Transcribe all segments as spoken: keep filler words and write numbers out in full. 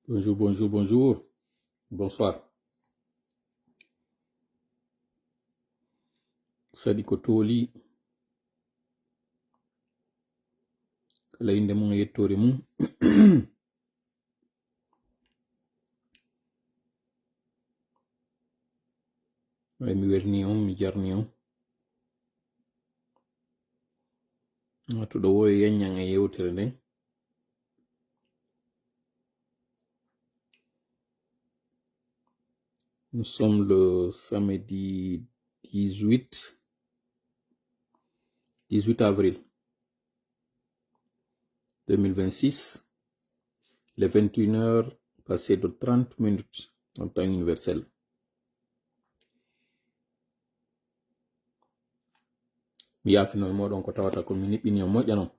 Bonjour, bonjour, bonjour. Bonsoir. Saɗi ko tooli. Kala innde mum e yettoore mum. Ay, mi welni on, mi jarni on. Matuɗo wo e yanyan e yewtere nden. Nous sommes le samedi dix-huit, dix-huit avril deux mille vingt-six, les vingt et une heures passées de trente minutes en temps universel. Mi yaafino e moɗon ko tawata ko mi niɓɓini on moƴƴa non.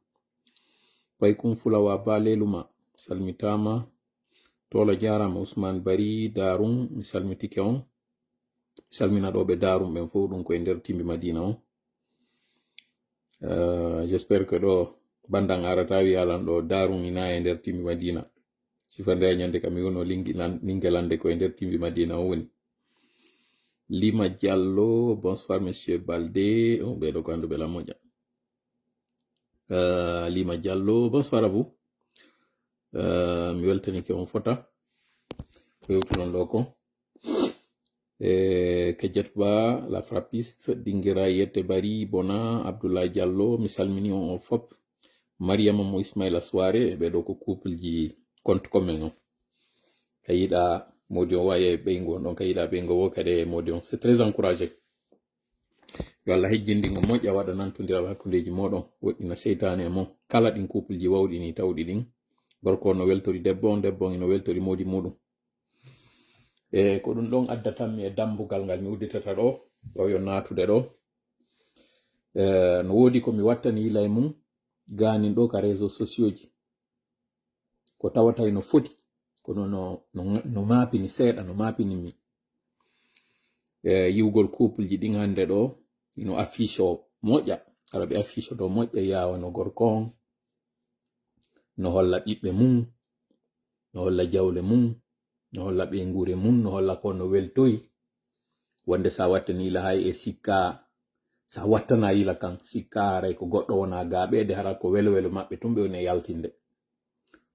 Paykun Fulawa Ba Leluma, salmitaama. Toola jaaraama. Ousmane Bari Darum, mi salmitike on. Mi salmina ɗo ɓe Darum ɓen fof, ɗum ko e nder Timbi Madina on. Euh, j'espère que ɗo bandan arata wi alan ɗo Darum ina e nder Timbi Madina. Sifa nde ñande kam mi wono lingi lan-, lingelande ko e nder Timbi Madina on woni. Lima Diallo, bonsoir monsieur Balde. On ɓeɗo ko annduɓe lan moƴƴa. Euh, Lima Diallo, bonsoir à vous. Euh, mi weltanike on fota. Ko yewtuɗon ɗo ko. E Kadiat Ba, la frappiste, Dingira Yette Bari, Bona, Abdoulaye Diallo, mi salmini on, on fop. Mariama mo Ismaila Soare, e ɓeɗo ko couple ji compte commun on. Ka yiɗa modi on waye ɓeygo on ɗon, ka yiɗa ɓeygo wo kadi e modi on. C'est très encouragé. Yo Allah hejjinɗin on moƴƴa, waɗa nantondiral hakkundeji moɗon, woɗɗina seytane e mon. Kala ɗin couple ji wawɗi ni tawɗi ɗin. Gorko on no weltori debbo on, debbo on ino weltori modi muɗum. E ko ɗum ɗon addatanmi e dambugal ngal mi udditata ɗo, ɓaw yo naatude ɗo. E, no woodi ko mi wattani yila e mum, gaanin ɗo ka réseaux sociaux ji. Ko tawata ino foti, kono no, no, no maapini seeɗa, no maapini mi. E, yiwgol couple ji ɗin hannde ɗo, ino affiche o moƴƴa. Hara ɓe affiche o ɗo moƴƴa, yaawa no gorko on, no holla ɓiɓɓe mum, no holla jawle mum, no holla ɓeynguure mum, no holla ko no weltoyi. Wonde sa wattani yila hay e sikka, sa wattana yila kan, sikka haray ko goɗɗo wona ga ɓeede, hara ko welo welo maɓɓe tun ɓe woni e yaltinde.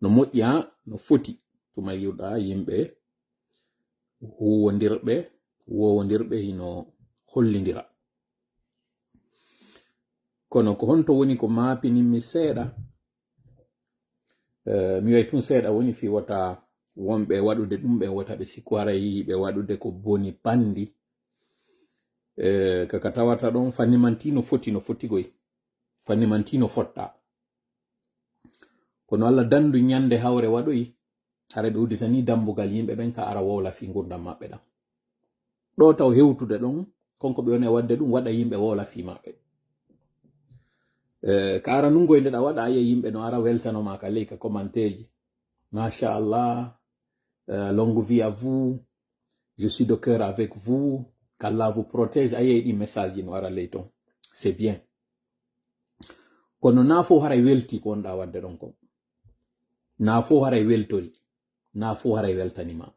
No moƴƴi ha, no foti, tuma yiwɗa yimɓe huwondirɓe, wowondirɓe hino hollindira. Kono ko honto woni ko maapininmi seeɗa? Eh, mi wi'ay tun seeɗa woni fii wota wonɓe waɗude ɗum ɓen wota ɓe sikku haray hiɓe waɗude ko boni panndi. Eh, ka ka tawata ɗon fanni man tii no foti, no foti goy. Fanni man tii no fotta. Kono Alla dandu ñande hawre waɗoyi, hara ɓe udditanii dambugal yimɓe ɓen ka ara wowla fii ngurndan maɓɓe ɗan. Ɗo taw hewtude ɗon, kon ko ɓe woni e waɗde ɗum, waɗa yimɓe wowla fii maɓɓe. Eh, ka ara nungoy nde ɗa waɗa, aye yimɓe no ara weltano ma ka ley ka commentaire ji. Machallah, euh, longue vie à vous, je suis de cœur avec vous, qu'Allah vous protège. Aye ɗi message ji no ara ley ton. C'est bien. Kono na fof haray welti ko wonɗa waɗde ɗon kon. Na fof haray weltori. Na fof haray weltani ma.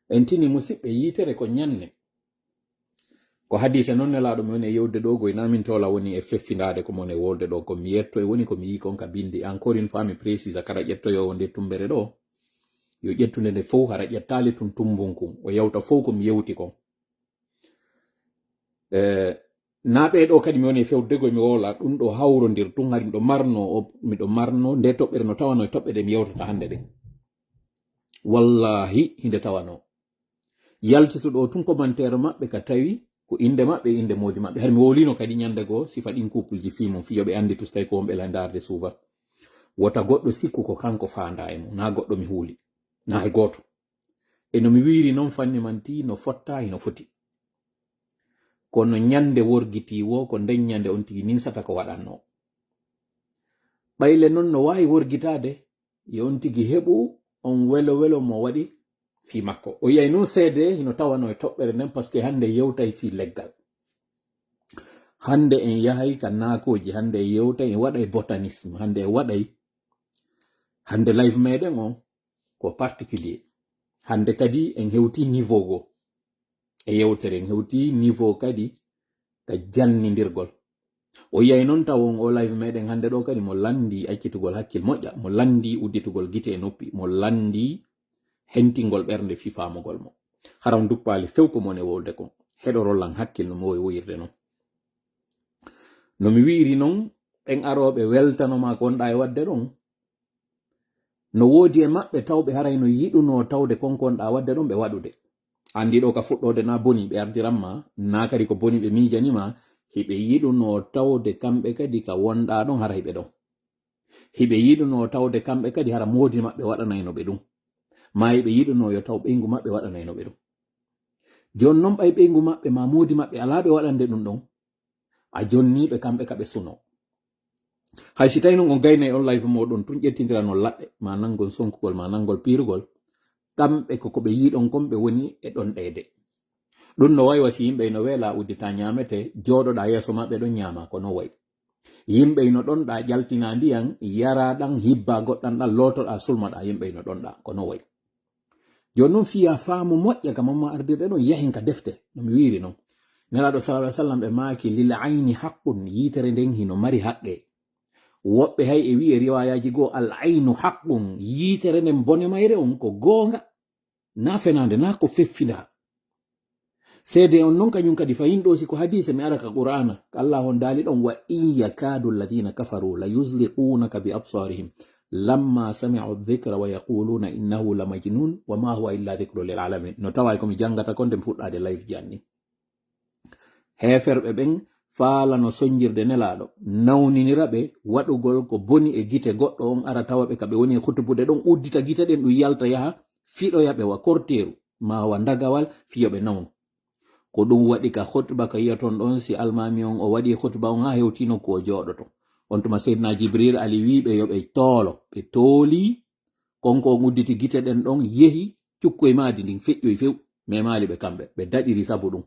En tini musiɓɓe yitere ko ñanne. Ko hadise non nelaaɗo mi woni e yewde ɗo goy na min tola woni e feffindaade ko mon e wolde ɗon ko mi yetto e woni ko mi yii kon ka bindi. Encore une fois mi précise kala ƴettoyoowo nde tumbere ɗo. Yo ƴettude nde fof hara ƴettaali tun tumbun kun. O yewta fof ko mi yewti kon. Eh, na ɓee ɗo kadi mi woni e fewde goy mi wowla ɗum ɗo hawrondir tun hari miɗo marno o, miɗo marno nde toɓɓere no tawano e toɓɓe ɗe mi yewtata hannde ɗen. Wallahi hinde tawano. Yaltituɗo o tun commentaire maɓɓe ka tawi ko innde maɓɓe, innde moodi maɓɓe. Hari mi wowlino kadi ñande goo sifa ɗin couple ji fii mum fii yo ɓe anndi tus tawi ko wonɓe la ndaarde souvent. Wota goɗɗo sikku ko kanko faanda e mum, na goɗɗo mi huuli. Na hay gooto. E no mi wiiri non fanni man tii no fotta hino foti. Kono ñande worgiti wo ko nden ñande on tigi ninsata ko waɗanno. Ɓayle non no waawi worgitaade, yo on tigi heɓu on welo welo mo waɗi fii makko. O yiyay non seede hino tawano e toɓɓere nden, parce que hannde yewtay fii leggal. Hannde en yahay ka naakooji, hannde en yewtay, en waɗay botanisme, hannde en waɗay, hannde live meɗen on, ko particulier. Hannde kadi en hewti niveau goo. E yewtere en hewti niveau kadi ka jannindirgol. O yiyay noon taw on o live meɗen hannde ɗo kadi mo lanndi accitugol hakkil moƴƴa, mo lanndi udditugol gite e noppi, mo lanndi hentingol ɓernde fii faamugol mo. Hara on duppaali few ko mo woni e wowlde kon. Heɗorol lan hakkil no mo wowi woyirde non. No mi wi'iri non, ɓen arooɓe weltano maa ko wonɗaa e waɗde ɗon, no woodi e maɓɓe tawɓe haray no yiɗunoo tawde kon ko wonɗaa waɗde ɗon ɓe waɗude. Anndi ɗo ka fuɗɗoode naa boni ɓe ardiran ma, naa kadi ko boni ɓe miijani ma, hiɓe yiɗunoo tawde kamɓe kadi ka wonɗaa ɗon hara hiɓe ɗon. Hiɓe yiɗunoo tawde kamɓe kadi hara moodi maɓɓe waɗanayno ɓe ɗum. Maa hiɓe yiɗunoo yo taw ɓeyngu maɓɓe waɗanayno ɓe ɗum. Jooni non ɓay ɓeyngu maɓɓe maa moodi maɓɓe alaa ɓe waɗande ɗum ɗon, a jonnii ɓe kamɓe ka ɓe sunoo. Hay si tawi non on gaynay on live mooɗon tun ƴettindirano laɗɗe, maa nanngol sonkugol, maa nanngol piirugol, kamɓe ko ko ɓe yiɗon kon ɓe woni e ɗon ɗeede. Ɗum no wayi wa si yimɓe ino weelaa uddita ñaamete, jooɗoɗaa yeeso maɓɓe ɗon ñaama, ko non wayi. Yimɓe ino ɗon ɗaa ƴaltinaa ndiyan, yaraa ɗan, hibbaa goɗɗan ɗan, lootoɗaa, sulmoɗaa, yimɓe ino ɗon ɗaa, ko non wayi. Jooni non fiyaa faamu moƴƴa ka mamma ardirɗe ɗon yahin ka defte, no mi wiiri non. Nelaaɗo sallallahu alaihi wasallam ɓe maaki, "Lil ayni haqqun", yiitere nden hino mari haqqe. Woɓɓe hay e wi'e riwaayaaji goo, "Al aynu haqqun", yiitere nden bone mayre on ko goonga. Naa fenaande, naa ko feffindaa. Seede on non kañum kadi fayin ɗoo si ko hadiise mi ara ka Qur'aana, ka Allah on daali ɗon, "Wa in yakadu alladhina kafaru la yuzliqunaka bi absarihim lamma sami'u dhikra wa yaquluna innahu la majnun wa ma huwa illa dhikrun lil alamin." No taway ko mi janngata kon nden fuɗɗaade live janni. Heeferɓe ɓen faalano sonjirde Nelaaɗo, nawninira ɓe waɗugol ko boni e gite goɗɗo on, ara tawa ɓe ka ɓe woni e hutubude ɗon, uddita gite ɗen, ɗum yalta yaha fiɗoya ɓe wa korteeru, maa wa ndagawal, fiyo ɓe nawnu. Ko ɗum waɗi ka hutba ka yi'aton ɗon, si almaami on o waɗi hutba on haa hewti nokku o jooɗoto. On tuma Seydina Jibril Ali wi'i ɓe yo ɓe toolo, ɓe tooli, Konko on udditi gite ɗen ɗon, yehi, cukkoy maadi ndin feƴƴoy few, memaali ɓe kamɓe, ɓe daɗiri sabu ɗum.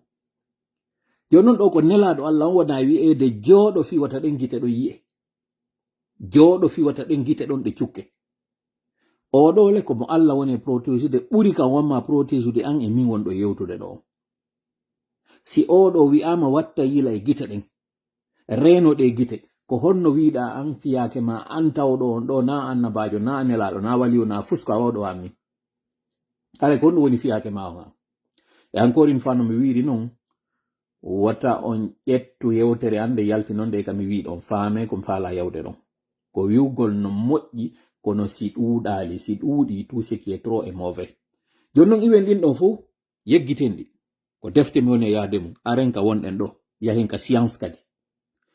Jooni non ɗo ko Nelaaɗo Allah on wona wi'eede, "Jooɗo fii wata ɗen gite ɗon yi'e. Jooɗo fii wata ɗen gite ɗon ɗe cukke." Oo ɗoo le ko mo Allah woni e protéjude, ɓuri kam wamma protéjude an e min wonɗo yewtude ɗo on. Si oo ɗoo wi'aama watta yila e gite ɗen, reeno ɗe gite, ko honno wi'uɗaa an fiyaake maa an tawɗo on ɗoo, naa annabaajo, naa nelaaɗo, naa waliyu, naa fusko, a oo ɗoo an min? Haray ko honɗum woni fiyaake maa on an? E encore une fois, no mi wi'iri non, wota on ƴettu yewtere an nde yalti non nde ka mi wi'i ɗon, faamee ko mi faalaa yawde ɗon. Ko wi'ugol no moƴƴi, kono si ɗuuɗaali, si ɗuuɗii, tout ce qui est trop est mauvais. Jooni non iwen ɗin ɗon fow, yeggiten ɗi. Ko defte mi woni e yahde mum. Aren ka wonɗen ɗo. Yahen ka science kadi.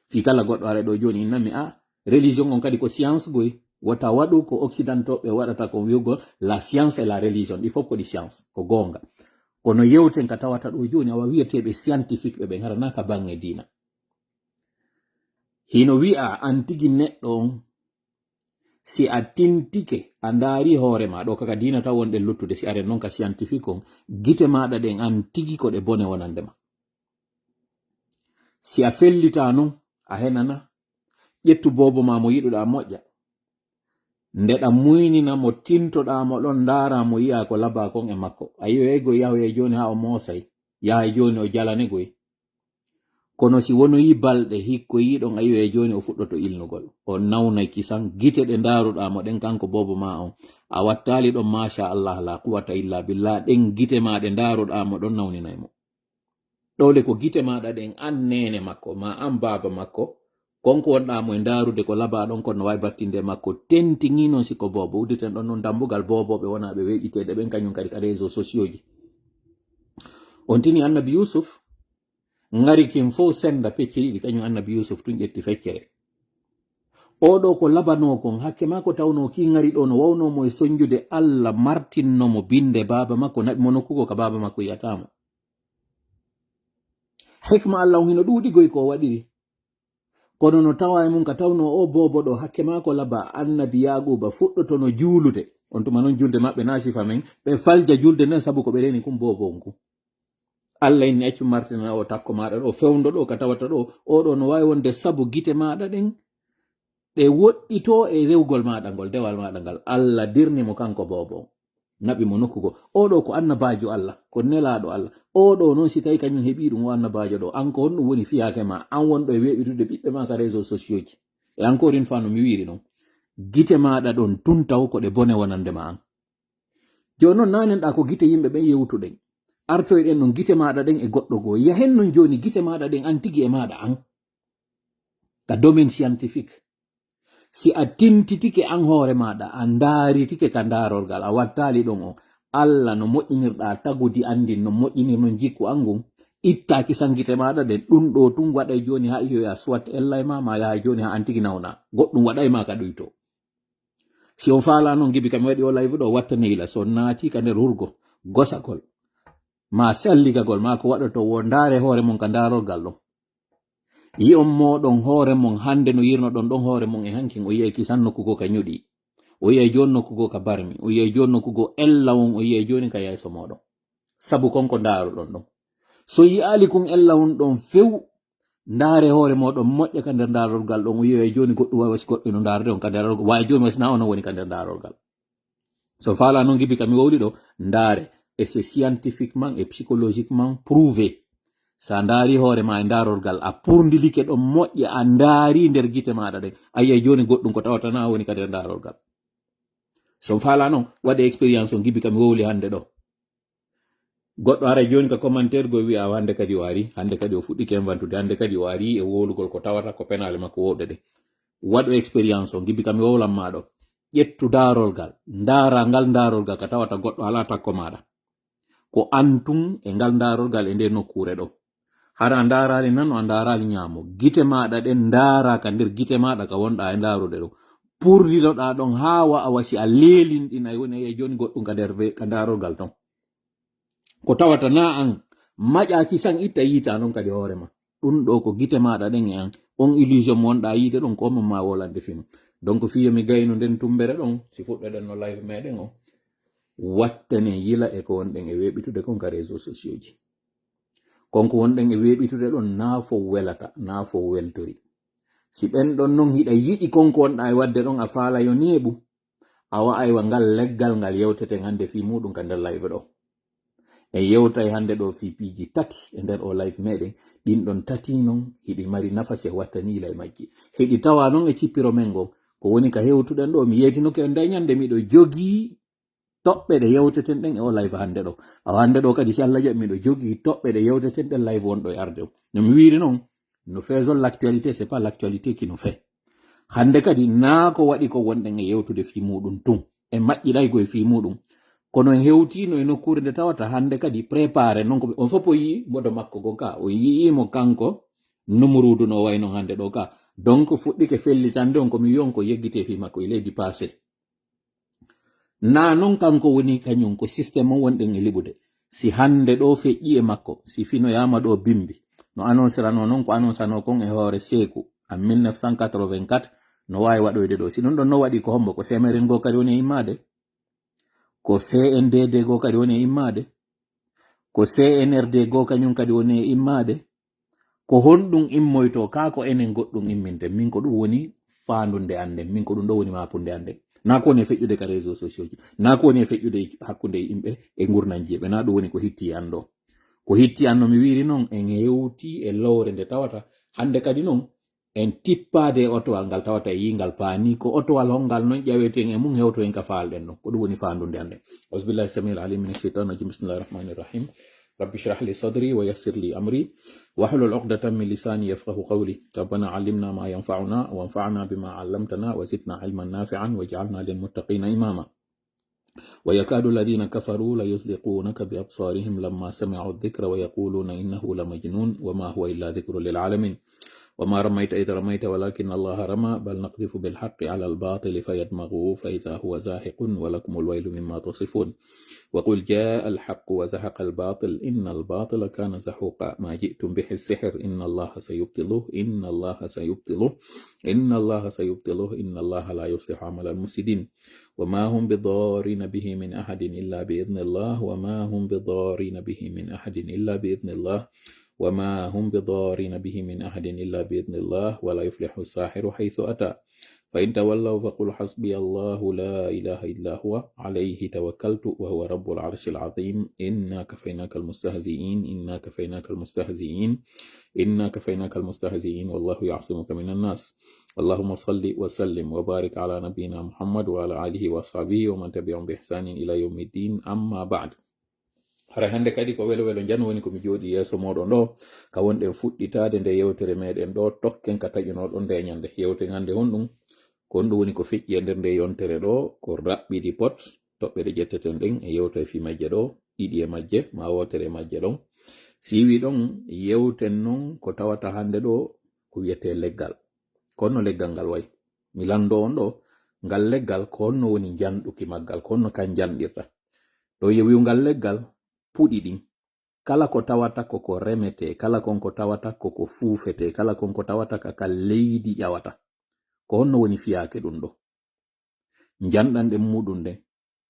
Fii kala goɗɗo are ɗo jooni innanmi, a, religion on kadi ko science goy. Wota waɗu ko occidentaux ɓe waɗata kon wi'ugol la science et la religion. Ɗi fof ko ɗi science. Ko goonga. Kono yewten ka tawata ɗo jooni, awa wi'eteeɓe scientifique ɓe ɓen, hara naa ka baŋŋe diina. Hino wi'a an tigi neɗɗo on, si a tintike, a ndaari hoore maa, ɗo kaka diina taw wonɗen luttude, si aren non ka scientifique on, gite maaɗa ɗen an tigi ko ɗe bone wonande ma. Si a fellitaa non, a henana, ƴettu boobo maa mo yiɗuɗaa moƴƴa. Nde ɗa muynina mo, tintoɗaa mo ɗon, ndaaraa mo, yi'aa ko labaa kon e makko. A yi'oyay go yahoyay jooni haa o moosay, yahay jooni o jalane goy. Kono si wonoyii balɗe, hikkoyii ɗon, a yi'oyay jooni o fuɗɗoto ilnugol. O nawnay kisan, gite ɗe ndaaruɗaa mo ɗen, kanko boobo maa on. A wattaali ɗon, maasha Allah, la quwwata illa billah, ɗen gite maa ɗe ndaaruɗaa mo ɗon nawninay mo. Ɗowle ko gite maaɗa ɗen, an neene makko, maa an baaba makko, kon ko wonɗaa mo e ndaarude ko labaa ɗon, kono no waawi battinde e makko. Tentinii non si ko boobo. Udditen ɗon non dambugal boobooɓe wonaaɓe weeƴiteede ɓen, kañum kadi ka réseaux sociaux ji. On tini Annabi Yuusuf, ŋari kin fow sennda pecce ɗiɗi, kañum Annabi Yuusuf tun ƴetti feccere. Oo ɗoo ko labanoo kon, hakke maa ko tawnoo kii ŋari ɗoo no wawnoo mo e sonjude Alla, martinno mo binnde baaba makko, naɓi mo nokku goo ka baaba makko yi'ataa mo. Hikma Alla on hino ɗuuɗi goy ko o waɗiri. Kono no tawaa e mum ka tawnoo oo boobo ɗoo, hakke maa ko laba Annabi Yaaquuba fuɗɗotono juulude. On tuma non julde maɓɓe naa sifa men, ɓe falja julde nden sabu ko ɓe reeni kun boobo on kun. Alla inni accu martinana o takko maaɗa ɗo, fewndo ɗo ka tawata ɗo, oo ɗoo no waawi wonde sabu gite maaɗa ɗen ɗe woɗɗitoo e rewgol maaɗa ngol, dewal maaɗa ngal. Alla dirni mo kanko boobo on. Naɓi mo nokku goo. Oɗo ko annabaajo Allah, ko nelaaɗo Allah. Oɗo noon, si tawi kañum heɓii ɗum, o annabaajo ɗo, an ko honɗum woni fiyaake ma? An wonɗo e weeɓitude ɓiɓɓe ma ka réseaux sociaux ji. E encore une fois, no mi wiiri noon, gite maaɗa ɗon tun taw ko ɗe bone wonande ma an. Jooni noon, nanen ɗa ko gite yimɓe ɓen yewtuɗen. Artoyɗen noon gite maaɗa ɗen e goɗɗo goo. Yahen noon jooni gite maaɗa ɗen an tigi e maaɗa an. Ka domaine scientifique. Si a tintitike an hoore maaɗa, a ndaaritike ka ndaarorgal, a wattaali ɗon o, Allah no moƴƴinirɗa tagudi an ndin, no moƴƴinir noon jikku an ngun, ittaaki san gite maaɗa ɗen, ɗum ɗo tun waɗay jooni haa ihoya soit ellay ma, ma yahay jooni haa an tigi nawna. Goɗɗum waɗay ma ka ɗuyto. Si on faala noon, Gibi, ka mi waɗi o live ɗo, wattaneyla, so on naati ka nder hurgo, gosagol, ma salligagol, ma ko waɗoto wo ndaare hoore mon ka ndaarorgal ɗon. Yi'on mooɗon hoore mon hannde no yirnoɗon ɗon hoore mon e hankin, o yi'ay kisan nokku goo ka ñuɗi. O yi'ay jooni nokku goo ka barmi. O yi'ay jooni nokku goo ella won, o yi'ay jooni ka yeeso mooɗon. Sabu kon ko ndaaruɗon ɗon. So yi'aali kun ella won ɗon few, ndaare hoore mooɗon moƴƴa ka nder ndaarorgal ɗon. O yi'ay jooni goɗɗum wawa si goɗɗo no ndaarude on ka ndaarorgal. Waawi jooni wasi na on woni ka nder ndaarorgal. So faala noon, Gibi, ka mi wowli ɗo, ndaare. Et c'est scientifiquement et psychologiquement prouvé. Sa ndaari hoore ma e ndaarorgal, a purdilike ɗon moƴƴa, a ndaari nder gite maaɗa ɗen. A yi'ay jooni goɗɗum ko tawata na woni ka nder ndaarorgal. So faala noon, waɗe expérience on, Gibi, ka mi wowli hannde ɗo. Goɗɗo ara jooni ka commentaire goo wi'a, "Hannde kadi o ari, hannde kadi o fuɗɗike inventude, hannde kadi o ari e wowlugol ko tawata ko penaale makko wowɗe ɗe." Waɗu expérience on, Gibi, ka mi wowlan ma ɗo. Ƴettu ndaarorgal, ndaara ngal ndaarorgal ka tawata goɗɗo alaa takko maaɗa. Ko an tun e ngal ndaarorgal e nde nokkuure ɗo. Hara a ndaaraali nano, a ndaaraali ñaamo. Gite maaɗa ɗen ndaara ka nder gite maaɗa ka wonɗa e ndaarude ɗo. Purdinoɗa ɗon haa wa a wasi a leelinɗinay woni a yi'ay jooni goɗɗum ka nder ve-, ka ndaarorgal ton. Ko tawata na an maƴaaki san itta yiita noon kadi hoore ma. Ɗum ɗo ko gite maaɗa ɗen e an. On illusion mo wonɗa yiide ɗon ko mon ma wolande fim. Donc fii yo mi gaynu nden tumbere ɗon, si fuɗɗoɗen no live meɗen o. Wattane yila e ko wonɗen e weeɓitude kon ka réseaux sociaux ji. Kon ko wonɗen e weeɓitude ɗon, naa fof welata, naa fof weltori. Si ɓen ɗon non hiɗa yiɗi kon ko wonɗa e waɗde ɗon, a faala yo neeɓu. Awa aywa, ngal leggal ngal yewteten hannde fii muuɗum ka nder live ɗo. En yewtay hannde ɗo fii piiji tati e nder o live meɗen. Ɗin ɗon tati non hiɗi mari nafa si wattani yila e majji. Hiɗi tawa non e cippiro men ngon. Ko woni ka hewtuɗen ɗo, mi yeetinoke on nde ñande miɗo jogii toɓɓe ɗe yewteten ɗen e o live hannde ɗo. Awa hannde ɗo kadi, si Allah jaɓi, miɗo jogii toɓɓe ɗe yewteten ɗen live wonɗo e arde o. No mi wiiri non, nous faisons l'actualité, c'est pas l'actualité qui nous fait. Hannde kadi, naa ko waɗi ko wonɗen e yewtude fii muuɗum tun. E maƴƴiɗaygo e fii muuɗum. Kono en hewtiino e nokkuure nde tawata hannde kadi préparé non ko ɓe, on fof o yi'i mbodo makko go ka. O yi'i mo kanko Numuruudu no wayno hannde ɗo ka. Donc fuɗɗike fellitande on ko mi wi'on ko yeggitee fii makko, il est du passé. Naa non kanko woni kañum ko système on wonɗen e liɓude. Si hannde ɗo feƴƴi e makko, si finoyaama ɗo bimbi, no annoncirano non ko annoncanoo kon e hoore Seeku en mille neuf cent quatre-vingt-quatre, no waawi waɗoyde ɗo. Si ɗum ɗon no waɗi ko hombo? Ko C M R N goo kadi woni e immaade? Ko C N D D goo kadi woni e immaade? Ko C N R D goo kañum kadi woni e immaade? Ko honɗum immoytoo? Kaa ko enen goɗɗum imminten? Min ko ɗum woni faandunde an nden. Min ko ɗum ɗo woni maapunde an nden. Naa ko woni e feƴƴude ka réseaux sociaux ji. Naa ko woni e feƴƴude hakkunde yimɓe e ngurnanji yimɓe. Naa ɗum woni ko hitti an ɗo. Ko hitti an no mi wiiri non, en hewti e lowre nde tawata. Hannde kadi non, en tippaade e otowal ngal tawata e yiingal paani. Ko otowal hongal non ƴaweten e mum hewtoyen ka faalɗen non. Ko ɗum woni faandunde an nden. أعوذ بالله السميع العليم من الشيطان الرجيم. بسم الله الرحمن الرحيم. رب اشرح لي صدري ويسر لي أمري واحلل عقدة من لساني يفقه قولي. ربنا علمنا ما ينفعنا وانفعنا بما علمتنا وزدنا علما نافعا واجعلنا للمتقين إماما. ويكاد الذين كفروا ليزلقونك بأبصارهم لما سمعوا الذكر ويقولون إنه لمجنون وما هو إلا ذكر للعالمين. وما رميت إذ رميت ولكن الله رمى بل نقذف بالحق على الباطل فيدمغه فإذا هو زاهق ولكم الويل مما تصفون. وقل جاء الحق وزهق الباطل إن الباطل كان زهوقا. ما جئتم به السحر إن الله سيبطله إن الله سيبطله إن الله سيبطله إن الله لا يصلح عمل المفسدين. وما هم بضارين به من أحد إلا بإذن الله وما هم بضارين به من أحد إلا بإذن الله وما هم بضارين به من أحد إلا بإذن الله ولا يفلح الساحر حيث أتى. فإن تولوا فقل حسبي الله لا إله إلا هو عليه توكلت وهو رب العرش العظيم. إنا كفيناك المستهزئين، إنا كفيناك المستهزئين، إنا كفيناك المستهزئين، والله يعصمك من الناس. اللهم صل وسلم وبارك على نبينا محمد وعلى آله وأصحابه ومن تبعهم بإحسان إلى يوم الدين. أما بعد. Haray hannde kadi ko welo welo njan woni ko mi jooɗii yeeso mooɗon ɗo, ka wonɗen fuɗɗitaade nde yewtere meɗen ɗo, tokken ka taƴunoɗon nde ñande. Yewten hannde honɗum? Ko honɗum woni ko feƴƴi e nder nde yontere ɗo, ko raɓɓiɗi pot, toɓɓe ɗe ƴetteten ɗen, e yewta e fii majje ɗo, ɗiɗi e majje, ma wootere e majje ɗon. Si wi ɗon, yewten non ko tawata hannde ɗo, ko wiyetee leggal. Ko honno leggal ngal wayi? Mi lanndoo on ɗo, ngal leggal ko honno woni njanɗuki maggal, ko honno kan njanɗirta? Ɗo yewiyu ngal leggal puɗi ɗin. Kala ko tawata ko ko remetee, kala kon ko tawata ko ko fuufetee, kala kon ko tawata ka ka leydi ƴawata. Ko honno woni fiyaake ɗum ɗo? Njanɗanɗe muɗum ɗen,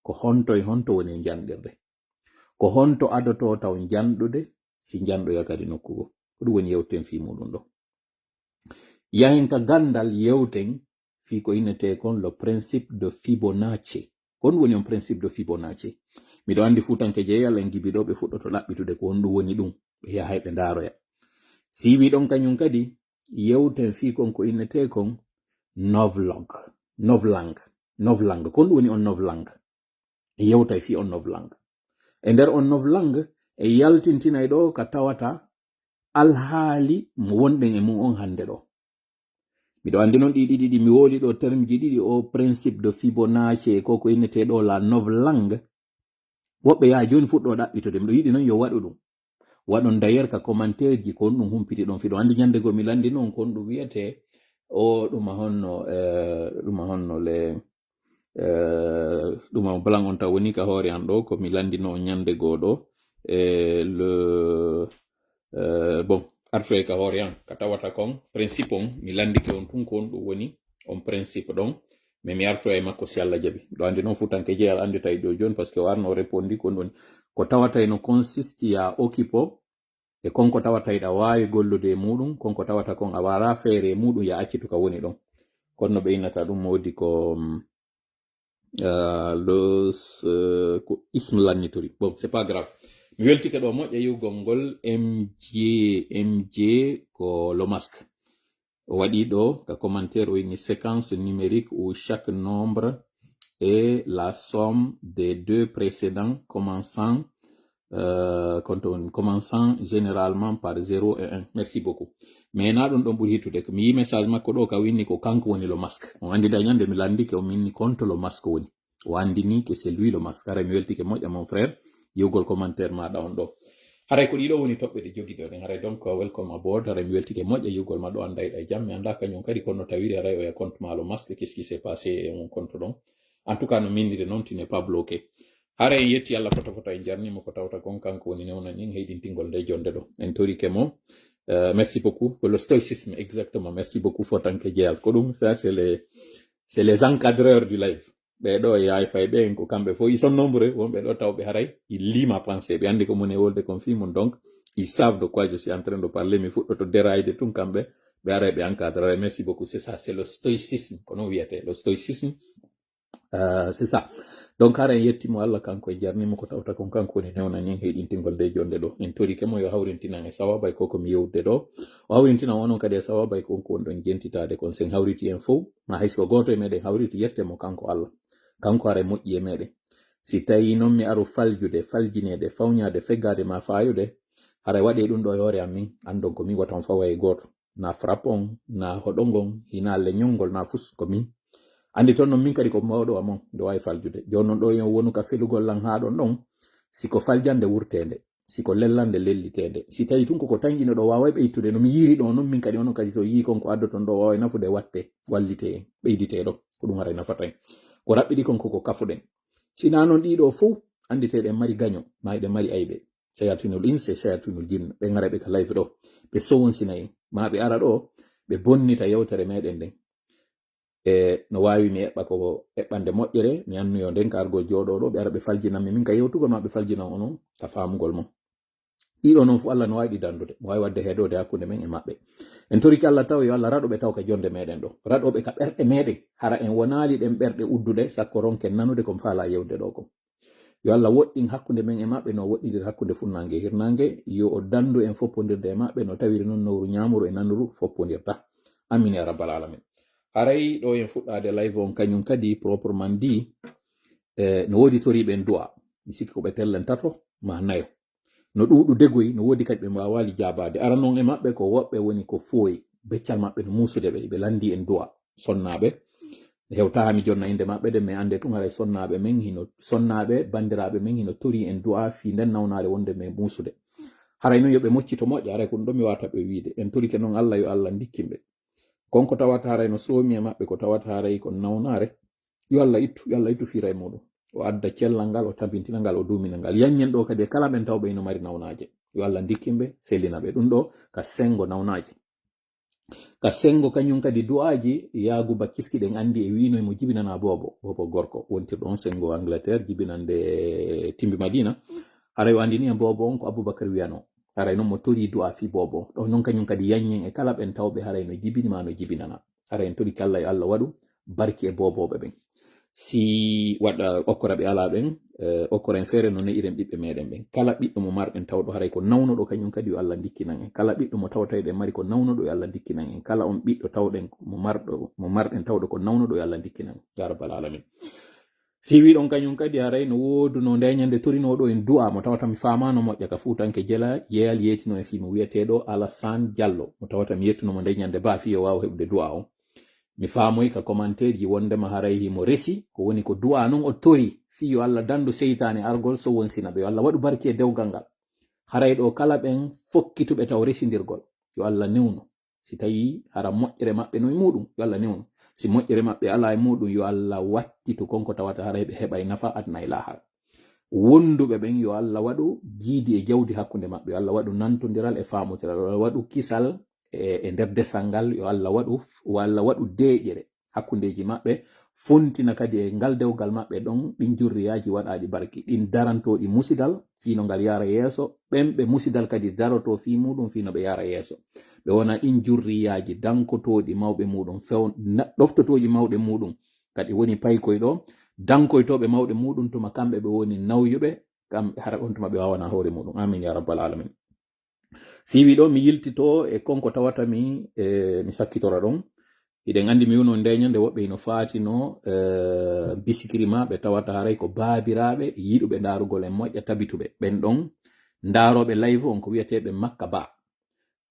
ko honto e honto woni e njanɗirde? Ko honto adotoo taw njanɗude si njanɗoya kadi nokku goo? Ko ɗum woni yewten fii muɗum ɗo. Yahen ka ganndal yewten fii ko innetee kon le principe de Fibonacci. Ko honɗum woni on principe de Fibonacci? Miɗo anndi fuutanke jeeyal en gibi ɗo ɓe fuɗɗoto ɗaɓɓitude ko honɗum woni ɗum. Ɓe yahay ɓe ndaaroya. Si wi ɗon kañum kadi, yewten fii kon ko innetee kon novlog, novlang, novlang. Ko honɗum woni on novlang? E yewtay fii on novlang. E nder on novlang, e yaltintinay ɗo ka tawata alhaali mo wonɗen e mum on hannde ɗo. Miɗo anndi non ɗi ɗiɗi ɗi mi wowli ɗo, termji ɗiɗi, o principe de Fibonacci e ko ko innetee ɗo la novlang. Woɓɓe yaha jooni fuɗɗo ɗaɓɓitude. Miɗo yiɗi non yo waɗu ɗum. Waɗon d'ailleurs ka commentaire ji ko honɗum humpiti ɗon. Fiɗo anndi ñande goo mi lanndino on ko honɗum wiyetee o ɗuma honno, eh, ɗuma honno le, eh, ɗuma blanc on taw woni ka hoore an ɗo, ko mi lanndino on ñande goo ɗo. Eh, le, eh, bon, artoy ka hoore an, ka tawata kon, principe on, mi lanndike on tun ko honɗum woni on principe ɗon. Mais mi artoya e makko si Allah jaɓi. Ɗo anndi non fuutanke jeeyal anndi tawi ɗo jooni, parce que o arno répondi ko honɗum woni. Ko tawata eno consiste ya occupo, e kon ko tawata hiɗa waawi gollude e muɗum, kon ko tawata kon a waraa feere e muɗum, ya accitu ka woni ɗon. Kono no ɓe innata ɗum woodi ko, mm, euh, los, euh, ko ism lannitori. Bon, c'est pas grave. Mi weltike ɗo moƴƴa yiwgol ngol M J, M J ko le masque. O waɗi ɗo ka commentaire o inni séquence numérique où chaque nombre est la somme des deux précédents commençant, euh, compte on, commençant généralement par zéro et un. Merci beaucoup. Mais na ɗum ɗon ɓuri hittude. Ko mi yi message makko ɗo ka winni ko kanko woni le masque. On anndi da ñande mi lanndike o minni compte le masque woni. O anndini que c'est lui le masque. Haray mi weltike moƴƴa mon frère. Yiwgol commentaire maɗa on ɗo. Haray ko ɗiɗo woni toɓɓe ɗe jogiɗo ɗen. Haray donc welcome aboard. Haray mi weltike moƴƴa yiwgol ma ɗo, annda eɗa e jam. Mi annda kañum kadi kono tawiri haray oya compte ma le masque. Qu'est-ce qui s'est passé e on compte ɗon? En tout cas no minnire noon, tu n'es pas bloqué. Haray en yetti Allah fota fota en jarnimo ko tawta kon kanko woni newnani en heyɗintingol nde jonde ɗo. En torike mo. Euh, merci beaucoup. Ko le stoïcisme, exactement. Merci beaucoup, fotanke jeyal. Ko ɗum, ça, c'est les, c'est les encadreurs du live. Ɓe ɗo e yaay fay ɓe en ko kamɓe fof, ils sont nombreux, wonɓe ɗo tawɓe haray, ils lient ma pensée, ɓe anndi ko moni e wolde kon fii mum, donc, ils savent de quoi je suis en train de parler, mi fuɗɗoto dérayde tun kamɓe, ɓe aray ɓe encadre, merci beaucoup, c'est ça, c'est le stoïcisme, ko non wiyete, le stoïcisme, euh, c'est ça. Donc, hara en yettimo Allah kanko e jarnimo ko tawta kon kanko woni newnani en heyɗintingol nde jonde ɗo. En torike mo yo hawrintinan e sawabay ko ko mi yewde ɗo. O hawrintinan onon kadi e sawabay kon ko wonɗon jentitaade kon, sen hawriti en fof, ma hay so ko gooto e meɗen hawriti, yette mo kanko Allah. Kanko haray moƴƴi e meɗen. Si tawi noon mi aru faljude, faljineede, fawñaade, feggaade ma faayude, haray waɗe ɗum ɗo e hoore am min, anndon ko min wata on fawa e gooto. Na frappe on, na hoɗo ngon, hina leñol ngol, na fus ko min. Anndi toon noon min kadi ko mawɗo am on, nde waawi faljude. Jooni noon ɗo yon wonu ka felugol lan haa ɗon ɗon, si ko faljande wurteende, si ko lellande lelliteende. Si tawi tun ko ko tanƴino ɗo waaway ɓeytude, no mi yiiri ɗo noon min kadi onon kadi so yii kon ko addoton ɗo waaway nafude watte, wallite en, ɓeydite ɗo, ko ɗum haray nafata en. Ko raɓɓiɗi kon ko ko kafuɗen. Si na noon ɗiɗo fof anndite eɗen mari gaño, ma eɗen mari ayɓe. Shayatinul insi e shayatinul jinn, ɓe ngara ɓe ka live ɗo. Ɓe sowonsina en, ma ɓe ara ɗo, ɓe bonnita yewtere meɗen nden. E no waawi mi eɓɓa ko eɓɓande moƴƴere, mi annuyo nden ka argol jooɗo ɗo, ɓe ara ɓe faljinammi min ka yewtugol ma ɓe faljinan onon ka faamugol mon. Ɗiɗo noon fof Allah no waawi ɗi danndude, mo waawi waɗde heedoode hakkunde men e maɓɓe. En torike Allah taw yo Allah raɗo ɓe taw ka jonnde meɗen ɗo, raɗo ɓe ka ɓerɗe meɗen, hara en wonaali ɗen ɓerɗe uddude, sakko ronken nanude ko mi faalaa yewde ɗo kon. Yo Allah woɗɗin hakkunde men e maɓɓe no woɗɗindir hakkunde funnaange e hirnaange, yo o danndu en foppondirde e maɓɓe no tawiri noon nowru ñaamuru e nanuru foppondirta. Amin ya rabbal alamin. Haray ɗo en fuɗɗaade live on kañum kadi proprement dit, eh, no woodi toriiɓe en du'a. Mi sikki ko ɓe tellen tato ma nayo. No ɗuuɗu degoyi, no woodi kadi ɓe mbaawaali jaabaade. Ara noon e maɓɓe ko woɓɓe woni ko fooyi, beccal maɓɓe no muusude ɓe, ɓe lanndii en du'a. Sonnaaɓe, hewtaa mi jonna innde maɓɓe de, mi annde tun haray sonnaaɓe men hino, sonnaaɓe, banndiraaɓe men hino torii en du'a fii nden nawnaare wonde men muusude. Haray noon yo ɓe moccito moƴƴa, haray ko ɗum ɗo mi waawata ɓe wiide. En torike noon Allah, yo Allah ndikkin ɓe. Kon ko tawata haray no soomi e maɓɓe, ko tawata haray ko nawnaare, yo Allah ittu, yo Allah ittu fiira e muɗum. O adda cellal ngal, o tabintina ngal, o duumina ngal. Yaññen ɗo kadi e kala ɓen tawɓe hino mari nawnaaje. Yo Allah ndikkin ɓe, sellina ɓe. Ɗum ɗo ka senngo nawnaaje. Ka senngo kañum kadi du'aaji, Yaaguba Kiski ɗen anndi e wiino himo jibinana boobo, boobo gorko, wontirɗo on senngo Angleterre, jibinande Timbi Madina. Haray o anndini en boobo on ko Abubakar wiyano. Haray noon mo torii du'a fii boobo on. Ɗo noon kañum kadi yaññen e kala ɓen tawɓe haray no jibini ma no jibinana. Haray en torike Allah yo Allah waɗu barki e boobooɓe ɓen. Si waɗa okkora ɓe alaa ɓen, eh, okkora en feere no ne'iren ɓiɓɓe meɗen ɓen. Kala ɓiɗɗo mo marɗen tawɗo haray ko nawnuɗo kañum kadi yo Allah ndikkinan en. Kala ɓiɗɗo mo tawata eɗen mari ko nawnuɗo yo Allah ndikkinan en. Kala on ɓiɗɗo tawɗen mo marɗo, mo marɗen tawɗo ko nawnuɗo yo Allah ndikkinan en. Ya rabbal alamin. Si wiɗon kañum kadi haray no wooduno nde ñande torinooɗo en du'a mo tawata mi faamaano moƴƴa ka fuutanke jela yeyal yeetino e fii mo wi'eteeɗo Alassane Diallo. Mo tawata mi yettuno mo nde ñande ba fii yo waaw heɓude du'a on. Mi faamoy ka commentaire ji wondema haray himo resi, ko woni ko du'a non o tori, fii yo Allah dandu seytaane argol so wonsina ɓe. Yo Allah waɗu barki e dewgal ngal. Haray ɗo kala ɓen fokkituɓe taw resindirgol. Yo Allah newnu. Si tawi hara moƴƴere maɓɓe no e muɗum, yo Allah newnu. Si moƴƴere maɓɓe alaa e muɗum, yo Allah wattitu kon ko tawata haray ɓe heɓay nafa aduna e laahara. Wonduɓe ɓen, yo Allah waɗu jiidi e jawdi hakkunde maɓɓe. Yo Allah waɗu nantondiral e faamotiral. Yo Allah waɗu kisal e, e nder desal ngal. Yo Allah waɗu, yo Allah waɗu deeƴere hakkundeeji maɓɓe. Fontina kadi e ngal dewgal maɓɓe ɗon, ɗin jurriyaaji waɗaaɗi barki, ɗin darantooɗi musidal, fii no ngal yaara yeeso. Ɓen ɓe musidal kadi darotoo fii muɗum, fii no ɓe yaara yeeso. Ɓe wona ɗin jurriyaaji dankotooɗi mawɓe muɗum, few-, na-, ɗoftotooɗi mawɓe muɗum. Kadi woni paykoy ɗo, dankoytooɓe mawɓe muɗum, tuma kamɓe ɓe woni nawyuɓe, kam, hara on tuma ɓe waawana hoore muɗum. Amin ya rabbal alamin. Si wi ɗo mi yiltito e kon ko tawata mi, e, mi sakkitora ɗon. Hiɗen anndi mi wino nde ñande woɓɓe hino faatino, e, bisikiri ma ɓe tawata haray ko baabiraaɓe yiɗuɓe ndaarugol en moƴƴa tabituɓe. Ɓen ɗon ndaarooɓe live on ko wi'eteeɓe Makka Ba.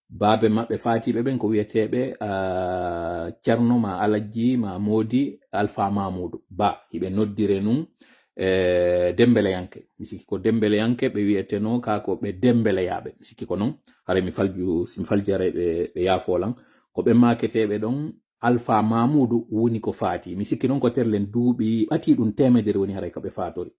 Baabe maɓɓe faatiiɓe ɓen ko wi'eteeɓe, ah, Cerno ma Alajji ma Moodi Alfa Mamuudu Ba. Hiɓe noddire nun, e, Dembeleyanke. Mi sikki ko Dembeleyanke ɓe wi'etenoo, kaa ko ɓe Dembeleyaaɓe. Mi sikki ko non. Haray mi falju, si mi falji haray ɓe, ɓe yaafoo lan. Ko ɓe maaketeeɓe ɗon Alfa Mamuudu woni ko faati. Mi sikki non ko terlen duuɓi ɓatii ɗum teemedere woni haray ka ɓe faatori.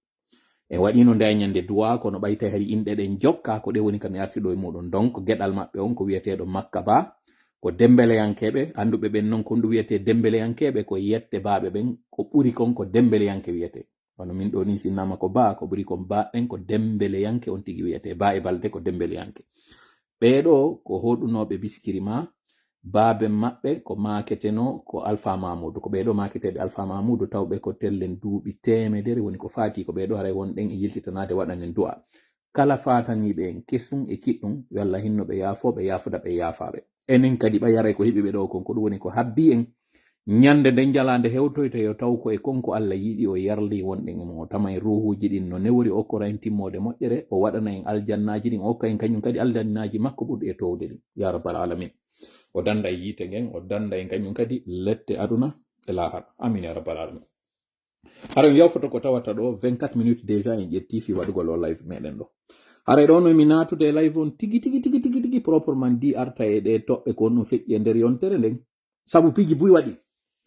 En waɗiino nde ñande du'a, kono ɓay tawi hari inɗe ɗen jokka, ko ɗe woni ka mi arti ɗo e muɗum. Donc, geɗal maɓɓe on ko wi'eteeɗo Makka Ba, ko Dembeleyankeeɓe, annduɓe ɓen non ko ɗum wi'etee Dembeleyankeeɓe, ko yette baaɓe ɓen, ko ɓuri kon ko Dembeleyanke wi'etee. Wano min ɗo nin sinnaama ko Ba, ko ɓuri kon Ba ɓen ko Dembeleyanke on tigi wi'etee. Ba e Balde ko Dembeleyanke. Ɓee ɗo ko hoɗunooɓe bisikiri ma, baabe maɓɓe ko maaketenoo ko Alfa Mamuudu. Ko ɓee ɗo maaketeeɓe Alfa Mamuudu, tawɓe ko tellen duuɓi teemedere woni ko faati. Ko ɓee ɗo haray wonɗen e yiltitanaade waɗanen du'a. Kala faataniiɓe en kesum e kiɗɗum, yo Allah hinno ɓe, yaafoo ɓe, yaafuda ɓe, yaafaa ɓe. Enen kadi ɓay haray ko heɓi ɓe ɗo kon, ko ɗum woni ko habbii en. Ñande nden jalaande hewtoyta yo taw ko e kon ko Allah yiɗi o yarli wonɗen e mum. O tama en ruuhuuji ɗin no newori, okkora en timmoode moƴƴere, o waɗana en aljannaaji ɗin, o okka en kañum kadi aljannaaji makko ɓurɗi e toowde ɗin. Ya rabbal alamin. O dannda e yiite ngen, o dannda en kañum kadi lette aduna e laahara. Amin ya rabbal alamin. Hara on yawfoto ko tawata ɗo, vingt-quatre minutes déjà en ƴetti fii waɗugol o live meɗen ɗo. Haray ɗo no mi naatude e live on tigi, tigi, tigi, tigi, tigi, proprement dit arta e ɗe toɓɓe ko on ɗum feƴƴi e nder yontere nden. Sabu piiji buy waɗi.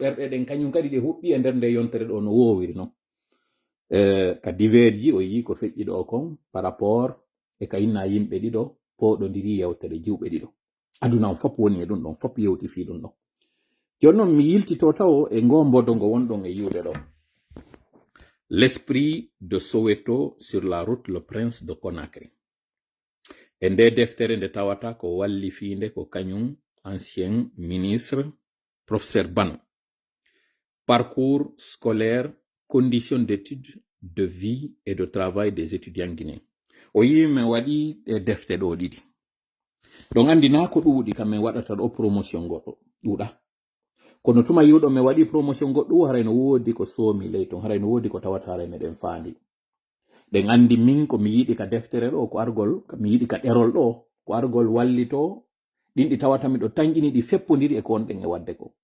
Ɓerɗe ɗen kañum kadi ɗe huɓɓi e nder nde yontere ɗo no woowiri non. E, ka divers ji o yii ko feƴƴi ɗo kon par rapport e ka inna yimɓe ɗiɗo pooɗondiri yewtere jiwɓe ɗiɗo. Aduna on fop woni e ɗum ɗon, fop yewti fii ɗum ɗon. Jooni non mi yiltito tawo e ngoo mbodo ngo wonɗon e yiwde ɗo. L'esprit de Soweto sur la route le prince de Conakry. E nde deftere nde tawata ko wallifiinde ko kañum ancien ministre, professeur Bano. Parcours scolaire, conditions d'études, de vie et de travail des étudiants guinéens. O yii mi waɗi ɗe defte ɗo ɗiɗi. Ɗon anndi na ko ɗuuɗi kam min waɗata ɗo promotion goɗɗo, ɗuuɗa. Kono tuma yiwɗo mi waɗi promotion goɗɗo, haray no woodi ko soomi ley ton, haray no woodi ko tawata haray meɗen faandi. Ɗen anndi min ko mi yiɗi ka deftere ɗo, ko argol, mi yiɗi ka ɗerol ɗo, ko argol wallito, ɗin ɗi tawata miɗo tanƴini ɗi feppondiri e ko wonɗen e waɗde ko.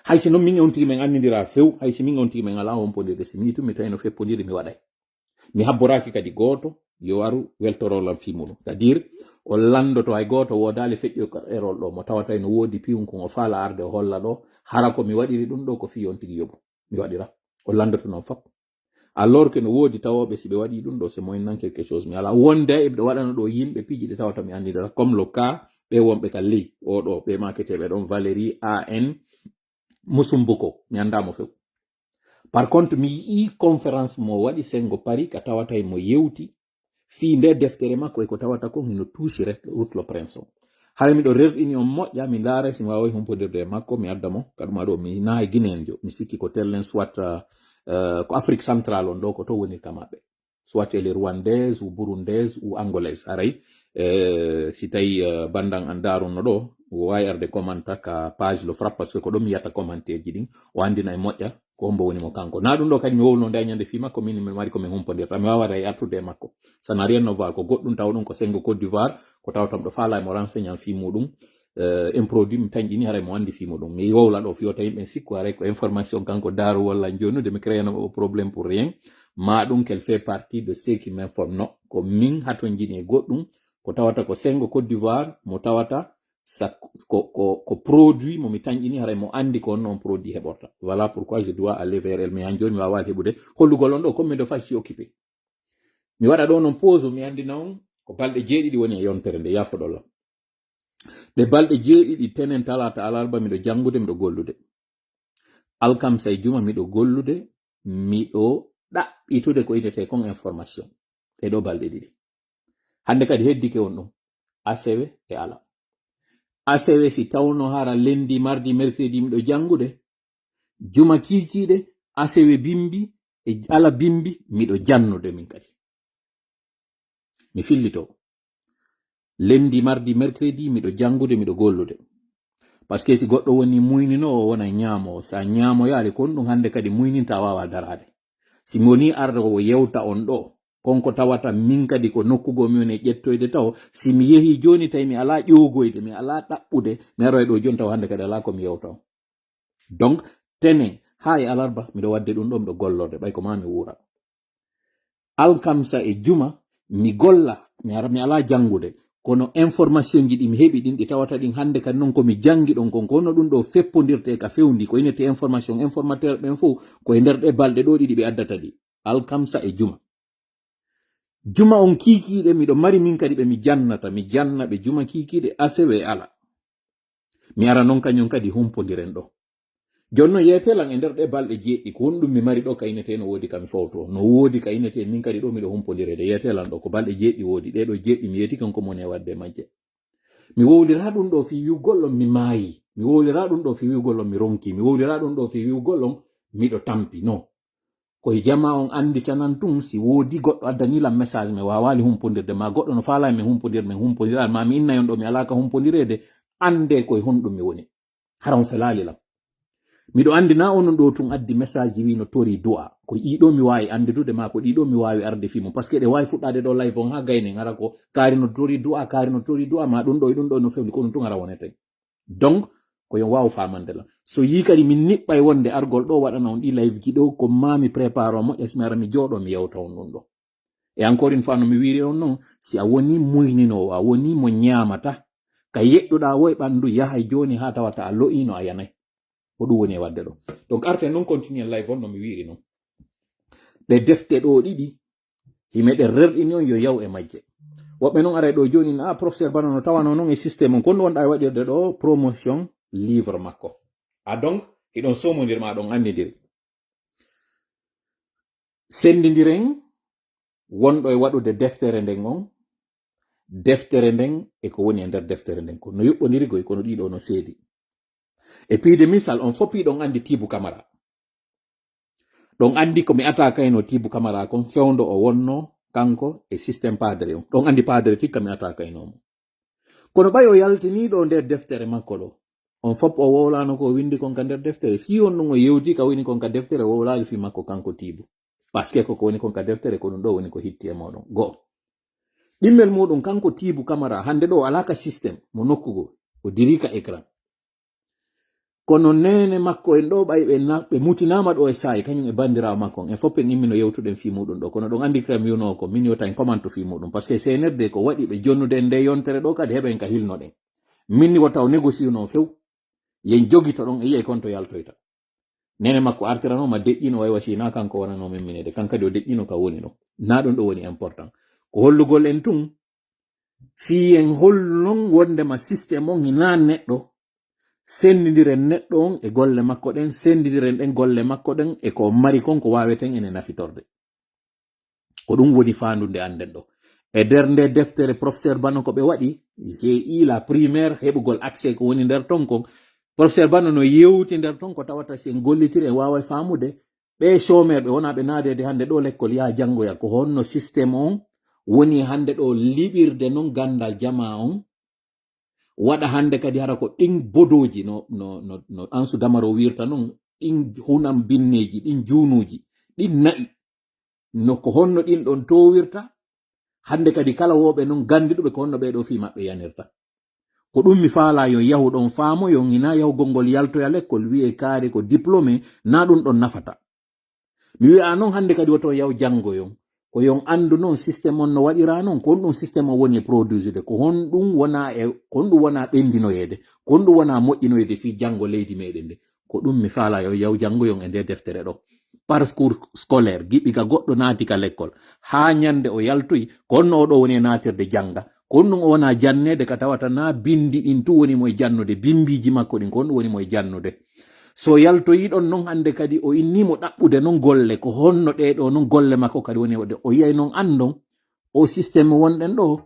Hay si non min e on tigi men anndindira few, hay si min e on tigi men alaa hompondirde, si mi tun mi tawi no feppondiri mi waɗay. Mi habboraaki kadi gooto yo aru weltoro lan fii muɗum. C'est-à-dire, o lanndoto hay gooto woodaali feƴƴo ka ɗerol ɗo, mo tawata no woodi piyum kun o faala arde o holla ɗo, hara ko mi waɗiri ɗum ɗo ko fii on tigi yoɓu. Mi waɗira. O lanndoto non fop. Alors que no woodi tawooɓe si ɓe waɗi ɗum ɗo, c'est moyen quelque chose. Mi alaa wonde e ɓe waɗana ɗo yimɓe piiji ɗi tawata mi anndidata. Comme le cas, ɓe wonɓe ka ley, o ɗo, ɓe maketeɓe ɗon, Valérie A N Musumbuko, mi anndaa mo few. Par contre, mi yi'i conférence mo waɗi Sengo Paris, ka tawata mo yewti, fii nde deftere makko e ko tawata kon hino tuusi ret-, Route le Prince on. Hara miɗo rerɗini on moƴƴa, mi ndaara si mi waaway humpondirde e makko, mi adda mo, ka ɗum aɗo, mi nahay Guinéen jo, mi sikki ko tellen soit, euh, euh, ko Afrique centrale on ɗo, ko to woni ka maɓɓe. Soit elle est rwandaise ou burundaise ou angolaise. Haray, euh, si tawi, euh, bandan an daarunno ɗo, o waawi arde commenta ka page le Frappe, parce que ko ɗo mi yiyata commentaire ji ɗin, o anndina e moƴƴa, ko hombo woni mo kanko. Na ɗum ɗo kadi mi wowlno nde ñande fii makko, min mi mari ko min humpondirta. Mi waawata e artude e makko. Ça n'a rien à voir. Ko goɗɗum taw ɗum ko Sengo Côte d'Ivoire, ko tawtam ɗo faala e mo renseignan fii muɗum. Euh, un produit mi tanƴini haray mo anndi fii muɗum. Mi wowla ɗo fii o tawi ɓen sikku haray ko information kanko daaru walla jonude, mi créana o problème pour rien. Ma ɗum qu'elle fait partie de ceux qui m'informent. Non, ko min hatonjini e goɗɗum, ko tawata ko Sengo Côte d'Ivoire, mo tawata sa-, ko, ko, ko produit mo mi tanƴini, haray mo anndi ko honno on produit heɓorta. Voilà pourquoi je dois aller vers elle. Mais han jooni mi waawaali heɓude hollugol on ɗo, comme miɗo fasi occupé. Mi waɗa ɗo non pause, mi anndina on ko balɗe jeeɗiɗi woni e yontere nde, yaafoɗon lan. Ɗe balɗe jeeɗiɗi, tenen, talaata, alarba, miɗo janngude, miɗo gollude. Alkamsa e juma, miɗo gollude, miɗo ɗaɓɓitude ko innetee kon information. E ɗo balɗe ɗiɗi. Hannde kadi heddike on ɗum. Asewe e ala. Asewe si tawno hara lundi, mardi, mercredi, miɗo janngude. Juma kiikiiɗe, asewe bimbi, e ala bimbi, miɗo jannude min kadi. Mi fillito. Lundi, mardi, mercredi, miɗo janngude, miɗo gollude. Parce que si goɗɗo woni muynino, o wona ñaamo. Sa ñaamoyaali kon ɗum hannde kadi muyninta, a waawa daraade. Si mi woni arde ko yewta on ɗo, kon ko tawata min kadi ko nokku goo mi woni e ƴettoyde taw. Si mi yehi jooni tawi mi alaa ƴoogoyde, mi alaa ɗaɓɓude, mi aroy ɗo jooni taw hannde kadi alaa ko mi yewta on. Donc, tenen, haa e alarba, miɗo waɗde ɗum ɗo, miɗo gollorde, ɓay ko ma mi wuura. Alkamsa e juma, mi golla, mi ara, mi alaa janngude. Kono information ji ɗi mi heɓi ɗin, ɗi tawata ɗin hannde kadi non ko mi janngi ɗon kon, ko honno ɗum ɗo feppondirte ka fewndi, ko innete information, informateur ɓen fow, ko e nder ɗe balɗe ɗo ɗiɗi ɓe addata ɗi. Alkamsa e juma. Juma on kiikiiɗe, miɗo mari min kadi ɓe mi jannata, mi janna ɓe juma kiikiiɗe, asewe e ala. Mi ara non kañum kadi humpondiren ɗo. Jooni non yeetee lan e nder ɗe balɗe jeeɗiɗi, ko honɗum mi mari ɗo ka innete no woodi ka mi fowto, no woodi ka innete min kadi ɗo miɗo humpondireede. Yeetee lan ɗo, ko balɗe jeeɗiɗi woodi, ɗee ɗo jeeɗiɗi mi yeeti kan ko moni e waɗde e majje. Mi wowlira ɗum ɗo fii wi'ugol on mi maayi. Mi wowlira ɗum ɗo fii wi'ugol on mi ronki. Mi wowlira ɗum ɗo fii wi'ugol on miɗo tampi. No. Ko e jamaa on annditanan tun, si woodi goɗɗo addani lan message, mi waawaali humpondirde, ma goɗɗo no faalaa mi humpondir, mi humpondiral, ma mi inna on ɗo mi alaa ka humpondireede, anndee ko e honɗum mi woni. Hara on felaali lan. Miɗo anndi na onon ɗo tun addi message ji wi no tori du'a. Ko ɗii ɗo mi waawi anndude, ma ko ɗii ɗo mi waawi arde fii mum. Parce que ɗe waawi fuɗɗaade ɗo live on haa gaynen, hara ko kaari no tori du'a, kaari no tori du'a, ma ɗum ɗo e ɗum ɗo no fewndi, ko ɗum tun hara wonete. Donc, ko yo waaw faamande lan. So yii kadi min niɓɓay wonde argol ɗo waɗana on ɗii live ji ɗo, ko ma mi prépare on moƴƴa, si mi ara mi jooɗo mi yewta on ɗum ɗo. Et encore une fois, no mi wiiri on non, si a woni muyninoowo, a woni mo ñaamata, ka yeɗɗuɗaa wo e ɓanndu, yahay jooni haa tawata a lo'iino a yanay. Ko ɗum woni e waɗde ɗo. Donc, arten non continue live on no mi wiiri non. Ɗe defte ɗo ɗiɗi, himi ɗe rerɗini on yo yaw e majje. Woɓɓe non aray ɗo jooni, "Ah, professeur Bano no tawano non e système on, ko ɗum wonɗa e waɗirde ɗo promotion livre makko." Ah, donc, hiɗon somondir ma ɗon anndidiri. Senndindiren wonɗo e waɗude deftere nden on. deftere nden e ko woni e nder deftere nden. Ko no yuɓɓondiri goy, kono ɗiɗo no seedi. E piide misal, on fof ɗon anndi Tiibu Kamara. Ɗon anndi ko mi atakayno Tiibu Kamara kon, fewndo o wonno kanko e système padre on. Ɗon anndi padre tikka mi atakayno mo. Kono ɓay o yaltini ɗo nder deftere makko ɗo, on fof o wowlano ko o windi kon ka nder deftere. Fii on ɗum o yewti ka woni kon ka deftere, o wowlaali fii makko kanko Tiibu. Parce que ko ko woni kon ka deftere, ko ɗum ɗo woni ko hitti e moɗon. Go. Ɗimmel muɗum kanko Tiibu Kamara, hannde ɗo o alaa ka système mo nokkugo, o diri ka écran. Kono neene makko en ɗo ɓay ɓe na-, ɓe mutinaama ɗo e saa'i, kañum e banndiraawo makko on. En fof en immino yewtuɗen fii muɗum ɗo. Kono ɗon anndi kadi mi wi'unoo ko min wota en komanto fii muɗum. Parce que C N R D ko waɗi ɓe jonnude en nde yontere ɗo kadi heɓen ka hilnoɗen. Min ni wota o négocier no few. Yen jogito ɗon e yi'ay kon to yaltoyta. Neene makko artirano ma deƴƴino way wasi na kanko wanano min minede. Kan kadi o deƴƴino ka woni ɗo. Na ɗum ɗo woni important. Ko hollugol en tun fii en hollu non wondema système on hinaa neɗɗo. Senndidiren neɗɗo on e golle makko ɗen, senndidiren ɗen golle makko ɗen e ko o mari kon ko waaweten ene nafitorde. Ko ɗum woni faandu nde annden ɗo. E nder nde deftere professeur Bano ko ɓe waɗi, G I la primaire, heɓugol accès ko woni nder ton kon. Professeur Bano no yewti nder ton ko tawata si en gollitiri en waaway faamude. Ɓe chômeur ɓe wona ɓe naadeede hannde ɗo lekkol yaha janngoya. Ko honno système on woni hannde ɗo liɓirde non ganndal jamaa on? Waɗa hannde kadi hara ko ɗin bodooji no, no, no, no Ansu Damaro wirta non, ɗin hunan binneeji, ɗin juunuuji, ɗin na'i. No ko honno ɗin ɗon towirta? Hannde kadi kala wooɓe non ganndiɗuɓe ko honno ɓee ɗo fii maɓɓe yanirta. Ko ɗum mi faalaa yo yahu ɗon faamoyon hinaa yahugol ngol yaltoya lekkol wi'e kaari ko diplômé, na ɗum ɗon nafata. Mi wi'a non hannde kadi woto yaw janngoyon. Ko yon anndu non système on no waɗira non, ko honɗum système on woni e produisude, ko honɗum wona e, ko honɗum wona ɓendinoyeede, ko honɗum wona moƴƴinoyeede fii janngo leydi meɗen nde. Ko ɗum mi faalaa yo yaw janngoyon e nde deftere ɗo. Parcours scolaire, giɓi ka goɗɗo naati ka lekkol, haa ñande o yaltoyi, ko honno o ɗo woni e naatirde jannga, ko honɗum o wona janneede ka tawata na binndi ɗin tu woni mo e jannude, bimmbiiji makko ɗin, ko honɗum woni mo e jannude. So yaltoyi ɗon non hannde kadi o inni mo ɗaɓɓude non golle, ko honno ɗee ɗo non golle makko kadi woni e waɗde. O yiyay non anndon, o système wonɗen ɗo,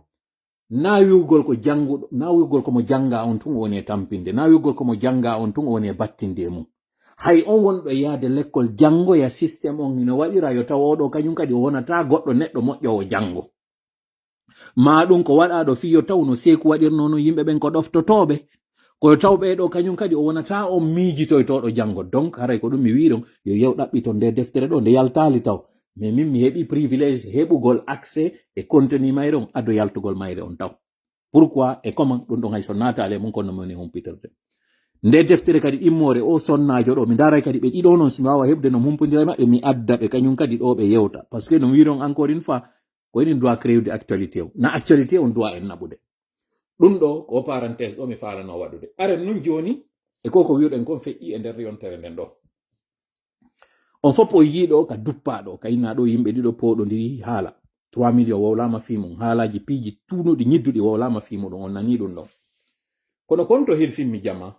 na wi'ugol ko jannguɗo, na wi'ugol ko mo jannga on tun o woni e tampinde, na wi'ugol ko mo jannga on tun o woni e battinde e mum. Hay on wonɗo e yahde lekkol janngoya système on hino waɗira yo taw o ɗo kañum kadi o wonata goɗɗo neɗɗo moƴƴoowo janngo. Ma ɗum ko waɗaaɗo fii yo taw no Seeku waɗirnoo non yimɓe ɓen ko ɗoftotooɓe. Ko yo taw ɓee ɗo kañum kadi o wonata on miijitoytooɗo janngo. Donc, haray ko ɗum mi wi'i ɗon, yo yaw ɗaɓɓiton nde deftere ɗo, nde yaltaali taw. Mais min mi heɓi privilège heɓugol accès e contenu mayre on, ado yaltugol mayre on taw. Pourquoi et comment? Ɗum ɗon hay so naataali e mum, kono mi woni humpitirde. Nde deftere kadi ɗimmoore o sonnaajo ɗo, mi ndaaray kadi ɓe ɗiɗo non, si mi waawa heɓde no mi humpondira e maɓɓe, mi adda ɓe kañum kadi ɗo ɓe yewta. Parce que no mi wi'i ɗon encore une fois, ko enen doit créer de actualité o. Na actualité on doit en naɓude. Ɗum ɗo ko parenthèse ɗo mi faalano waɗude. Aren nun jooni e ko ko wi'uɗen kon feƴƴi e nder yontere nden ɗo. On fof o yii ɗo ka duppaa ɗo, ka innaa ɗo yimɓe ɗiɗo pooɗondiri haala. Trois millions wowlaama fii mum, haalaaji piiji tuunuɗi ñidduɗi wowlaama fii muɗum, on nanii ɗum ɗon. Kono kon to hilfimmi jama,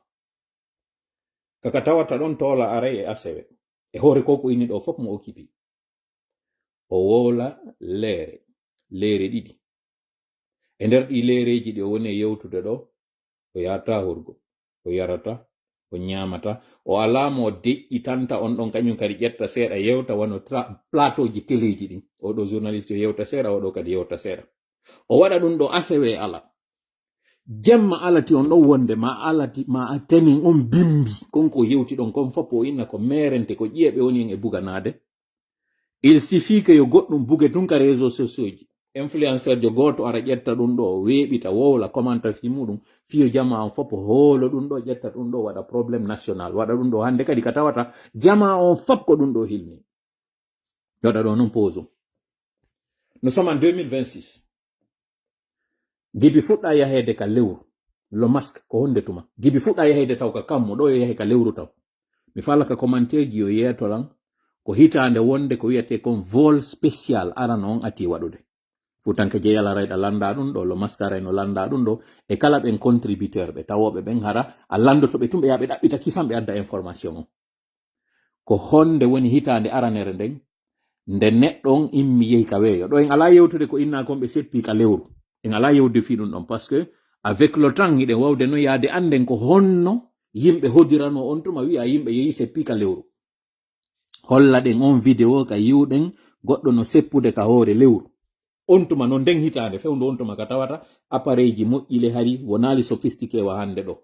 kaka tawata ɗon toola aray e asewe. E hoore ko ko inni ɗo fof mo okipi. O wowla leere, leere ɗiɗi. E nder ɗi leereeji ɗi o woni e yewtude ɗo, o yahata hurgo, o yarata, o ñaamata, o alaa mo deƴƴitanta on ɗon kañum kadi ƴetta seeɗa yewta wano tra-, plateau ji teleeji ɗin. Oɗo journaliste yo yewta seeɗa, oɗo kadi yewta seeɗa. O waɗa ɗum ɗo asewe ala. Jemma alati on ɗon wonde ma alati ma a tenin on bimbi. Kon ko yewti ɗon kon fof o inna ko meerente ko ƴiye ɓe woni en e buganaade. Il suffit que yo goɗɗum buge tun ka réseaux sociaux ji. Influenceur jo gooto ara ƴetta ɗum ɗo, weeɓita, wowla, commenta fii muɗum. Fiyo jama on fof hoolo ɗum ɗo, ƴetta ɗum ɗo, waɗa problème national. Waɗa ɗum ɗo hannde kadi ka tawata jama on fof ko ɗum ɗo hilni. Waɗa ɗo non pause. Nous sommes en deux mille vingt-six. Gibi fuɗɗa yaheede ka lewru. Le masque ko honde tuma? Gibi fuɗɗa yaheede taw ka kammu, ɗo yo yahe ka lewru taw. Mi fala ka commentaire ji yo yeeto lan. Ko hitaande wonde ko wiyetee kon vol spécial arano on ati waɗude. Futanke je yala rayɗa landa ɗum ɗo, le masque aray no landa ɗum ɗo, e kala ɓen contributeur ɓe tawooɓe ɓen hara, a landoto ɓe tun ɓe yaa ɓe ɗaɓɓita kisan ɓe adda information on. Ko honde woni hitaande aranere nden, nde neɗɗo on immi yehi ka weeyo? Ɗo en alaa yewtude ko innaa kon ɓe seppi ka lewru. En alaa yewde fii ɗum ɗon, parce que avec le temps, hiɗen waawde noon yahde annden ko honno yimɓe hodirano on tuma, wiya yimɓe yehi seppi ka lewru. Hollaɗen on vidéo ka yiwɗen goɗɗo no seppude ka hoore lewru. On tuma noon, nden hitaande fewndo on tuma, ka tawata appareil ji moƴƴi le, hari wonaali sophistiqué wa hannde ɗo.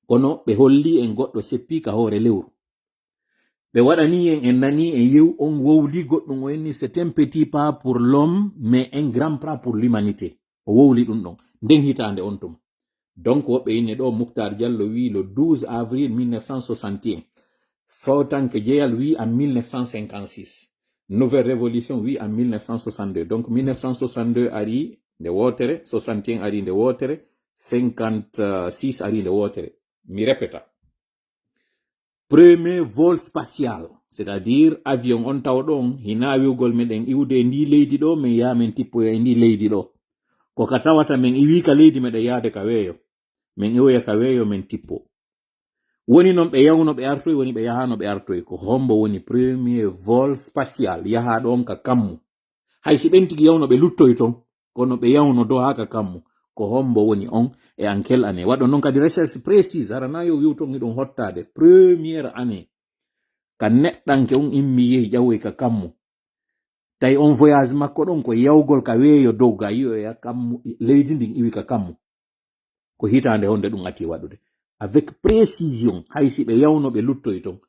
Kono ɓe holli en goɗɗo seppi ka hoore lewru. Ɓe waɗani en, en nani, en yew on wowli goɗɗum, o inni, c'est un petit pas pour l'homme, mais un grand pas pour l'humanité. O wowli ɗum ɗon. Nden hitaande on tuma. Donc, woɓɓe inni ɗo, Muktar Diallo wi le douze avril mille neuf cent soixante et un. Fawtanke Jeyal wi en mille neuf cent cinquante-six. Nouvelle Révolution wi en mille neuf cent soixante-deux. Donc, mille neuf cent soixante-deux ari nde wootere, soixante et un ari nde wootere, cinquante-six ari nde wootere. Mi répéta. Premier vol spatial, c'est-à-dire avion on tawɗo on, hinaa wi'ugol meɗen iwde e ndi leydi ɗo, men yaha men tippoya e ndi leydi ɗo. Ko ka tawata men iwi ka leydi, meɗen yahde ka weeyo. Men iwoya ka weeyo, men tippo. Woni noon ɓe yawno ɓe artoy, woni ɓe yahano ɓe artoy. Ko hombo woni premier vol spatial yahaaɗo on ka kammu? Hay si ɓen tigi yawno ɓe luttoy ton, kono ɓe yawno do haa ka kammu. Ko hombo woni on e en quelle année? Waɗo noon kadi recherche précise, hara na yo wi'u ton hiɗum hottaade. Première année ka neɗɗanke on immi yehi ƴawoy ka kammu. Tawi on voyage makko ɗon ko yawgol ka weeyo dow ga, yi'oya kammu, leydi ndin iwi ka kammu. Ko hitaande honde ɗum ati waɗude? Avec précision, hay si ɓe yawno ɓe luttoy ton.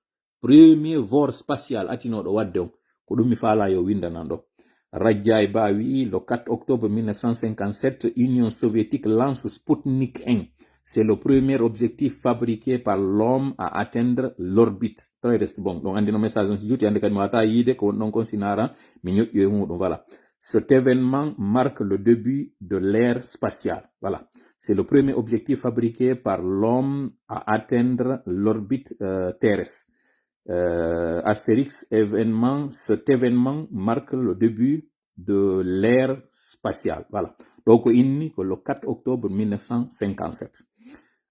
Premier vol spatial atinooɗo waɗde on, ko ɗum mi faalaa yo windanan ɗo. Rajay Ba wi'i, le quatre octobre mille neuf cent cinquante-sept, Union soviétique lance Sputnik un. C'est le premier objectif fabriqué par l'homme à atteindre l'orbite terrestre. Bon, ɗum anndi no message on si juuti, hannde kadi mi wata yiide ko won ɗon kon, si naara mi ñoƴƴu e muɗum. Voilà. Cet événement marque le début de l'ère spatiale. Voilà. C'est le premier objectif fabriqué par l'homme à atteindre l'orbite, euh, terrestre. Euh, Astérix, événement, cet événement marque le début de l'ère spatiale. Voilà. Donc, inni ko le quatre octobre mille neuf cent cinquante-sept.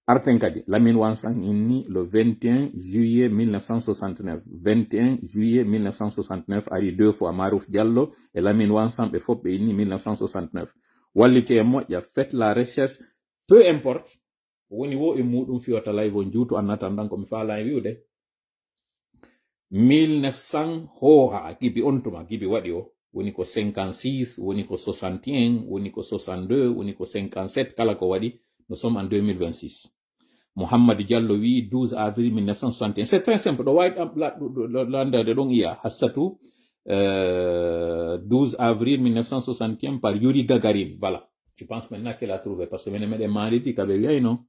Arten kadi, Lamine Wansan inni le vingt et un juillet mille neuf cent soixante-neuf. Vingt et un juillet mille neuf cent soixante-neuf, ari deux fois, Marouf Diallo e Lamine Wansan, ɓe fof ɓe inni mille neuf cent soixante-neuf. Wallite e moƴƴa, faites la recherche, peu importe. Woni wo e muɗum fiyota live on juutu annatan ɗan ko mi faalaa e wi'ude. Mille neuf cents hooha, gibi on tuma, gibi waɗi o. Woni ko cinquante-six, woni ko soixante et un, woni ko soixante-deux, woni ko cinquante-sept, kala ko waɗi, nous sommes en deux mille vingt-six. Mouhamadou Diallo wi douze avril mille neuf cent soixante et un. C'est très simple. Ɗo wawi ɗam-, la-, ɗo, ɗo, ɗo, landade ɗon iya. Hassatu, euh, douze avril mille neuf cent soixante et un par Yuri Gagarin. Voilà. Je pense maintenant qu'elle a trouvé. Parce que menen meɗen maalidi ka ɓe wiyayno.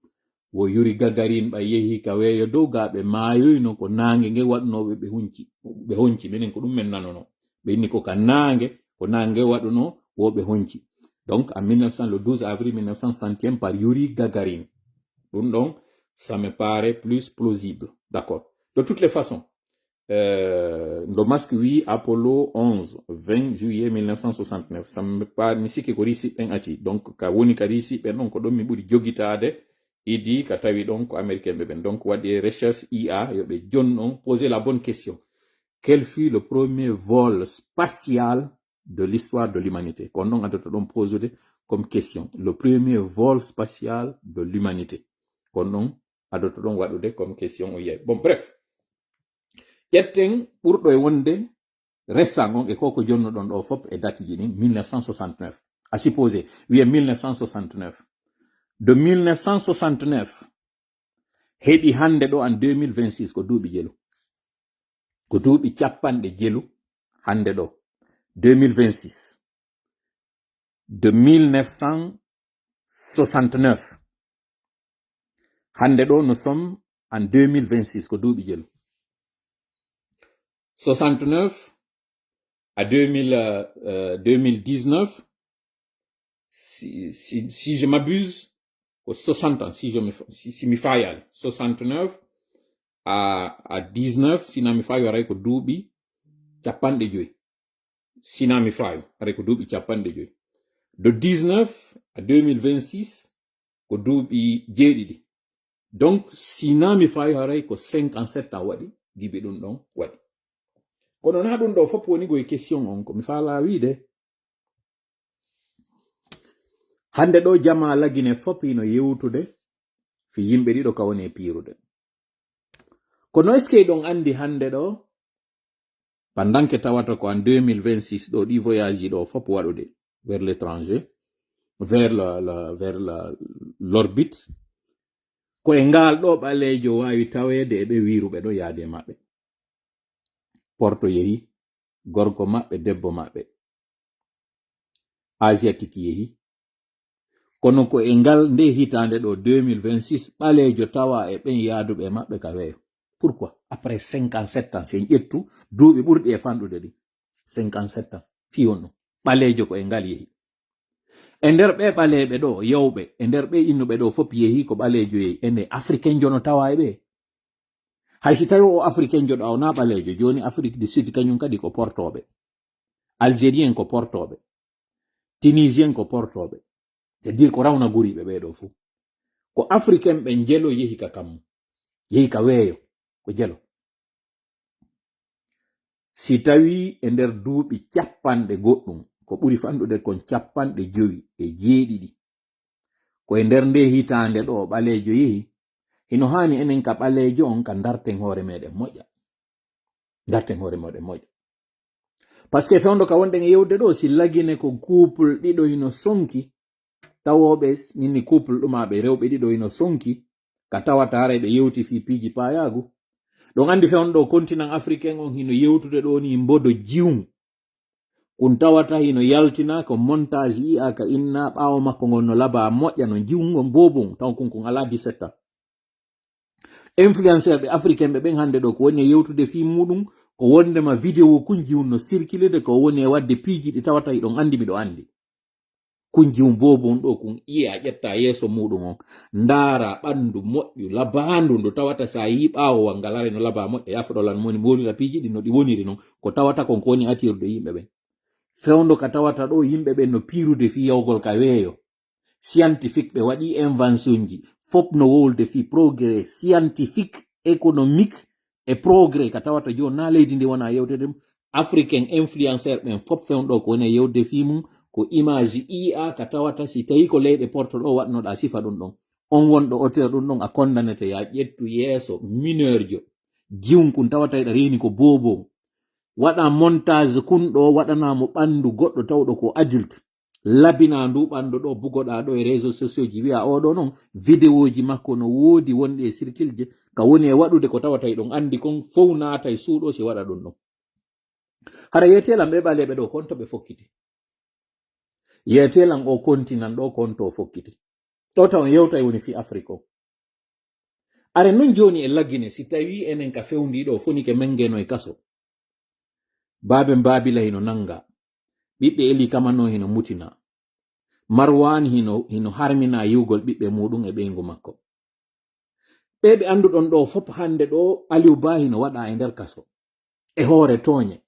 Wo Yuri Gagarin ɓa yehi ka weeyo dow ga ɓe maayoyno ko naange nge waɗunoo ɓe, ɓe hunci. Ɓe honci. Minen ko ɗum men nanono. Ɓe inni ko ka naange, ko naange waɗunoo wo ɓe honci. Donc, en mille neuf cents, le douze avril mille neuf cent soixante et un par Yuri Gagarin. Ɗum ɗon, ça me paraît plus plausible. D'accord. De toutes les façons, euh, ndo masque wi Apollo onze, vingt juillet mille neuf cent soixante-neuf. Ça me paraît, mi sikki ko Risi ɓen ati. Donc, ka woni ka Risi ɓen ɗon ko ɗon mi ɓuri jogitaade. Idi ka tawi ɗon ko Américain ɓe ɓen. Donc, waɗi recherche I A, yo ɓe jon on, poser la bonne question. Quel fut le premier vol spatial de l'histoire de l'humanité? Kon ɗon adoto ɗon posude comme question. Le premier vol spatial de l'humanité. Kon ɗon adoto ɗon waɗude comme question o yiyay. Bon, bref. Ƴetten ɓurɗo e wonde récent on e ko ko jonnuɗon ɗo fof e date ji ɗin, mille neuf cent soixante-neuf. A supposé, wiye mille neuf cent soixante-neuf. De mille neuf cent soixante-neuf, heɓi hannde ɗo en deux mille vingt-six, ko duuɓi jelu. Ko duuɓi capanɗe jelu hannde ɗo. Deux mille vingt-six. De mille neuf cent soixante-neuf. Hannde ɗo, nous sommes en deux mille vingt-six, ko duuɓi jelu. Soixante-neuf à deux mille, euh, deux mille dix-neuf, si, si, si je m'abuse, ko soixante ans, si je me fa-, si, si mi faayaali. Soixante-neuf à, à dix-neuf, si na mi faayi, haray ko duuɓi capanɗe joyi. Si na mi faayi, haray ko duuɓi capanɗe joyi. De dix-neuf à deux mille vingt-six, ko duuɓi jeeɗiɗi. Donc, si na mi faayi, haray ko cinquante-sept ans waɗi, gibi ɗum ɗon waɗi. Kono na ɗum ɗo fof woni ko e question on, ko mi faalaa wiide. Hannde ɗo, jama Lagine fop hino yewtude fi yimɓe ɗiɗo ka woni e piirude. Kono est-ce que ɗon anndi hannde ɗo, pendant que tawata ko en deux mille vingt-six ɗo, ɗi voyage ji ɗo fop waɗude vers l'étranger, vers la, la, vers la, l'orbite, ko e ngal ɗo ɓaleejo waawi taweede e ɓe wiiruɓe ɗo yaade e maɓɓe. Porto yehi, gorko maɓɓe, debbo maɓɓe. Asiatique yehi. Kono ko e ngal nde hitaande ɗo, deux mille vingt-six, ɓaleejo tawa e ɓen yaaduɓe e maɓɓe ka weeyo. Pourquoi? Après cinquante-sept ans, si en ƴettu duuɓi ɓurɗi e fanɗude ɗi. Cinquante-sept ans. Fii on ɗum. Ɓaleejo ko e ngal yehi. E nder ɓe ɓaleeɓe ɗo, yawɓe, e nder ɓe innuɓe ɗo fop yehi ko ɓaleejo yehi. Ene Africain jo no tawa e ɓe. Hay si tawi o Africain jo ɗo, o na ɓaleejo, jooni Afrique du Sud kañum kadi ko portooɓe. Algérien ko portooɓe. Tunisien ko portooɓe. C'est-à-dire ko rawna guriiɓe ɓe ɗo fuu. Ko Africain ɓe jelo yehi ka kammu. Yehi ka weeyo. Ko jelo. Si tawi e nder duuɓi capanɗe goɗɗum, ko ɓuri fanɗude kon capanɗe jowi e jeeɗiɗi, ko e nder nde hitaande ɗo ɓaleejo yehi, hino haani enen ka ɓaleejo on ka darten hoore meɗen moƴƴa. Darten hoore meɗen moƴƴa. Parce que fewndo ka wonɗen e yewde ɗo, si Lagine ko couple ɗiɗo hino sonki, tawooɓe, min ni couple ɗumaaɓe rewɓe ɗiɗo hino sonki, ka tawata haray ɓe yewti fii piiji paayaagu. Ɗon anndi fewndo ɗo continent africain on hino yewtude ɗo ni mbodo jiwun. Kun tawata hino yaltina ko montage i'a ka inna ɓaawo makko ngon no laba moƴƴa no jiwun ngon boobun, taw kun kun alaa dix-sept ans. Influenceur ɓe africain ɓe ɓen hannde ɗo ko woni e yewtude fii muɗum, ko wondema vidéo kun jiwun no circuler de ko woni e waɗde piiji ɗi tawata hiɗon anndi miɗo anndi. Kun jiwun boobun ɗo kun i'a ƴetta yeeso muɗum on, ndaara ɓandu moƴƴu labaandu ndu tawata sa yi ɓaawo wal ngal haray no laba moƴƴa, yafoɗo lan moni mbolira piiji ɗi no ɗi woniri non, ko tawata kon ko woni attirde yimɓe ɓen. Fewndo ka tawata ɗo yimɓe ɓen no piirude fii yawgol ka weeyo. Scientifique ɓe waɗi invention ji, fop no wowlude fii progrès scientifique, économique e progrès ka tawata jooni na leydi ndi wona yewtede ɗum. Africain influenceur ɓen fop fewndo ko woni e yewde fii mum ko image i'a ka tawata si tawi ko leyɗe porto ɗo waɗnoɗa sifa ɗum ɗon. On wonɗo auteur ɗum ɗon a condamnete ya ƴettu yeeso mineur jo. Jiwun kun tawata eɗa reeni ko boobon. Waɗa montage kun ɗo waɗana mo ɓandu goɗɗo tawɗo ko adulte. Labina ndu ɓandu ɗo bugoɗa ɗo e réseaux sociaux ji wi'a oɗo non vidéo ji makko no woodi wonɗi e circuler je. Ka woni e waɗude ko tawata eɗon anndi kon fow naata e suuɗo si waɗa ɗum ɗon. Hara yeetelan ɓe ɓaleeɓe ɗo kon to ɓe fokkiti. Yeetelan o continent ɗo kon to fokkiti. Ɗo taw on yewtay woni fii Afrique o. Are non jooni e Lagine si tawi enen ka fewndi ɗo foni ke mengeno e kaso. Baaben Baabila hino nanga. Ɓiɓɓe Eli Kamano hino mutina. Marwan hino, hino harmina yiwgol ɓiɓɓe muɗum e ɓeyngu makko. Ɓe ɓe annduɗon ɗo fop hannde ɗo Aliou Ba hino waɗa e nder kaso. E hoore tooñe.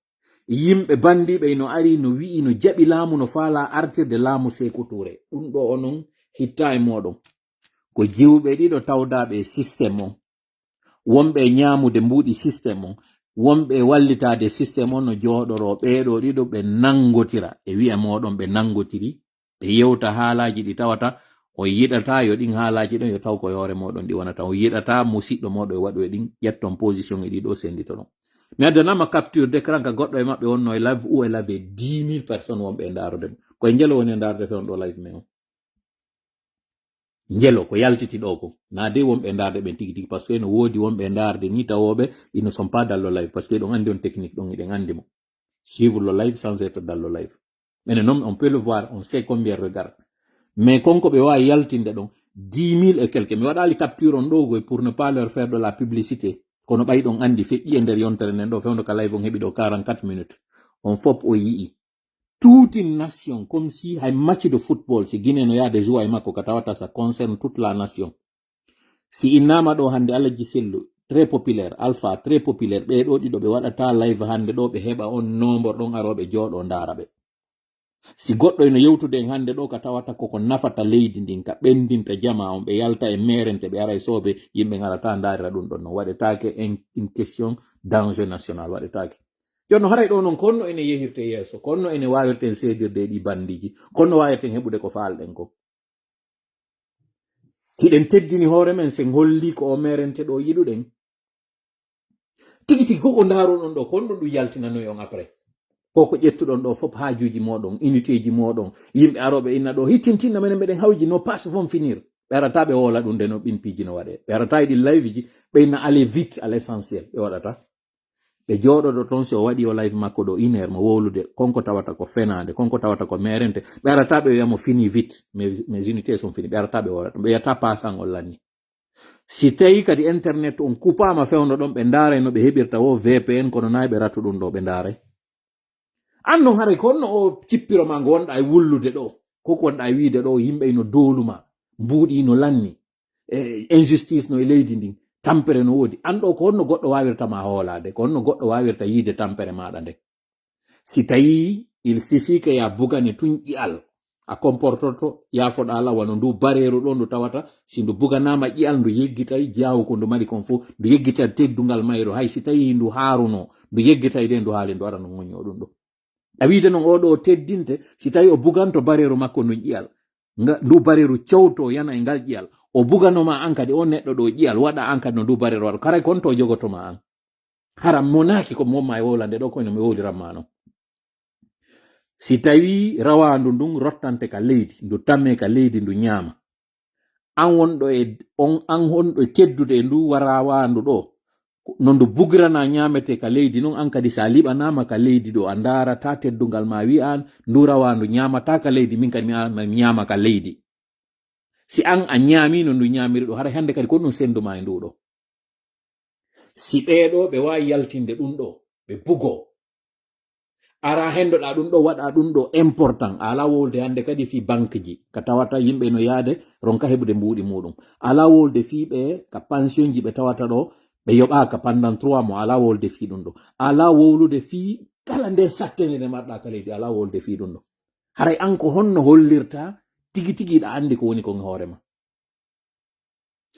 Yimɓe bandiiɓe ino ari no wi'i no jaɓi laamu no faala artirde laamu Seeku Tuure. Ɗum ɗo onon hitta e mooɗon. Ko jiwɓe ɗiɗo tawdaaɓe e système on. Wonɓe e ñaamude mbuuɗi système on. Wonɓe e wallitaade système on no jooɗoroo ɓee ɗo ɗiɗo ɓe nanngotira. E wi'a mooɗon ɓe nanngotiri. Ɓe yewta haalaaji ɗi tawata on yiɗataa yo ɗin haalaaji ɗon yo taw ko e hoore mooɗon ɗi wonata. On yiɗataa musiɗɗo mooɗon e waɗu e ɗin ƴetton position e ɗi ɗo sennditoɗon. Mi addanaama capture d'écran ka goɗɗo e maɓɓe wonno e live ou e live e dix mille personnes wonɓe e ndaarude mo. Ko e njelo woni e ndaarude fewndo live men on. Njelo ko yaltiti ɗo ko. Na de wonɓe e ndaarde ɓen tigi tigi, parce que no woodi wonɓe e ndaarde ni tawooɓe, ils ne sont pas dans le live, parce que ɗon anndi on technique ɗon, hiɗen anndi mo. Suivre le live sans être dans le live. Mene non, on peut le voir, on sait combien regarde. Mais kon ko ɓe waawi yaltinde ɗon, dix mille et quelques. Mi waɗaali capture on ɗo goy pour ne pas leur faire de la publicité. Kono ɓay ɗon anndi feƴƴi e nder yontere nden ɗo, fewndo ka live on heɓi ɗo quarante-quatre minutes. On fop o yi'i. Toute une nation, comme si hay match de football, si Guinée no yaade joue e makko ka tawata ça concerne toute la nation. Si innama ɗo hannde Alaji Sellu, très populaire, Alpha, très populaire, ɓe ɗo ɗiɗo ɓe waɗata live hannde ɗo ɓe heɓa on nombre ɗon arooɓe jooɗo ndaara ɓe. Si goɗɗo eno yewtude en hannde ɗo ka tawata koko nafata leydi ndin, ka ɓendinta jama on, ɓe yalta e merente, ɓe ara e soobe, yimɓe ngarata ndaarira ɗum ɗon non. Waɗetaake en, une question d'enjeu national, waɗetaake. Jooni no haray ɗo non, konno ene yehirte yeeso, konno ene wawirten seedirde e ɗi bandiji, konno wawirten heɓude ko faalɗen ko. Hiɗen teddini hoore men sen holli ko o merente ɗo yiɗuɗen. Tigi tigi, koko ndaaruɗon ɗo, ko honɗum ɗum yaltinanoyi on après? Koko ƴettuɗon ɗo fof, haajuuji mooɗon, unité ji mooɗon, yimɓe arooɓe inna ɗo, hittintinna menen meɗen hawji, no passe vont finir. Ɓe arata ɓe woola ɗum nde no ɗin piiji no waɗe. Ɓe arata e ɗin live ji, ɓe inna allez vite à l'essentiel, ɓe waɗata. Ɓe jooɗoɗo toon, si o waɗi o live makko ɗo une heure, mo wowlude, konko tawata ko fenaande, konko tawata ko merente. Ɓe arata ɓe wiya mo fini vite, mes, mes unités sont fini. Ɓe arata ɓe woola ɗum, ɓe wiyata passe an on lanni. Si tawi kadi internet on kupaama fewndo ɗon, ɓe ndaaray no ɓe heɓirta wo V P N, kono nayi ɓe ratu ɗum ɗo, ɓe ndaaray. An non haray ko honno o cippiro ma ngo wonɗa e wullude ɗo? Ko ko wonɗa e wiide ɗo, yimɓe ino dooluma, mbuuɗi ino lanni, e injustice no e leydi ndin, tampere no woodi. An ɗo ko honno goɗɗo waawirta ma hoolaade? Ko honno goɗɗo waawirta yiide tampere maaɗa nde? Si tawi il suffit que ya bugane tun ƴi'al, a comportoto, yaafoɗa Allah, wano ndu bareeru ɗo ndu tawata, si ndu buganaama ƴi'al, ndu yeggitay jaawu ko ndu mari kon fof, ndu yeggitay teddungal mayru. Hay si tawi ndu haaruno, ndu yeggitay de, ndu haali, ndu ara no ŋoñño ɗum ɗo. A wiide non oo ɗo teddinte, si tawi o buganto bareeru makko ndun ƴi'al, nga, ndu bareeru cowto yana e ngal ƴi'al, o buganoma an kadi, o neɗɗo ɗo ƴi'al, waɗa an kadi no ndu bareeru waɗa, karay kon to jogotoma an. Hara monaaki ko momma e wowlande ɗo, kono mi wowliranma non. Si tawi rawaandu ndun rottante ka leydi, ndu tamme ka leydi, ndu ñaama. An wonɗo e, on, an honɗo e teddude e ndu rawaandu ɗo, no ndu bugirana ñaamete ka leydi non, an kadi sa liɓanaama ka leydi ɗo, a ndaarata teddungal ma, wi'an ndu rawaandu ñaamata ka leydi, min kadi mi a-, mi ñaama ka leydi. Si an a ñaami no ndu ñaamiri ɗo, haray hannde kadi ko ɗum sendu ma e ndu ɗo. Si ɓee ɗo ɓe waawi yaltinde ɗum ɗo, ɓe bugo. Ara hendoɗa ɗum ɗo, waɗa ɗum ɗo important. A alaa wowlude hannde kadi fii banque ji, ka tawata yimɓe no yaade ronka heɓude mbuuɗi muɗum. A alaa wowlude fii ɓe ka pension ji ɓe tawata ɗo, ɓe yoɓaaka pendant trois mois. A alaa wowlude fii ɗum ɗo. A alaa wowlude fii kala nde sattere nde marɗa ka leydi. A alaa wowlude fii ɗum ɗo. Haray an ko honno hollirta tigi tigi hiɗa anndi ko woni kon e hoore ma?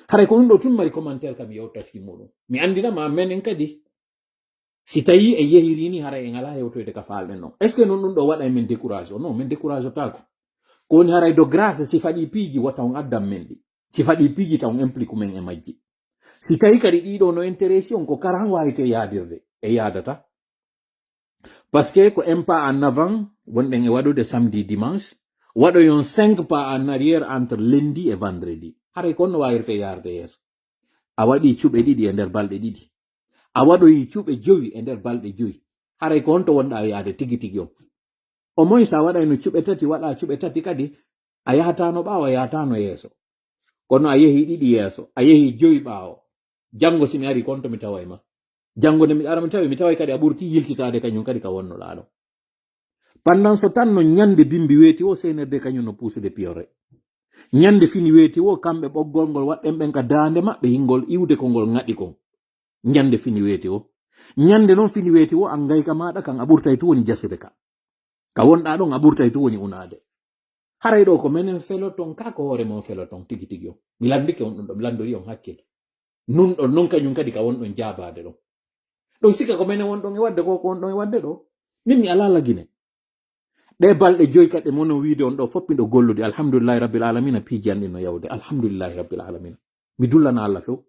Haray ko ɗum ɗo tun mari commentaire kam yewta fii muɗum. Mi anndina ma menen kadi. Si tawi e yehiri ni, haray en alaa hewtoyde ka faalɗen ɗon. Est-ce que non ɗum ɗo waɗa e men découragé? Non, min découragé taako. Ko woni haray de grâce, si faɗi piiji, wata on addan men ɗi. Si faɗi piiji, taw on implique men e majji. Si tawi kadi ɗiɗo no intéressé on, ko karan wayte yaadirde, e yaadata. Parce que ko un pas en avant, wonɗen e waɗude samedi, dimanche, waɗoyon cinq pas en arrière entre lundi et vendredi. Haray ko no wayirte yaarde yeeso. A waɗi cuɓe ɗiɗi e nder balɗe ɗiɗi. A waɗoyi cuɓe jowi e nder balɗe jowi. Haray ko honto wonɗa yaade tigi tigi on? Au moins sa waɗayno cuɓe tati, waɗa cuɓe tati kadi, a yahataano ɓaawo, a yahataano yeeso. Kono a yehi ɗiɗi yeeso, a yehi jowi ɓaawo. Janngo si mi ari kon to mi taway ma. Janngo nde mi ara mi tawi, mi taway kadi a ɓurti yiltitaade kañum kadi ka wonnoɗaa ɗo. Pendant ce temps no ñande bimbi weeti wo, C N R D kañum no puusude piyore. Ñande fini weeti wo, kamɓe ɓoggol ngol waɗɗen ɓen ka daande maɓɓe, hingol iwde ko ngol ŋaɗi kon. Ñande fini weeti wo. Ñande non fini weeti wo, an gayka maaɗa kan a ɓurtay tu woni jasude ka. Ka wonɗaa ɗon a ɓurtay tu woni unaade. Haray ɗo ko menen feloton ka, ko hoore mon feloton tigi tigi on. Mi lanndike on ɗum ɗo, mi lanndori on hakkil. Nun ɗon, non kañum kadi ka wonɗon jaabaade ɗon. Ɗon sikka ko menen wonɗon e waɗde ko, ko wonɗon e waɗde ɗo. Min mi alaa lagine. Ɗe balɗe joy kaɗe mono wiide on ɗo fof miɗo gollude. Alhamdulillahi Rabbil Alamina, piiji an ɗin no yawde. Alhamdulillahi Rabbil Alamina. Mi dullana Allah few.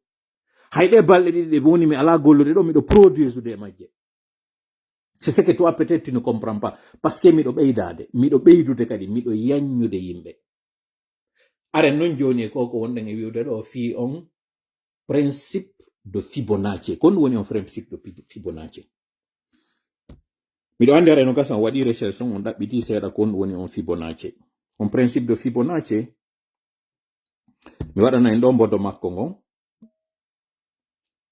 Hay ɗe balɗe ɗiɗi ɗe woni mi alaa gollude ɗo, miɗo produisude e majje. C'est ce que toi peut-être tu ne comprends pas. Parce que miɗo ɓeydaade, miɗo ɓeydude kadi, miɗo yaññude yimɓe. Aren non jooni e ko, ko wonɗen e wi'ude ɗo fii on principe de Fibonacci. Ko ɗum woni on principe de Fi-, Fibonacci? Miɗo anndi haray no gasa on waɗi recherche on, on ɗaɓɓiti seeɗa ko ɗum woni on Fibonacci. On principe de Fibonacci, mi waɗana en ɗo mbodo makko ngon.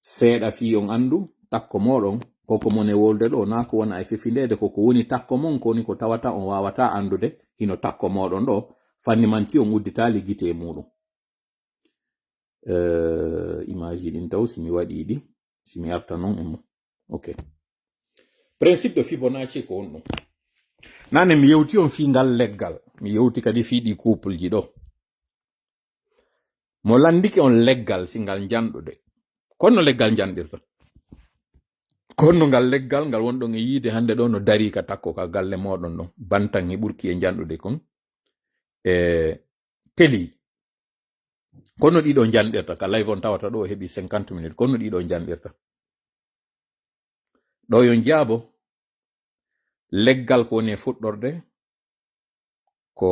Seeɗa fii on anndu takko mooɗon, ko ko mon e wolde ɗo, naa ko wona e fefindeede, ko ko woni takko mon, ko woni ko tawata on waawata anndude hino takko mooɗon ɗo, fanni manti on udditaali gite e muuɗum. Eh, image ɗin taw si mi waɗi ɗi, si mi arta non e mum. Ok. Principe de Fibonacci ko on ɗum. Nane mi yewti on fii ngal leggal, mi yewti kadi fii ɗi couple ji ɗo. Mo lanndike on leggal si ngal njanɗude. Kono no leggal njanɗirta. Kono ngal leggal ngal wonɗon e yiide hannde ɗo no darii ka takko ka galle mooɗon ɗon. Bantan e ɓurki e njanɗude kon. E teli. Kono ɗiɗo njanɗirta, ka live on tawata ɗo o heɓi cinquante minutes. Kono ɗiɗo njanɗirta. Ɗo yon jaabo, leggal ko woni e fuɗɗorde, ko,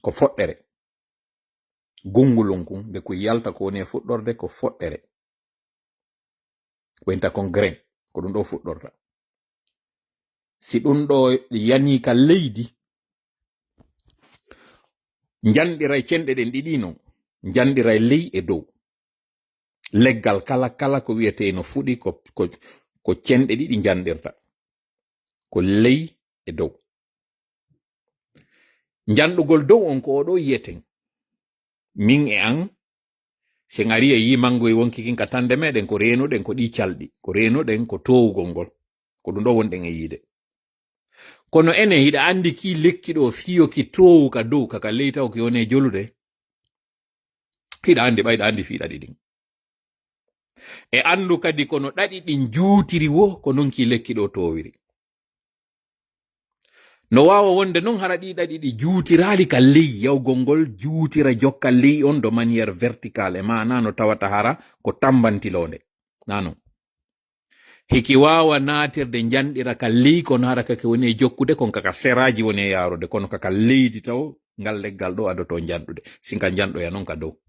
ko foɗɗere. Gungulun kun, nde kun yalta ko woni e fuɗɗorde, ko foɗɗere. Ko inta kon grain, ko ɗum ɗo fuɗɗorta. Si ɗum ɗo yani ka leydi, njanɗiray cenɗe ɗen ɗiɗi non, njanɗiray ley e dow. Leggal kala, kala ko wi'etee no fuɗi, ko, ko, ko cenɗe ɗiɗi njanɗirta. Ko ley e dow. Njanɗugol dow on ko oɗo yi'eten. Min e an, si en ari e yii manngo e wonki kin ka tande meɗen, ko reenuɗen ko ɗi calɗi, ko reenuɗen ko toowugol ngol. Ko ɗum ɗo wonɗen e yiide. Kono enen hiɗa anndi ki lekki ɗo fiyo ki toowu ka dow, ka ka ley taw ki woni e jolude. Hiɗa anndi ɓay ɗa anndi fii ɗaɗi ɗin. E anndu kadi kono ɗaɗi ɗin juutiri wo, ko non ki lekki ɗo toowiri. No waawa wonde non hara ɗi ɗaɗi ɗi juutiraali ka ley, yawgol ngol juutira jokka ley on de manière verticale, e maana no tawata hara ko tambantiloonde. Naa non. Hiki waawa naatirde njanɗira ka ley, kono hara kake woni e jokkude, kon kaka seraaji woni e yaarude, kono kaka leydi taw ngal leggal ɗo adoto njanɗude. Si ngal njanɗoya non ka dow.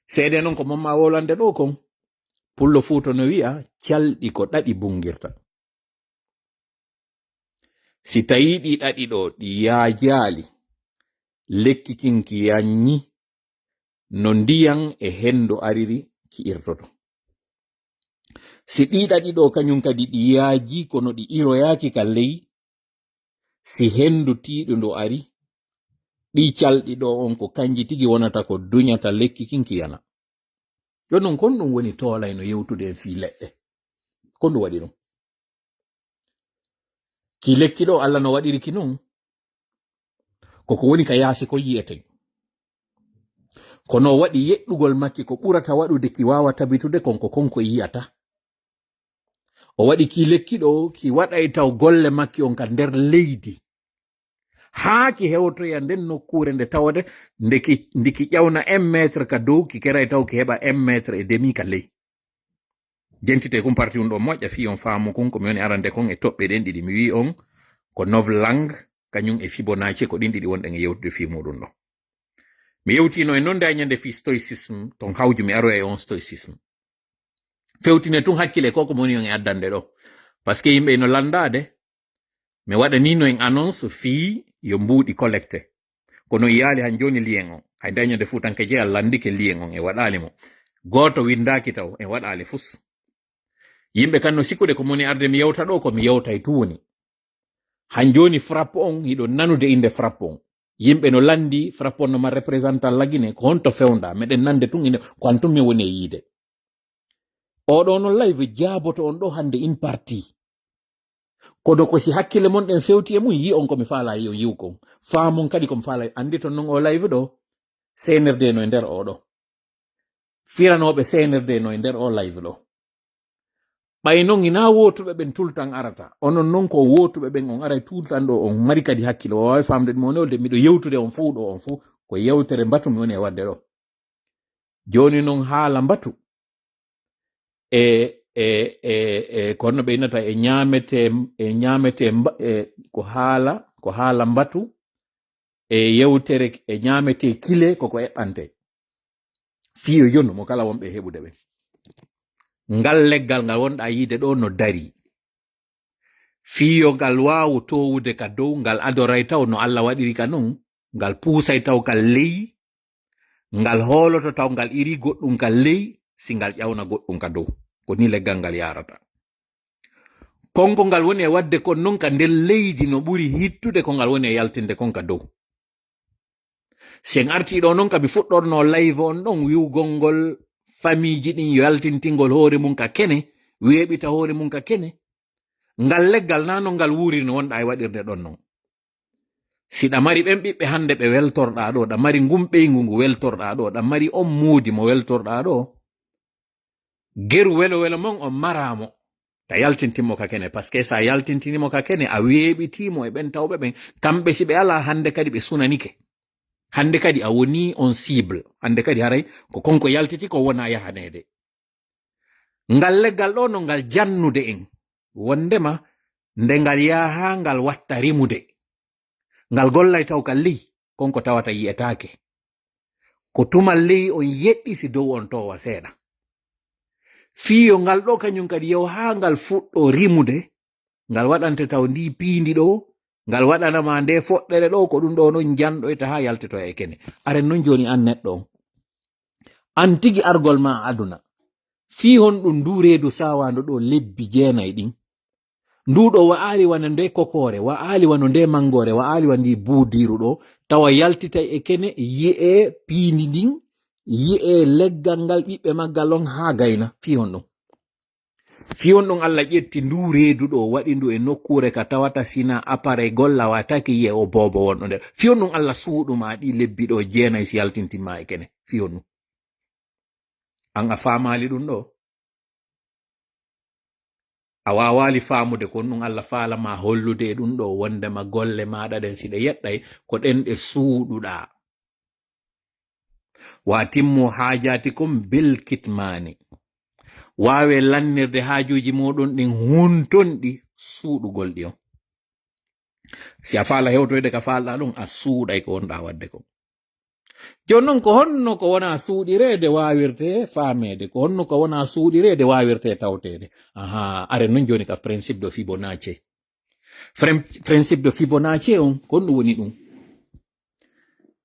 Seede non ko momma wolande ɗo kon. Pullo Fuuta no wi'a, calɗi ko ɗaɗi bungirta. Si tawii ɗi ɗaɗi ɗo ɗi yaajaali, lekki kin ki yaññi, no ndiyan e henndu ariri ki irtoto. Si ɗi ɗaɗi ɗo kañum kadi ɗi yaaji kono ɗi iroyaaki ka ley, si henndu tiiɗundu ari, ɗi calɗi ɗo on ko kanji tigi wonata ko duñata lekki kin ki yana. Ɗon non kon ɗum woni toolay no yewtude en fii leɗɗe. Ko ndu waɗi ɗum. Ki lekki ɗo Alla no waɗiri ki non. Ko ko woni ka yaasi ko yi'eten. Kono o waɗi yeɗɗugol makki ko ɓurata waɗude ki waawa tabitude kon ko kon ko yi'ata. O waɗi ki lekki ɗo ki waɗay taw golle makki on ka nder leydi. Haa ki hewtoya nden nokkuure nde tawde nde ki, ndi ki ƴawna un mètre ka dow, ki keray taw ki heɓa un mètre et demi ka ley. Jentite kun parti un ɗo moƴƴa fii on faamu kun ko mi woni arande kon e toɓɓe ɗen ɗiɗi. Mi wi'i on ko novlangue, kañum e Fibonacci ko ɗin ɗiɗi wonɗen e yewtude fii muɗum ɗo. Mi yewtino e non nde a ñande fii stoïcisme, ton hawju mi aroya e on stoïcisme. Fewtine tun hakkile ko ko moni on e addande ɗo. Parce que yimɓe ino landaade, mi waɗanino en annonce fii yo mbuuɗi collecte. Kono yaali han jooni lien on. Hay dañande fuutanke jeya landike lien on e waɗaali mo. Gooto windaaki taw en waɗaali fus. Yimɓe kan no sikkude ko moni arde mi yewta ɗo ko mi yewtay tun woni. Han jooni frappe on hiɗo nanude innde frappe on. Yimɓe no landi frappe on no ma représentant lagine ko honto fewnda. Meɗen nande tun inde ko an tun mi woni e yiide. Oɗo non live jaaboto on ɗo hande in parti. Kono ko si hakkille mon ɗen fewti e mum, yi on ko mi faala yi on yiw kon. Faamon kadi ko mi faala anditon non o live ɗo. C N R D no e nder oɗo. Firanooɓe C N R D no e nder o live ɗo. Ɓay non hinaa wootuɓe ɓen tultan arata. Onon non ko wootuɓe ɓen on aray tultan ɗo on mari kadi hakkille. O waawi faamde ɗum on e olde miɗo yewtude on fow ɗo on fow. Ko yewtere mbatu mi woni e waɗde ɗo. Jooni non haala mbatu. E, e, e, e, ko honno ɓe innata e ñaamete, e ñaamete mba-, e, ko haala, ko haala mbatu, e yewtere, e ñaamete kile, koko eɓɓante. Fiyo yonu mo kala wonɓe heɓude ɓen. Ngal leggal ngal wonɗa yiide ɗo no dari. Fii yo ngal waawu toowude ka dow, ngal adoray taw no Alla waɗiri ka non, ngal puusay taw ka ley, ngal hooloto taw ngal iri goɗɗum ka ley, si ngal ƴawna goɗɗum ka dow. Ko ni leggal ngal yaarata. Kon ko ngal woni e waɗde kon non ka nder leydi no ɓuri hittude ko ngal woni e yaltinde kon ka dow. Si en artii ɗo non ka mi fuɗɗorno live on ɗon wi'ugol ngol famiiji ɗin yo yaltintingol hoore mum ka kene, weeɓita hoore mum ka kene. Ngal leggal na no ngal wuurirno wonɗa e waɗirde ɗon non. Si ɗa mari ɓen ɓiɓɓe hannde ɓe weltorɗa ɗo, ɗa mari ngun ɓeyngu ngu weltorɗa ɗo, ɗa mari on moodi mo weltorɗa ɗo, geru welo welo mon on maraamo. Ta yaltintinmo ka kene, parce que sa yaltintinimo ka kene, a weeɓitimo e ɓen tawɓe ɓen, kamɓe si ɓe ala hannde kadi ɓe sunanike. Hannde kadi a woni on cible. Hannde kadi haray ko konko yaltiti ko wona yahaneede. Ngal leggal ɗo no ngal jannude en. Wondema nde ngal yaha ngal watta rimude. Ngal gollay taw ka ley, konko tawata yi'etaake. Ko tumal ley on yeɗɗi si dow on towa seeɗa. Fii yo ngal ɗo kañum kadi yaw haa ngal fuɗɗo rimude, ngal waɗante taw ndi piindi ɗo, ngal waɗanama nde foɗɗere ɗo, ko ɗum ɗo non janɗoyta haa yaltitoya e kene. Aren non jooni an neɗɗo on. An tigi argol ma aduna. Fii honɗum ndu reedu sawaandu ɗo lebbi jeenay ɗin? Ndu ɗo wa'aali wano nde kokoore, wa'aali wano nde manngoore, wa'aali wa ndi buudiiru ɗo, tawa yaltitay e kene, yi'ee piindi ndin, yi'ee leggal ngal, ɓiɓɓe maggal on haa gayna. Fii honɗum? Fii honɗum Allah ƴetti ndu reedu ɗo, waɗi ndu e nokkuure ka tawata sina appareil golla wa taki yi'e o boobo wonɗo nder? Fii honɗum Allah suuɗu ma ɗi lebbi ɗo jeenay si yaltintin ma e kene? Fii honɗum? An a faamaali ɗum ɗo? A waawaali faamude ko honɗum Allah faala ma hollude e ɗum ɗo, wondema golle maaɗa ɗen si ɗe yeɗɗay, ko ɗen ɗe suuɗuɗaa. Wa atimmu haajaatikum bil kitmaani. Waawe lannirde haajuuji muɗum ɗin huntonɗi suuɗugol ɗi on. Si a faala hewtoyde ka faalɗaa ɗum, a suuɗay ko wonɗaa waɗde kon. Jooni non, ko honno ko wona suuɗireede waawirte faameede? Ko honno ko wona suuɗireede waawirte tawteede? Aha, are non jooni ka principe de Fibonacci. Fren-, principe de Fibonacci on, ko honɗum woni ɗum?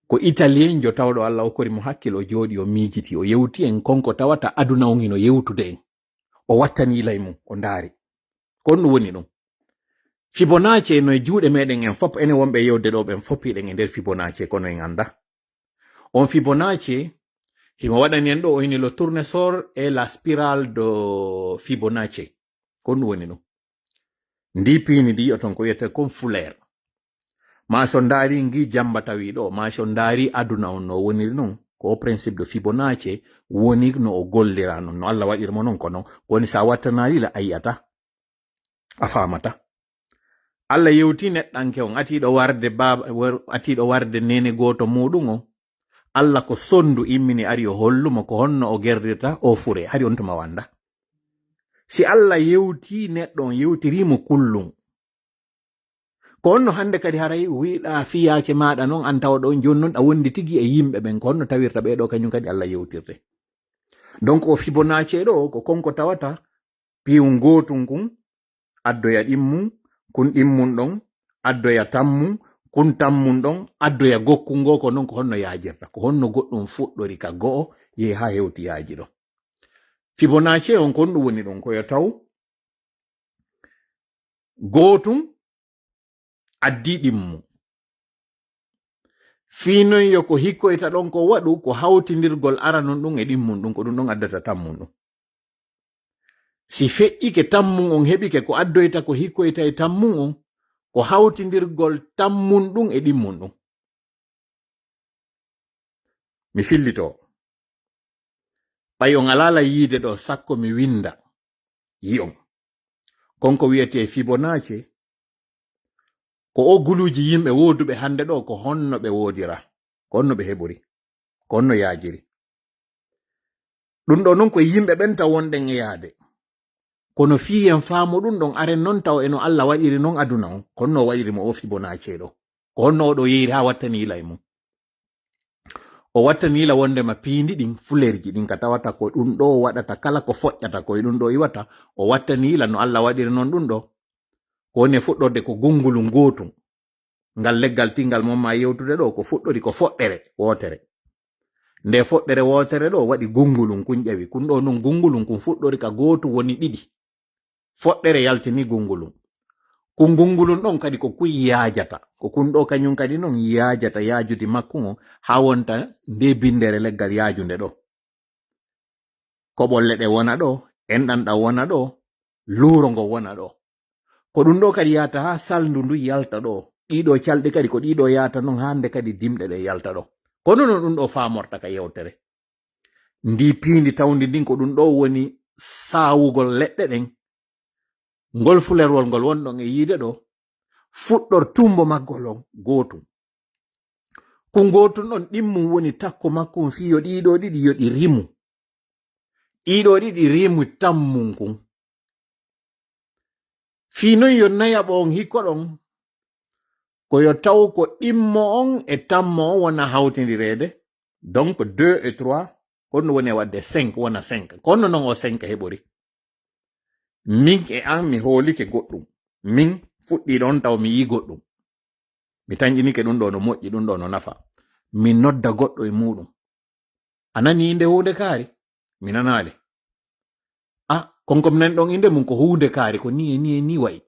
Ko Italien jo tawɗo Allah okkori mo hakkil, o jooɗi, o miijiti, o yewti en kon ko tawata aduna on hino yewtude en. O wattani lay mum, o ndaari. Ko honɗum woni ɗum? Fibonacci no e juuɗe meɗen en fop, enen wonɓe yewde ɗo ɓen fop hiɗen e nder Fibonacci, kono en annda. On Fibonacci, himo waɗani en ɗo, o hini le tournesol et la spirale de Fibonacci. Ko honɗum woni ɗum? Ndi piindi ndi yi'oton ko wiyete kon fleur. Ma so ndaari ngi jamba tawi ɗo, ma so ndaari aduna on no woniri non, ko principe de Fibonacci woni no o gollira non, no Allah waɗiri mo non ko non. Ko woni sa wattanaali la a yi'ata, a faamata. Allah yewti neɗɗanke on, atiiɗo warde baaba, war-, atiiɗo warde nene gooto muɗum on. Allah ko sondu immini ari o hollumo ko honno o gerdirta o fure, hari on tuma wanda. Si Allah yewti neɗɗo on, yewtiri mo kullum, ko honno hannde kadi haray wiɗa fiyaake maaɗa non, an tawa ɗon jooni non ɗa wondi tigi e yimɓe ɓen, ko honno tawirta ɓee ɗo kañum kadi Allah yewtirte? Donc o Fibonacci ɗo ko konko tawata piyun gootun kun addoya ɗimmum, kun ɗimmum ɗon addoya tammum, kun tammum ɗon addoya gokkun ngo, ko non ko honno yaajirta, ko honno goɗɗum fuɗɗori ka go'o yehi haa hewti yaaji ɗo. Fibonacci on kon ɗum woni ɗum ko yo taw gootum addi ɗimmu. Fii non yo ko hikkoyta ɗon ko waɗu ko hawtindirgol aranun ɗum e ɗimmun ɗum, ko ɗum ɗon addata tammun ɗum. Si feƴƴike tammun on heɓike ko addoyta ko hikkoyta e tammun on, ko hawtindirgol tammun ɗum e ɗimmun ɗum. Mi fillito. Ɓay on alaa la yiide ɗo, sakko mi winda. Yi'on. Kon ko wiyetee Fibonacci, ko o guluuji yimɓe wooduɓe hannde ɗo, ko honno ɓe woodira, ko honno ɓe heɓori, ko honno yaajiri. Ɗum ɗo non ko yimɓe ɓen taw wonɗen e yaade. Kono fii en faamu ɗum ɗon, aren non taw e no Allah waɗiri non aduna on, ko honno o waɗiri mo o Fibonacci ɗo. Ko honno o ɗo yeyri haa wattani ila e mum. O wattani ila wondema piindi ɗin, fulerji ɗin ka tawata ko ɗum ɗo waɗata kala ko foƴƴata, ko e ɗum ɗo iwata. O wattani ila no Allah waɗiri non ɗum ɗo. Ko woni e fuɗɗorde ko gungulun gootun. Ngal leggal tingal mon ma yewtude ɗo, ko fuɗɗori ko foɗɗere wootere. Nde foɗɗere wootere ɗo waɗi gungulun kun ƴawi. Kun ɗo non gungulun kun fuɗɗori ka gootu woni ɗiɗi. Foɗɗere yaltini gungulun. Kun gungulun ɗon kadi ko kun yaajata. Ko kun ɗo kañum kadi non yaajata yaajudi makkun on haa wonta nde bindere leggal yaajunde ɗo. Koɓolle ɗe wona ɗo, enɗan ɗan wona ɗo, luuro ngo wona ɗo. Ko ɗum ɗo kadi yaata haa salndu ndu yalta ɗo. Ɗiɗo calɗi kadi ko ɗiɗo yaata non haa nde kadi dimɗe ɗe yalta ɗo. Kono non ɗum ɗo faamorta ka yewtere. Ndi piindi tawndi ndin ko ɗum ɗo woni saawugol leɗɗe ɗen. Ngol fulerwol ngol wonɗon e yiide ɗo, fuɗɗor tumbo maggol on gootum. Kun gootun ɗon ɗimmum woni takko makkun fii yo ɗiiɗoo ɗiɗi yo ɗi rimu. Ɗiiɗoo ɗiɗi rimu tammum kun. Fii non yo nayaɓo on hikko ɗon, ko yo taw ko ɗimmo on e tammo on wona hawtindireede. Donc deux et trois, ko ɗun woni e waɗde cinq wona cinq. Ko honno non o cinq heɓori? Min e an mi hoolike goɗɗum. Min fuɗɗiiɗo on taw mi yii goɗɗum. Mi tanƴinike ɗun ɗoo no moƴƴi, ɗun ɗoo no nafa. Mi nodda goɗɗo e muuɗum. A nanii innde huunde kaari? Mi nanaali. A, kon ko mi nani ɗon innde mum ko huunde kaari, ko nii e nii e nii wa'i.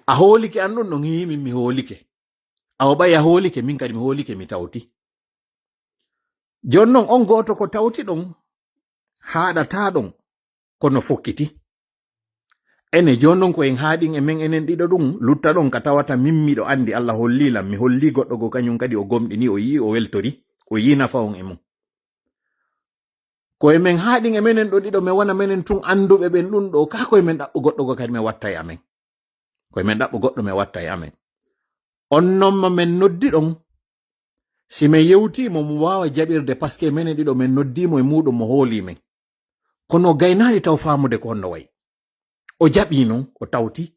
A hoolike an ɗun ɗon, hii, min mi hoolike. Awa ɓay a hoolike, min kadi mi hoolike, mi tawti. Jooni non on gooto ko tawti ɗon, haaɗataa ɗon, kono fokkiti. Ene jooni non ko en haaɗin e men enen ɗiɗo ɗun, lutta ɗon ka tawata min miɗo anndi Alla hollii lan, mi hollii goɗɗo goo kañun kadi o gomɗinii, o yi'i, o weltori, o yi'i nafa on e mun. Ko e men haaɗin e menen ɗon ɗiɗo, men wona menen tun annduɓe ɓen ɗun ɗoo, kaa ko e men ɗaɓɓo goɗɗo goo kadi men watta e amen. Ko e men ɗaɓɓo goɗɗo men watta e amen. On non mo men noddi ɗon, si men yewtii mo, mo waawa jaɓirde, parce que menen ɗiɗo men noddii mo e muuɗum mo hoolii men. Kono o gaynaali taw faamude ko honno wayi. O jaɓii non, o tawti.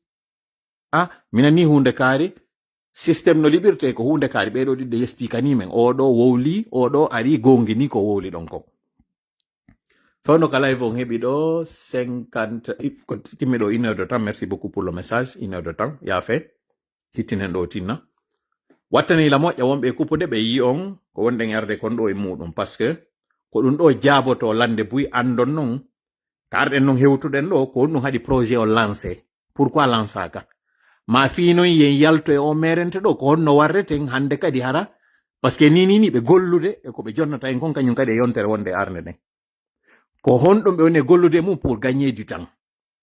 A, mi nanii huunde kaari, système no liɓirtee ko huunde kaari, ɓee ɗoo ɗiɗo yespikanii men. Oo ɗoo wowlii, oo ɗoo arii goonginii ko wowli ɗon kon. Fewndo ka live on heɓi ɗoo cinquante, ko timmi ɗoo une heure de temps. Merci beaucoup pour le message, une heure de temps. Yaafe, hittinen ɗoo tinna. Wattanii la moƴƴa wonɓe e kuppude ɓe yii on, ko wonɗen arde kon ɗoo e muuɗum. Parce que ko ɗun ɗoo jaabotoo lande buy anndon non. Ka arɗen non hewtuɗen ɗoo, ko honɗun haɗi projet on lancé? Pourquoi lansaaka? Maa fii non yen yalto e oo meerente ɗoo, ko honno warreten hannde kadi hara? Parce que nii, nii, nii ɓe gollude e ko ɓe jonnata en kon kañun kadi e yontere wonde e arde nden. Ko honɗun ɓe woni e gollude e mun pour gagner du temps?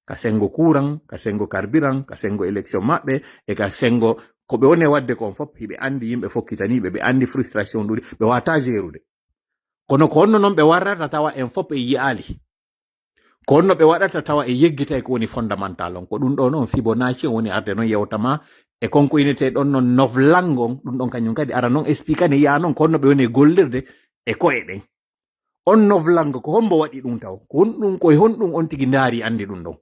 Ka senngo courant, ka senngo carburant, ka senngo élection maɓɓe, e ka senngo ko ɓe woni e waɗde kon fof, hiɓe anndi yimɓe fokkitanii ɓe, ɓe anndi frustration ɗuuɗi, ɓe waawataa gérude. Kono ko honno non ɓe warrata tawa en fof en yi'aali? Ko honno ɓe waɗata tawa en yeggitay ko woni fondamental on? Ko ɗun ɗoo non Fibonacci on woni arde non yewta maa e kon ko inetee ɗon non noflango on, ɗun ɗon kañun kadi ara non expliquer ne yi'a non ko honno ɓe woni e gollirde e ko'e ɗen. On noflango, ko hombo waɗi ɗun taw? Ko honɗun, ko e honɗun on tigi ndaari anndi ɗun ɗon?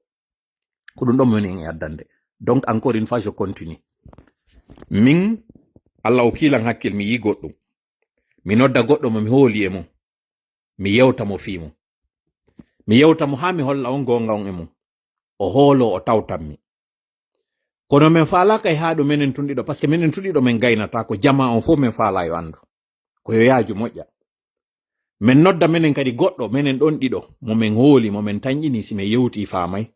Ko ɗun ɗon mi woni en e addande. Donc, encore une fois, je continue. Min, Alla okkii lan hakkil, mi yii goɗɗum. Mi nodda goɗɗo mo mi hooli e mun. Mi yewta mo fii mun. Mi yewta mo haa mi holla on goonga on e mun. O hooloo, o tawtan mi. Kono men faalaaka e haa ɗo menen tun ɗiɗo, parce que menen tun ɗiɗo men gaynataa ko jamaa on fof, men faalaa yo anndu. Ko yo yaaju moƴƴa. Men nodda menen kadi goɗɗo, menen ɗon ɗiɗo, mo men hooli, mo men tanƴini, si men yewtii faamay.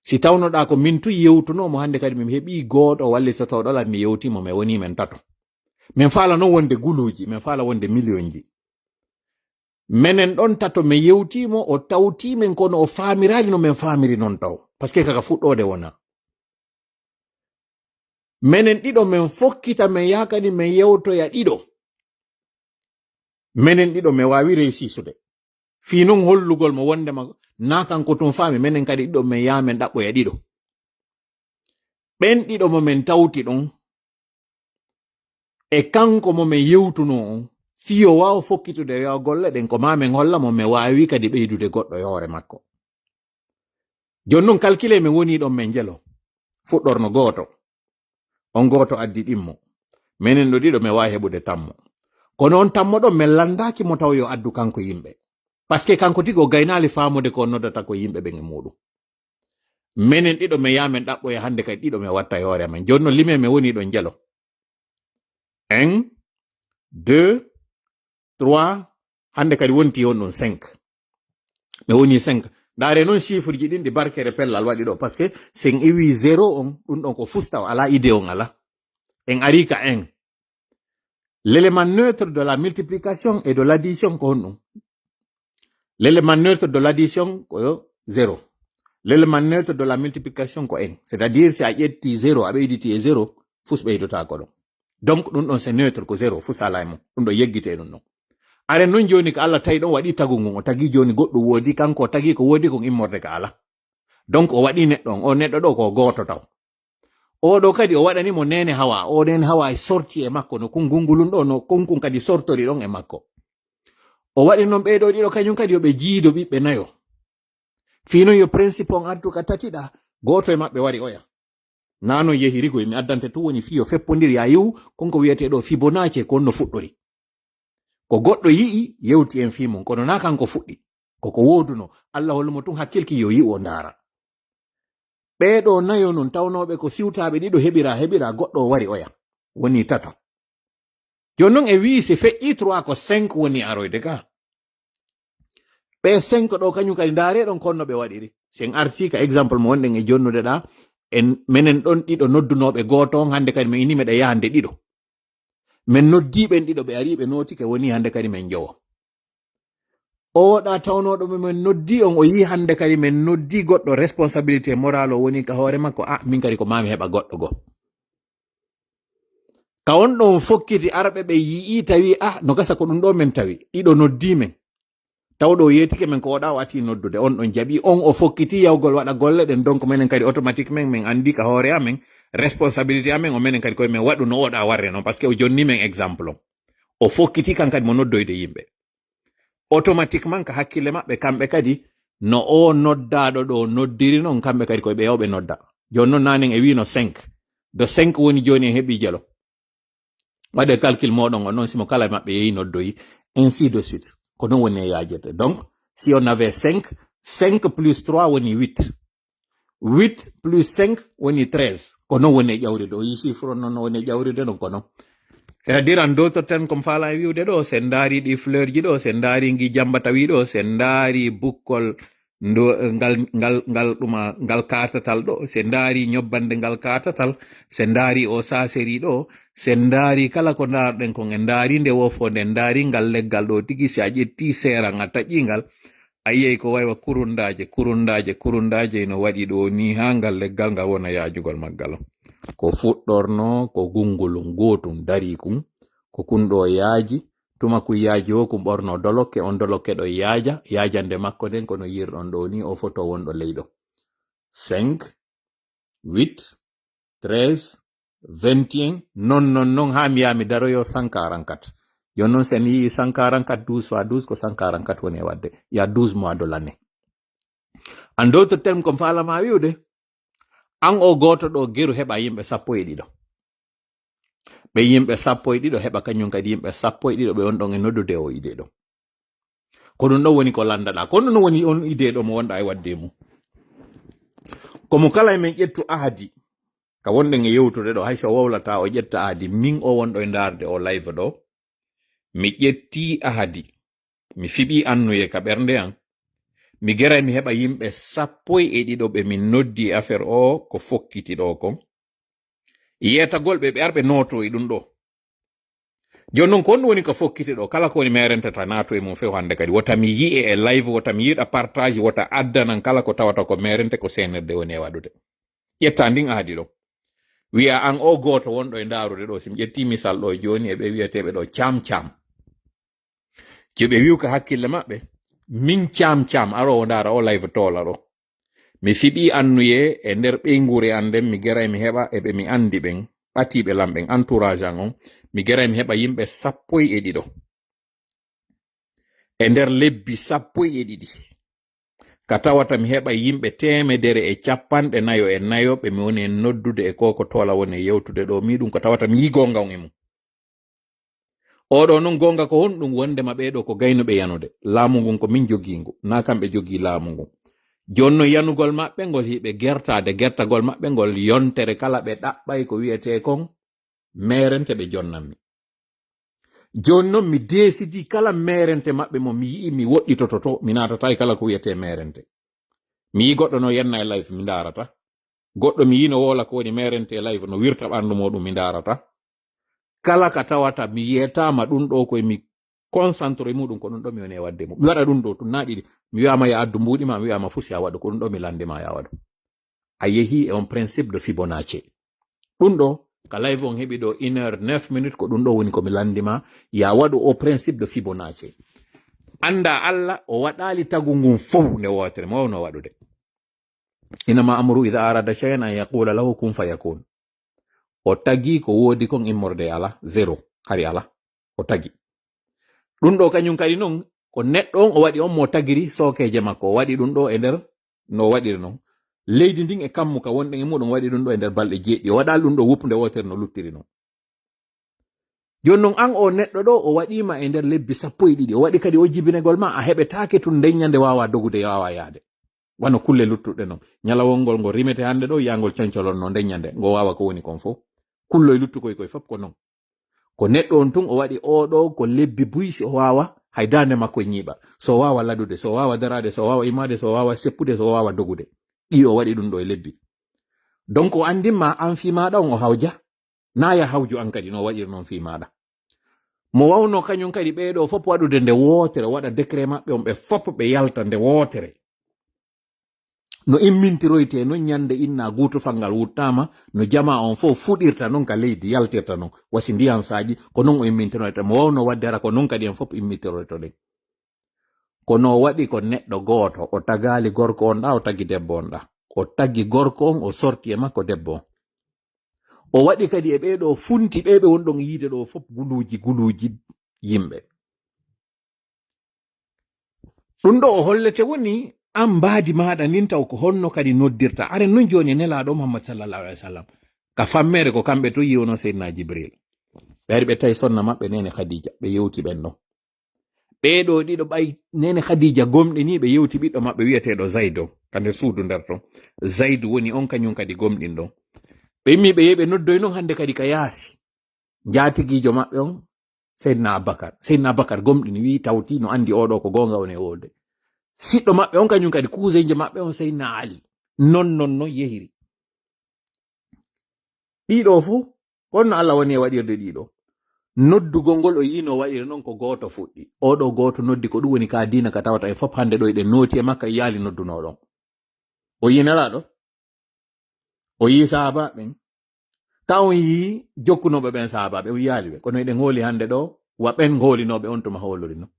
Si tawnoɗaa ko min tun yewtunoo mo hannde kadi, mi heɓii gooto wallitotooɗo lan, mi yewtii mo, men wonii men tato. Men faala non wonde guluuji, men faala wonde miliyonji. Menen ɗon tato, men yewtii mo, o tawtii men, kono o faamiraali no men faamiri non taw. Parce que kaka fuɗɗoode wonaa. Menen ɗiɗo men fokkita, men yaha kadi men yewtoya ɗiɗo. Menen ɗiɗo men waawi reysisude. Fii non hollugol mo wondema naa kanko tun faami, menen kadi ɗiɗo men yaha men ɗaɓɓoya ɗiɗo. Ɓen ɗiɗo mo men tawti ɗon, e kanko mo men yewtunoo on, fii yo waaw fokkitude yo golle ɗen, ko maa men holla mo men waawi kadi ɓeydude goɗɗo e hoore makko. Jooni non, kalkilee men wonii ɗon men njelo. Fuɗɗorno gooto. On gooto addi ɗimmo. Menen ɗo ɗiɗo men waawi heɓude tammo. Kono on tammo ɗon men lanndaaki mo taw yo addu kanko yimɓe. Parce que kanko tigi o gaynaali faamude ko on noddata ko yimɓe ɓen e muuɗum. Menen ɗiɗo men yaha men ɗaɓɓoya hannde kadi ɗiɗo men watta e hoore amen. Jooni non limee men wonii ɗon njelo. Un, deux, trois, hannde kadi wonti on ɗon cinq. Mi woni cinq. Ndaare non chiffre ji ɗin ɗi barkere pellal waɗi ɗo, parce que si en iwi zéro on, ɗum ɗon ko fusta o alaa idée on alaa. En ari ka un. L'élément neutre de la multiplication et de l'addition ko honɗum? L'élément neutre de l'addition ko zéro. L'élément neutre de la multiplication ko un. C'est-à-dire si a ƴetti zéro, a ɓeyditi e zéro, fus ɓeydotaako ɗon. Donc ɗum ɗon c'est neutre, ko zéro, fus alaa e mum. Ɗum ɗon yeggitee ɗum ɗon. Aren non jooni ko Allah tawi ɗon waɗi tagu ngun, o tagi jooni goɗɗum woodi, kanko o tagi ko woodi kon immorde ka alaa. Donc o waɗi neɗɗo on, o neɗɗo ɗo ko gooto taw. Oɗo kadi o waɗani mo nene hawa, o nene hawa e sorti e makko, no kun gungulun ɗo, no kun kun kadi sortori ɗon e makko. O waɗi noon ɓee ɗoo ɗiɗo, kañum kadi yo ɓe jiido ɓiɓɓe nayo. Fii noon yo principe on artu ka tatiɗa, gooto e maɓɓe wari oya. Naa noon yehiri koy, mi addante tun woni fii yo feppondiri, a yi'u, kon ko wiyetee ɗoo Fibonacci, kon no fuɗɗori. Ko goɗɗo yi'i, yewti en fii mum, kono naa kanko fuɗɗi. Ko ko woodunoo, Alla hollumo tun hakkilki yo yi'u o ndaara. Ɓee ɗoo nayo non tawnooɓe ko siwtaaɓe ɗiɗo heɓira, heɓira, goɗɗo o wari oya. Woni tato. Jooni non e wi'i si feƴƴii trois ko cinq woni aroyde ka. Ɓee cinq ɗoo kañum kadi ndaaree ɗon kon no ɓe waɗiri. Si en artii ka exemple mo wonɗen e jonnude ɗaa, en menen ɗon ɗiɗo noddunooɓe gooto on hannde kadi men ini meɗa yahande ɗiɗo. Men noddii ɓen ɗiɗo ɓe arii ɓe nootike woni hannde kadi men jowo. Oɗa tawnooɗo mo men noddii on o yii hannde kadi men noddii goɗɗo responsabilité moral o woni ka hoore makko, a min kadi ko maami heɓa goɗɗo goo. Ka on ɗon fokkiti arɓe ɓe yi'i tawi ah no gasa ko ɗum ɗo men tawi ɗiɗo noddii men. Tawɗo o yeetike men ko oɗa o ati noddude on ɗon jaɓi on o fokkiti yawgol waɗa golle ɗen donc menen kadi automatique men men anndi ka hoore amen responsabilité amen o menen kadi koye men waɗu no oɗa warre noon parce que o jonni men exemple on. O fokkiti kan kadi mo noddoyde yimɓe. Automatiquement ka hakkille maɓɓe kamɓe kadi no o noddaaɗo ɗo noddiri noon kamɓe kadi koye ɓe yawɓe nodda. Jooni noon nanen e wino cinq. Do cinq woni jooni en heɓi jelo. Waɗe calcul moɗon on noon simo kala maɓɓe yehi noddoyi ainsi de suite. Ko noon woni e yaajirde. Donc si on avait cinq, cinq plus trois woni huit. Huit plus cinq woni treize. Ko noon woni e ƴawride. O yii chiffre on noon no woni e ƴawride noon ko noon. C'est-à-dire en d'autres termes comme fala e wiwde ɗo, sen ndaari ɗi fleur ji ɗo, sen ndaari ngi jamba tawi ɗo, sen ndaari bukkol ndo ngal ngal ngal ɗuma ngal kaatatal ɗo, sen ndaari ñobbande ngal kaatatal, sen ndaari o saseri ɗo, sen ndaari kala ko ndaarɗen kon en ndaari nde wofo nde ndaari ngal leggal ɗo tigi si a ƴetti seeran a taƴi ngal a yiyay ko waywa kurundaaje kurundaaje kurundaaje ino waɗi ɗo ni haa ngal leggal ngal wona yaajugol maggal on. Ko fuɗɗorno ko gunngulun gootun darii kun ko kun ɗo yaaji. Tuma kun yaaji o kun ɓorno dolokke on dolokke ɗo yaaja yaajande makko nden kono yirɗon ɗo ni o foto wonɗo leyɗo. Cinq, huit, treize, vingt et un, non non non haa mi yaha mi daroyo cent quarante-quatre. Jooni noon si en yii cent quarante-quatre douze fois douze ko cent quarante-quatre woni e waɗde. Il y a douze mois de l'année. En d'autres termes comme faalama wiwde an o gooto ɗo geru heɓa yimɓe sappo e ɗiɗo. Ɓe yimɓe sappo e ɗiɗo heɓa kañum kadi yimɓe sappo e ɗiɗo ɓe on ɗon e noddude o idée ɗo. Ko ɗum ɗon woni ko lanndaɗaa ko ɗum ɗon woni on idée ɗo mo wonɗaa e waɗde e mum. Komo kala emen ƴettu ahadi ka wonɗen e yewtude ɗo hay so o wowlataa o ƴetta ahadi min o wonɗo e ndaarde o live ɗo. Mi ƴettii ahadi mi fiɓii annuye ka ɓernde an. Mi geray mi heɓa yimɓe sappo e ɗiɗo ɓe min noddi e affaire o ko fokkiti ɗo kon. Yeetagol ɓe ɓe arɓe nooto e ɗum ɗo. Jooni noon ko honɗum woni ko fokkiti ɗo kala ko woni meerente ta naato e mum few hannde kadi wota mi yi'e e live wota mi yiɗa partage wota addanan kala ko tawata ko meerente ko seenirde woni e waɗude. Ƴetta ndin ahadi ɗon wiya an o gooto wonɗo e ndaarude ɗo si mi ƴetti misal ɗo jooni e ɓe wiyeteeɓe ɗo caam caam. Ci ɓe wi'u ka hakkille maɓɓe min caam caam aroowo ndaara o live toola ɗo. Mi fiɓii annuye e nder ɓeynguure an nden mi geray mi heɓa e ɓe mi anndi ɓen ɓatiiɓe lan ɓen entourage an on mi geray mi heɓa yimɓe sappo e ɗiɗo e nder lebbi sappo e ɗiɗi ka tawata mi heɓa yimɓe teemedere e capanɗe nayo e nayo ɓe mi woni en noddude e koko toola woni e yewtude ɗo mi ɗum ko tawata mi yii goonga on e mum. Oɗo noon goonga ko honɗum wondema ɓeeɗo ko gaynuɓe yanude laamu ngun ko min jogiingu naa kamɓe jogii laamu ngun. Jooni noon yanugol maɓɓe ngol hiɓe gertaade gertagol maɓɓe ngol yontere kala ɓe ɗaɓɓay ko wiyetee kon meerente ɓe jonnammi. Jooni noon mi deesidi kala meerente maɓɓe mo mi yi'i mi woɗɗitoto to mi naatata e kala ko wiyetee meerente. Mi yii goɗɗo no yenna e live mi ndaarata. Goɗɗo mi yino woola ko woni meerente e live no wirta ɓanndu muɗum mi ndaarata. Kala ka tawata mi yiyetaama ɗum ɗo koye mi concentre e muɗum ko ɗum ɗo mi woni e waɗde mum mi waɗa ɗum ɗo tun naa ɗiɗi mi wiyama ya addu mbuuɗi ma mi wiyama fusi a waɗu ko ɗum ɗo mi lanndima ya waɗu. A yehi e on principe de Fibonacci. Ɗum ɗo ka live on heɓi ɗo une heure neuf minutes ko ɗum ɗo woni ko mi lanndima ya waɗu o principe de Fibonacci. Annda Allah o waɗali tagu ngun fow nde wootere mo wawno waɗude. Innama amruhu idha arada shay'an an yaqula lahu kun fayakun. O tagi ko woodi kon immorde e alaa, zéro, hari alaa. O tagi. Ɗum ɗo kañum kadi noon, ko neɗɗo on o waɗi on mo tagiri sookeeje makko. O waɗi ɗum ɗo e nder, no o waɗiri noon. Leydi ndin e kammu ka wonɗen e muɗum, o waɗi ɗum ɗo e nder balɗe jeeɗiɗi. O waɗaali ɗum ɗo woppunde wootere no luttiri noon. Jooni noon, an o neɗɗo ɗo, o waɗiima e nder lebbi sappo e ɗiɗi. O waɗi kadi o jibinegol ma, a heɓetaake tun ndeññande waawa dogude, waawa yaade. Wano kulle luttuɗe noon. Ñalawol ngol ngo rimete hannde ɗo, yahgol concolon no ndeññande, ngo waawa ko woni kon fof. Kulloy luttukoy koy fof ko noon. Ko neɗɗo on tun o waɗi oo ɗo ko lebbi buy si o waawa hay daande makko e ñiiɓa. So o waawa ladude, so o waawa daraade, so o waawa imaade, so o waawa seppude, so o waawa dogude. Ɗi o waɗi ɗum ɗo e lebbi. Donc o anndin ma an fii maaɗa on o hawja. Naa ya hawju an kadi no waɗiri noon fii maaɗa. Mo wawno kañum kadi ɓee ɗo fof waɗude nde wootere, o waɗa décret maɓɓe on ɓe fof ɓe yalta nde wootere. No immintiroytee noon ñande inna guutufal ngal wuttaama, no jamaa on fof fuɗirta noon ka leydi, yaltirta noon, wasi ndiyan saaƴi, ko noon o immintiroyta. Mo wawno waɗde hara ko noon kadi en fof immintiroytoɗen. Kono o waɗi ko neɗɗo gooto, o tagaali gorko on ɗa, o tagi debbo on ɗa. O tagi gorko on, o sorti e makko debbo on. O waɗi kadi e ɓee ɗo funti ɓee ɓe won ɗon yiide ɗo fof guluuji, guluuji yimɓe. Ɗum ɗo o hollete woni an mbaadi maaɗa ndin taw ko honno kadi noddirta. Aren nun jooni e Nelaaɗo Muhammad sallallahu alaihi wasallam. Ka fammeere ko kamɓe to yiwono Seydina Jibril. Ɓe ari ɓe tawi sonna maɓɓe Neene Khadija, ɓe yewti ɓen ɗon. Ɓee ɗo ɗiɗo ɓay Neene Khadija gomɗini, ɓe yewti ɓiɗɗo maɓɓe wi'eteeɗo Zaydo, ka nder suudu nder ton. Zaydu woni on kañum kadi gomɗinɗo. Ɓe immi ɓe yehi ɓe noddoy non hannde kadi ka yaasi. Njaatigiijo maɓɓe on, Seydina Abubakar. Seydina Abubakar gomɗini, wi'i tawti no anndi oo ɗo ko goonga woni e wolde. Siɗɗo maɓɓe on kañum kadi, kuusenjo maɓɓe on, Seydina Ali. Non, non, non yehiri. Ɗiɗo fuu, kono no Allah woni e waɗirde ɗiɗo. Noddugol ngol o yiino waɗiri non ko gooto fuɗɗi. Oo ɗo gooto noddi ko ɗum woni ka diina ka tawata e fof hannde ɗo eɗen nooti e makka e yaali noddunoo ɗon. O yii Nelaaɗo. O yii sahaaba ɓen. Ka on yii jokkunooɓe ɓen sahaaba ɓe, on yaali ɓe. Kono eɗen hooli hannde ɗo, wa ɓen hoolinooɓe on tuma hoolori non.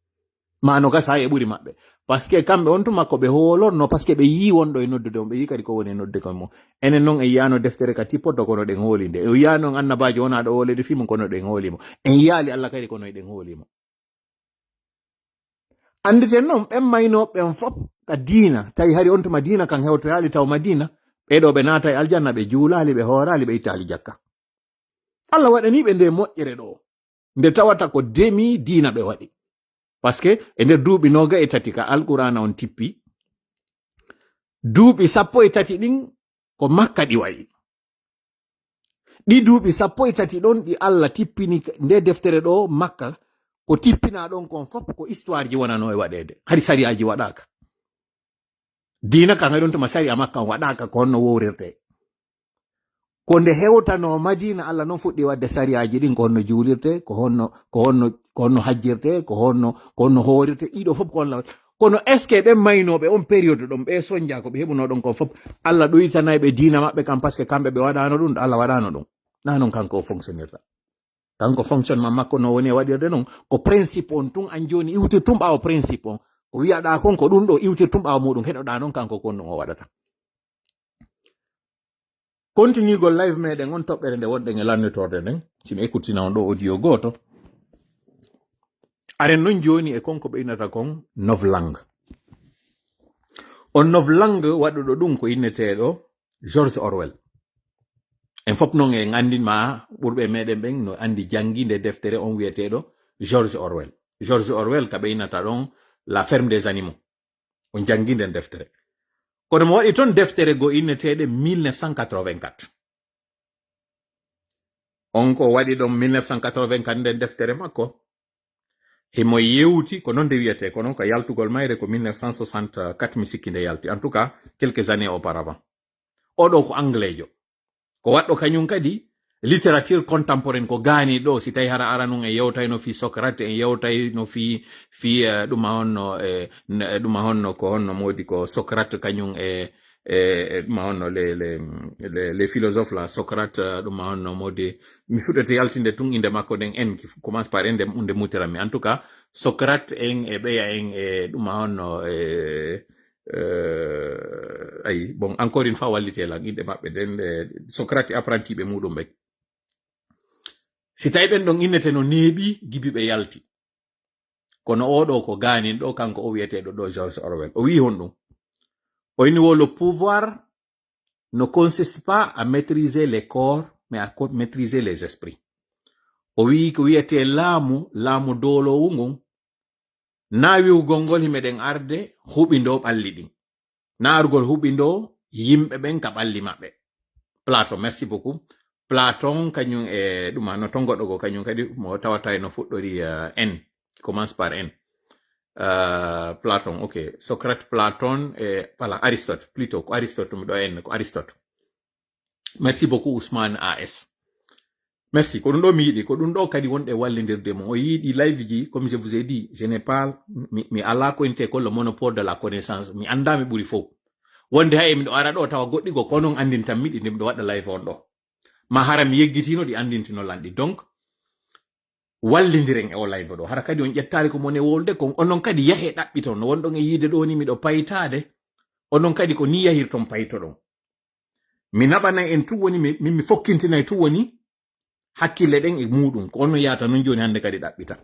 Ma no gasa e ɓuri maɓɓe. Parce que kamɓe on tuma ko ɓe hoolorno, parce que ɓe yii wonɗo e noddude on, ɓe yii kadi ko woni e noddude kon mo. Enen non en yiyaano deftere ka tippoto kono ɗen hooli nde. En yiyaano on annabaajo wonaa ɗo hoolede fii mum kono ɗen hooli mo. En yiyaali Allah kadi kono eɗen hooli mo. Annditen non ɓen maynooɓe ɓen fof ka diina, tawi hari on tuma diina kan hewtoyaali taw Madiina, ɓee ɗo ɓe naata e aljanna, ɓe juulaali, ɓe hooraali, ɓe ittaali jakka. Allah waɗanii ɓe nde moƴƴere ɗo, nde tawata ko demi diina ɓe waɗi. Parce que e nder duuɓi nooga e tati ka Alqur'aana on tippi, duuɓi sappo e tati ɗin ko Makka ɗi wayi. Ɗi duuɓi sappo e tati ɗon ɗi Allah tippini nde deftere ɗo Makka, ko tippina ɗon kon fof ko histoire ji wonano e waɗeede. Hari sariyaaji waɗaaka. Diina kan hari on tuma sariya Makka on waɗaaka ko honno wowrirte. Ko nde hewtano Madiina, Allah non fuɗɗi waɗde sariyaaji ɗin, ko honno juulirte, ko honno, ko honno, ko honno hajjirte, ko honno, ko honno hoorirte, ɗiɗo fof ko Allah waɗi. Kono est-ce que ɓen maynooɓe on période ɗon, ɓe sonja ko ɓe heɓunoo ɗon kon fof, Allah ɗoytanay ɓe diina maɓɓe kan, parce que kamɓe ɓe waɗaano ɗum, Allah waɗaano ɗum? Na non kanko o fonctionnirta. Kanko fonctionnement makko no woni e waɗirde non, ko principe on tun an jooni iwtir tun ɓaawo principe on. Ko wi'aɗaa kon ko ɗum ɗo iwtir tun ɓaawo muɗum, heɗoɗaa non kanko kon ɗum o waɗata. Kontinigol live meɗen on toɓɓere nde wonɗen e lannitorde nden, si mi ekkutina on ɗo audio gooto. Aren non jooni e kon ko ɓe innata kon novlangue. On novlangue waɗuɗo ɗum ko inneteeɗo George Orwell. En fof non en anndin ma ɓurɓe meɗen ɓen no anndi janngi nde deftere on wi'eteeɗo George Orwell. George Orwell ka ɓe innata ɗon La Ferme des Animaux. On janngi nden deftere. Kono mo waɗi ton deftere go inneteeɗe mille neuf cent quatre-vingt-quatre. On ko waɗi ɗon mille neuf cent quatre-vingt-quatre nden deftere makko. Himo yewti, ko non nde wiyete, kono ka yaltugol mayre ko mille neuf cent soixante-quatre mi sikki nde yalti. En tout cas, quelques années auparavant. Oɗo ko Anglejo. Ko waɗɗo kañum kadi littérature contemporaine ko gaani ɗo, si tawi hara ara nun en yewtayno fii Socrate, en yewtayno fii, fii, eh, ɗuma honno, eh, n-, eh, ɗuma honno ko honno moodi ko Socrate kañum e, e, e ɗuma honno les, les, les, les philosophes là, Socrate, eh, ɗuma honno moodi, mi fuɗɗete yaltinde tun innde makko nden en, qui commence par en, nde, nde mutiranmi. En tout cas, Socrate en e ɓeya en e ɗuma honno, e, eh, ayi, bon, encore une fois, wallite lan inɗe maɓɓe nden, eh, Socrate e apprentie ɓe muɗum ɓen. Si tawi ɓen ɗon innete no neeɓi, gibi ɓe yalti. Kono oo ɗoo ko gaanin ɗoo, kanko o wiyeteeɗo ɗoo George Orwell. O wiyi honɗum? O inni wo le pouvoir ne consiste pas à maîtriser les corps, mais à co- maîtriser les esprits. O wiyi ko wiyetee laamu, laamu dooloowu ngun, naa wiwgol ngol himeɗen arde huɓindoo ɓalli ɗin. Naa argol huɓindoo yimɓe ɓen ka ɓalli maɓɓe. Platon, merci beaucoup. Platon, kañum e ɗum, no ton goɗɗo goo, kañum kadi mo tawata no fuɗɗori, euh, N, commence par N. Euh, Platon, ok. Socrate, Platon, e, voilà, Aristote, plutôt, ko Aristote ɗum ɗo N, ko Aristote. Merci beaucoup, Ousmane A S. Merci. Ko ɗum ɗo mi yiɗi, ko ɗum ɗo kadi wonɗe wallindirde mo. O yiɗi live ji, comme je vous ai dit, je n'ai pas, mi, mi alaa ko innetee ko le monopole de la connaissance. Mi anndaa, mi ɓuri fof. Wonde hay miɗo ara ɗo tawa goɗɗi goo ko non anndintan mi ɗi, nde miɗo waɗa live on ɗo. Ma hara mi yeggitino ɗi anndintino lan ɗi. Donc, wallindiren e o live ɗo. Hara kadi on ƴettaali ko mon e wolde, kon onon kadi yahe ɗaɓɓiton. No wonɗon e yiide ɗo ni miɗo paytaade. Onon kadi ko ni yahirton paytoɗon. Mi naɓanay en tun woni, mi, mi, mi fokkintinay tun woni hakkille ɗen e muɗum. Ko on no yaata non jooni hannde kadi ɗaɓɓita.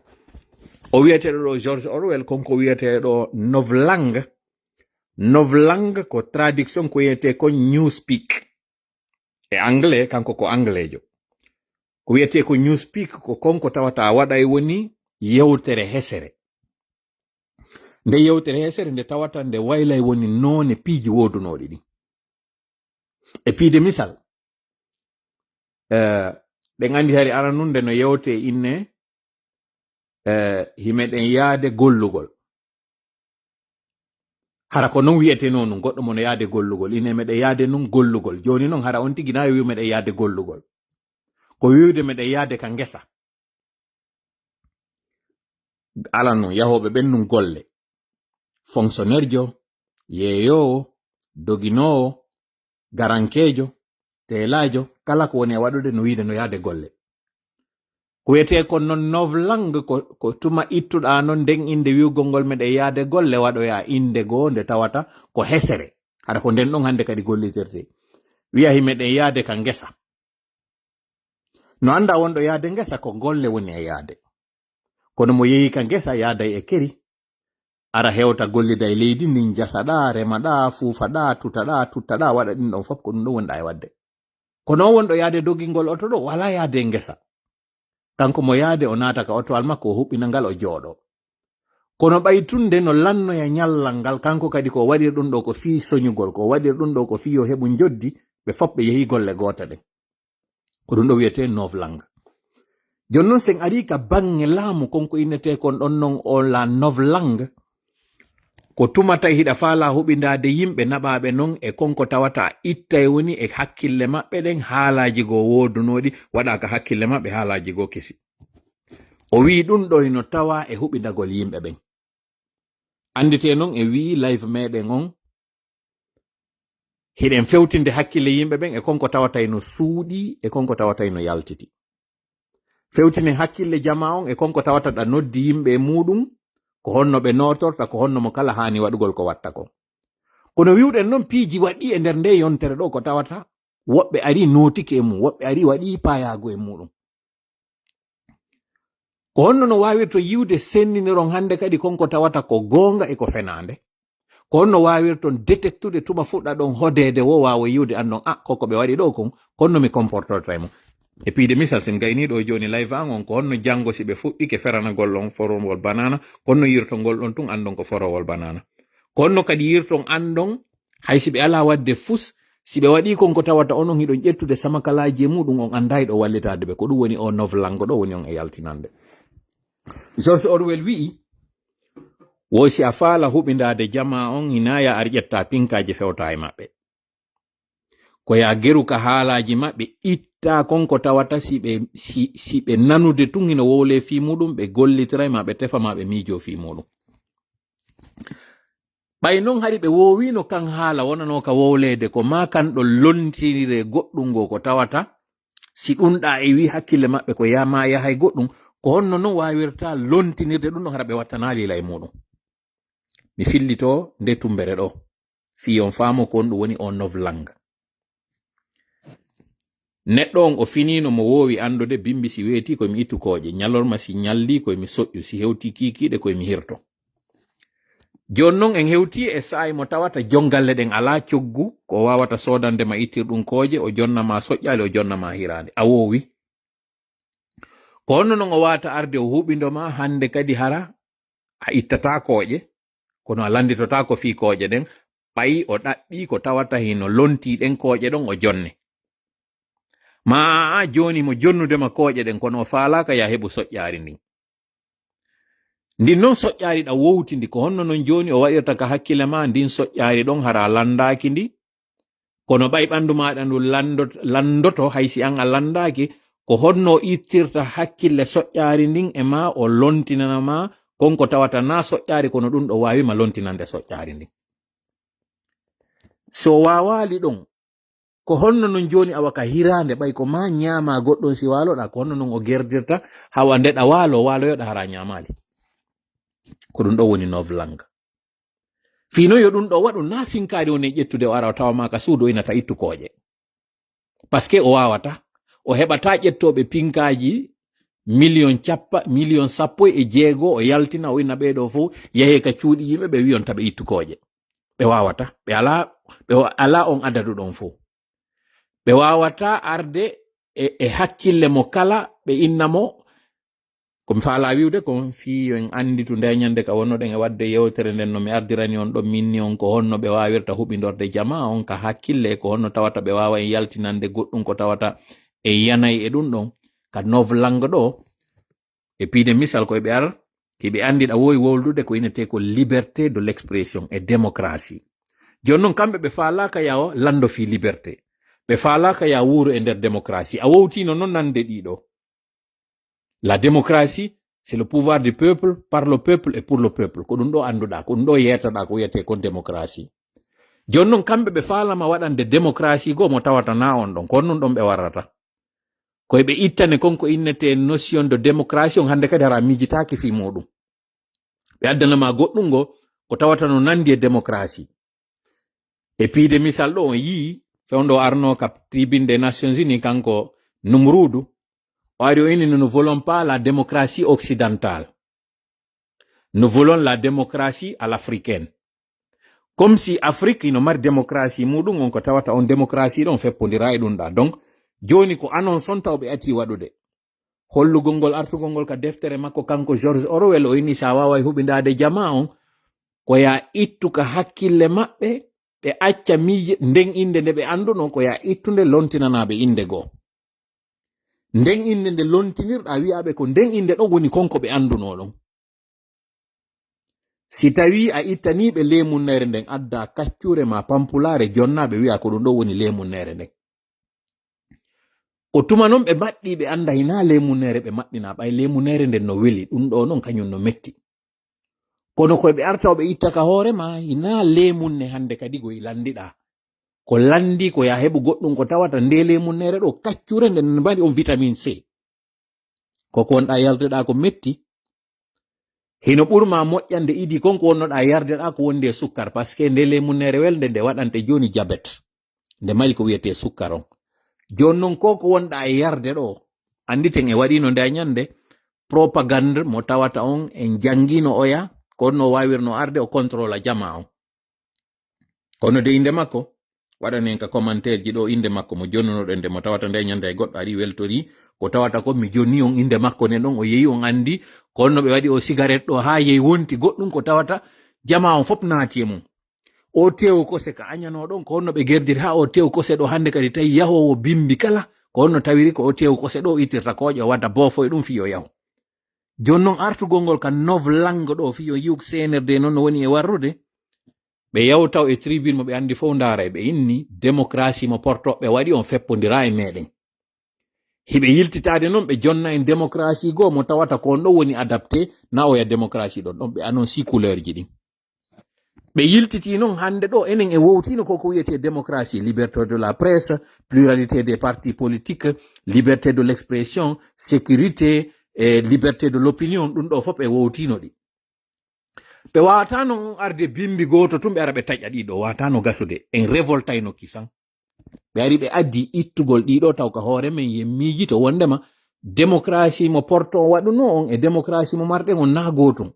O wiyeteeɗo ɗo George Orwell, kon ko wiyeteeɗo novlang. Novlang ko traduction ko wiyetee kon newspeak. E anglais, kanko ko angleejo. Ko wiyetee ko newspeak, ko kon ko tawata waɗay woni yewtere hesere. Nde yewtere hesere nde tawata nde waylay woni noone piiji woodunooɗi ɗin. E piide misal, eh, ɗen anndi hari aranun nde no yewte inne, eh, himeɗen yaade gollugol. Hara ko non wi'etee non, nun goɗɗo mo no yaade gollugol. Ine meɗen yaade nun gollugol. Jooni non hara on tigi na wi'u meɗen yaade gollugol. Ko wi'ude meɗen yaade ka ngesa. Alanun yahooɓe ɓen nun golle. Fonctionnaire jo, yeeyoowo, doginoowo, garankeejo, teelaajo, kala ko woni e waɗude no wiide no yaade golle. Ko wiyetee kon non novlang ko, ko tuma ittuɗaa non nden innde wi'ugol ngol meɗen yaade golle, waɗoyaa innde goo nde tawata ko hesere. Hara ko nden ɗon hannde kadi gollitirtee. Wi'a himeɗen yaade ka ngesa. No anndaa wonɗo yaade ngesa ko golle woni e yaade. Kono mo yehi ka ngesa yaaday e keri. Ara hewta gollida e leydi ndin, jasaɗaa, remaɗaa, fuufaɗaa, tutaɗaa, tuttaɗaa, waɗa ɗin ɗon fof ko ɗum ɗon wonɗaa e waɗde. Kono on wonɗo yaade dogingol oto ɗo, walaa yaade e ngesa. Kanko mo yaade o naata ka otowal makko, o huɓɓina ngal, o jooɗo. Kono ɓay tun nde no lannoya ñallal ngal, kanko kadi ko waɗir ɗum ɗo ko fii soñugol, ko waɗir ɗum ɗo ko fii yo heɓu njoddi, ɓe fof ɓe yehi golle goote ɗen. Ko ɗum ɗo wiyetee novlang. Jooni non sen arii ka baŋŋe laamu, kon ko innetee kon ɗon non o la novlang. Ko tuma tawi hiɗa faalaa huɓindaade yimɓe naɓaaɓe non e kon ko tawata a ittay woni e hakkille maɓɓe ɗen haalaaji goo woodunooɗi, waɗaa ka hakkille maɓɓe haalaaji goo kesi. O wi'i ɗum ɗo hino tawaa e huɓindagol yimɓe ɓen. Annditee non e wi'i live meɗen on, hiɗen fewtinde hakkille yimɓe ɓen e kon ko tawata no suuɗi, e kon ko tawata no yaltiti. Fewtinen hakkille jamaa on e kon ko tawata ɗa noddi yimɓe e muɗum, ko honno ɓe nootorta, ko honno mo kala haani waɗugol ko watta kon. Kono wi'uɗen non piiji waɗɗi e nder nde yontere ɗo ko tawata woɓɓe ari nootike e mum, woɓɓe ari waɗi paayaagu e muɗum. Ko honno no waawirto yi'ude senndiniron hannde kadi kon ko tawata ko goonga e ko fenaande? Ko honno waawirton détectude tuma fuɗɗa ɗon hodeede wo waawo yi'ude anndon, a, ko ko ɓe waɗi ɗo kon, kon no mi comportorta e mum? E piide misal, sen gaynii ɗo jooni live an on, ko honno janngo si ɓe fuɗɗike feranagol on forowol banana, ko honno yirtongol ɗon tun anndon ko forowol banana? Ko honno kadi yirton anndon, hay si ɓe alaa waɗde fus, si ɓe waɗii kon ko tawata onon hiɗon ƴettude samakalaaji e muɗum, on anndaay ɗo wallitaade ɓe. Ko ɗum woni o novlango ɗo woni on e yaltinande. George Orwell wi'i, wo si a faala huɓindaade jamaa on, hinaa ya ar ƴetta pinkaaji fewta e maɓɓe. Ko ya geru ka haalaaji maɓɓe, itta kon ko tawata si ɓe, si, si ɓe nanude tun hino wowlee fii muɗum, ɓe gollitira ma ɓe tefa ma ɓe miijoo fii muɗum. Ɓay non hari ɓe woowiino kan haala wonanoo ka wowleede ko maa kan ɗon lontinire goɗɗum ngoo ko tawata si ɗum ɗa e wi hakkille maɓɓe ko ya-, maa yahay goɗɗum, ko honno non waawirta lontinirde ɗum ɗon hara ɓe wattanaali lay muɗum? Mi fillitoo nde tumbere ɗo. Fii on faamo ko honɗum woni on novlang. Neɗɗo on o finiino mo woowi anndude, bimbi si weetii ko emi ittu kooƴe, ñalorma si ñallii ko emi soƴƴu, si hewtii kiikiiɗe ko emi hirto. Jooni non en hewtii e saa'i mo tawata jongalle ɗen alaa coggu, ko o waawata soodande ma ittirɗum kooƴe, o jonna ma soƴƴaali, o jonna ma hiraande. A woowi. Ko honno non o waawata arde o huɓindo ma hannde kadi hara a ittataa kooƴe, kono a lannditotaako fii kooƴe ɗen, ɓay o ɗaɓɓii ko tawata hino lontii ɗen kooƴe ɗon o jonne. Ma a, a jooni mo jonnude ma kooƴe ɗen, kono o faalaaka ya heɓu soƴƴaari ndin. Ndin non soƴƴaari ɗa wowtindi, ko honno non jooni o waɗirta ka hakkille ma ndin soƴƴaari ɗon hara a lanndaaki ndi? Kono ɓay ɓanndu maaɗa ndu lanndot-, lanndoto, hay si an a lanndaaki, ko honno o ittirta hakkille soƴƴaari ndin e ma, o lontinana ma kon ko tawata na soƴƴaari, kono ɗum ɗo waawi ma lontinande soƴƴaari ndin. So waawaali ɗon, ko honno non jooni awa ka hiraande ɓay ko ma ñaama goɗɗon si waaloɗaa, ko honno non o gerdirta hawa ndeɗa waalo, waaloyoɗa hara ñaamaali? Ko ɗum ɗo woni novlangue. Fii non yo ɗum ɗo waɗu, na finkaari woni e ƴettude o ara o tawa ma ka suudu o inata ittu kooƴe. Parce que o waawata, o heɓata ƴettooɓe pinkaaji miliyon cappa-, miliyon sappo e jeego, o yaltina, o inna ɓee ɗoo fow, yahee ka cuuɗi yimɓe, ɓe wiyon ta ɓe ittu kooƴe. Ɓe waawata, ɓe alaa, ɓe wa-, alaa on adadu ɗon fow. Ɓe waawata arde e, e hakkille mo kala, ɓe inna mo, ko mi faalaa wi'ude kon, fii yo en annditu nde ñannde ka wonnoɗen e waɗde yewtere nden, no mi ardirani on ɗon, mi inni on ko honno ɓe waawirta huɓindorde jamaa on ka hakkille, e ko honno tawata ɓe waawa en yaltinande goɗɗum ko tawata en yanay e ɗum ɗon. Ka novlangue ɗoo, e piide misal ko eɓe ar, hiɓe anndi ɗa woowi wowlude ko innetee ko liberté de l'expression e démocratie. Jooni non kamɓe ɓe faalaaka ya o lanndo fii liberté. Ɓe faalaaka ya wuuro e nder démocratie. A wowtiino non nande ɗiɗo. La démocratie, c'est le pouvoir du peuple, par le peuple et pour le peuple. Ko ɗum ɗo annduɗaa, ko ɗum ɗo yeetaɗaa ko wiyetee kon démocratie. Jooni non kamɓe ɓe faalama waɗande démocratie goo mo tawata na on ɗon, ko on ɗum ɗon ɓe warrata. Ko eɓe ittane kon ko innetee notion de démocratie on, hannde kadi hara miijitaaki fii muuɗum. Ɓe addana ma goɗɗum ngo ko tawata no nandi e démocratie. E piide misal ɗo on yii fewndo arno ka tribune des Nations Unies, kanko Numrudu, o ari o inni, nous ne voulons pas la démocratie occidentale. Nous voulons la démocratie à l'africaine. Comme si Afrique ino mari démocratie muɗum on ko tawata on démocratie ɗon feppondiraa e ɗum ɗa. Donc, jooni ko annonce on taw ɓe ati waɗude. Hollugol ngol artugol ngol ka deftere makko kanko George Orwell, o inni sa waaway huɓindaade jamaa on, ko ya ittu ka hakkille maɓɓe, ɓe acca miije nden innde nde ɓe annduno, ko ya ittunde lontinanaaɓe innde goo. Nden innde nde lontinirɗaa wi'aɓe ko nden innde ɗon woni kon ko ɓe annduno ɗon. Si tawii a ittanii ɓe leemunnere nden, addaa kaccure maa pampulaare jonnaa ɓe wi'a ko ɗum ɗo woni leemunnere nden. Ko tuma non ɓe maɗɗii ɓe annda hinaa leemunnere ɓe maɗɗinaa, ɓay leemunnere nden no weli, ɗum ɗo non kañum no metti. Kono ko ɓe arta o ɓe itta ka hoore maa, hinaa leemunne hannde kadi go e lanndiɗaa. Ko lanndii ko ya heɓu goɗɗum ko tawata nde leemunnere ɗo kaccure nden no mari on vitamine C. Ko ko wonɗaa yardeɗaa ko metti. Hino ɓurma moƴƴande idi kon ko wonnoɗaa yardeɗaa ko wondi e sukkar, parce que nde leemunnere welde nde waɗante jooni jabet. Nde mari ko wiyetee sukkar on. Jooni non ko ko wonɗaa e yarde ɗo, annditen e waɗiino nde a ñande propagande mo tawata on en janngiino oya, ko on no waawirno arde o contrôla jamaa on. Kono de innde makko, waɗanen ka commentaire ji ɗo innde makko mo jonnunoɗen nde mo tawata nde ñande e goɗɗo ari weltori, ko tawata ko mi jonni on innde makko nden ɗon o yehi on anndi, ko on no ɓe waɗi o cigarette ɗo haa yehi wonti goɗɗum ko tawata jamaa on fof naati e mum. O tew kose ka añano ɗon, ko on no ɓe gerdiri haa o tew kose ɗo hannde kadi tawi yahoowo bimbi kala, ko on no tawiri ko o tew kose ɗo ittirta kooƴe o wadda boofo e ɗum fii o yahu. Jooni non artugol ngol ka novlangue ɗo fii yo yi'u C N R D non no woni e warrude. Ɓe yawtaw e tribune mo ɓe anndi fof ndaara e ɓe inni démocratie mo portoɓe waɗi on feppondiraa e meɗen. Hiɓe yiltitaade non ɓe jonna en démocratie goo mo tawata ko on ɗo woni adapté na oya démocratie ɗon ɗon ɓe annon si couleur ji ɗin. Ɓe yiltitii non hannde ɗo enen e wowtiino ko ko wiyetee démocratie, liberté de la presse, pluralité des partis politiques, liberté de l'expression, sécurité, e liberté de l'opinion, ɗum ɗo fof ɓe wowtiino ɗi. Ɓe waawataano on arde bimbi gooto tun ɓe ara ɓe taƴa ɗi ɗo, waawataano gasude. En révoltayno kisan. Ɓe ari ɓe addi ittugol ɗiɗo taw ka hoore men, yen miijito wondema démocratie mo Porto o waɗuno on e démocratie mo marɗen on na gootum.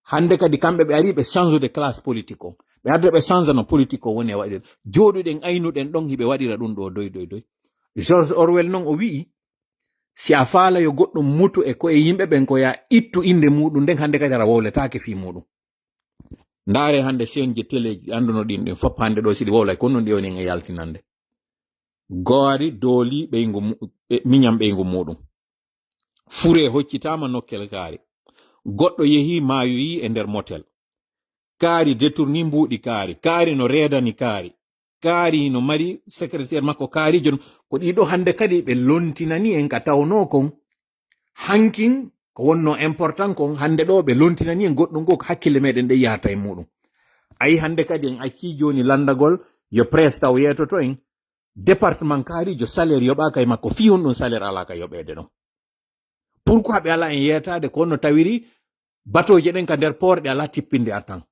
Hannde kadi kamɓe ɓe ari ɓe change de classe politique on. Ɓe arde ɓe change no politique on woni e waɗira. Jooɗuɗen aynuɗen ɗon hiɓe waɗira ɗum ɗo doy doy doy. George Orwell non o wi'i, si a faala yo goɗɗum mutu e koye yimɓe ɓen ko ya ittu innde muɗum nden hannde kadi ara wowletaake fii muɗum. Ndaare hannde chaîne je télé ji annduno ɗin ɗin fop hannde ɗo si ɗi wowlay ko non ɗi woni en e yaltinande. Goari dooli ɓeyngu mu-, ɓe-, miñam ɓeyngu muɗum. Fure hoccitaama nokkel kaari. Goɗɗo yehi maayoyi e nder motel. Kaari détourni mbuuɗi kaari. Kaari no reedani kaari. Kaari no mari secrétaire makko kaari jon. Ko ɗiɗo hannde kadi ɓe lontinani en ka tawno kon. Hankin ko wonno important kon hannde ɗo ɓe lontinani en goɗɗum goo ko hakkille meɗen ɗe yahata e muɗum. Ayi hannde kadi en accii jooni lanndagol yo presse taw yeetoto en. Département kaarijo salaire yoɓaaka e makko fii honɗum salaire alaaka yoɓeede ɗon. Pourquoi ɓe alaa en yeetaade ko no tawiri batooje ɗen ka nder port ɗe alaa tippinde attan?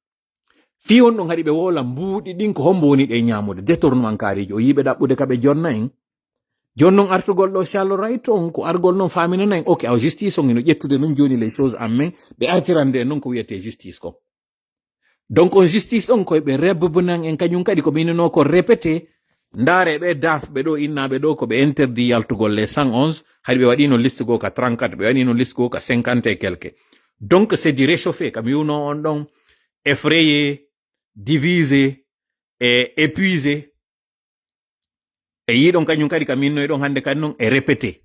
Fii honɗum haɗi ɓe wowla mbuuɗi ɗin ko hombo woni ɗe ñaamude? Détournement kaarijo o yiiɓe ɗaɓɓude ka ɓe jonna en. Jooni non artugol ɗo Charles Wright on ko argol non faaminana en, ok, aw justice on ino ƴettude non jooni les choses en main, ɓe artirande en non ko wiyetee justice kon. Donc on justice ɗon koye ɓe rebbunan en kañum kadi ko minino ko répété. Ndaare ɓe dafɓe ɗo innaaɓe ɗo ko ɓe interdit yaltugol les cent onze, haɗi ɓe waɗino liste goo ka trente-quatre, ɓe waɗino liste goo ka cinquante et quelque. Donc c'est du réchauffé, ka mi wi'uno on ɗon, effrayé, divisé et épuisé. E yiɗon kañum kadi ka minno e ɗon hannde kadi non e répété.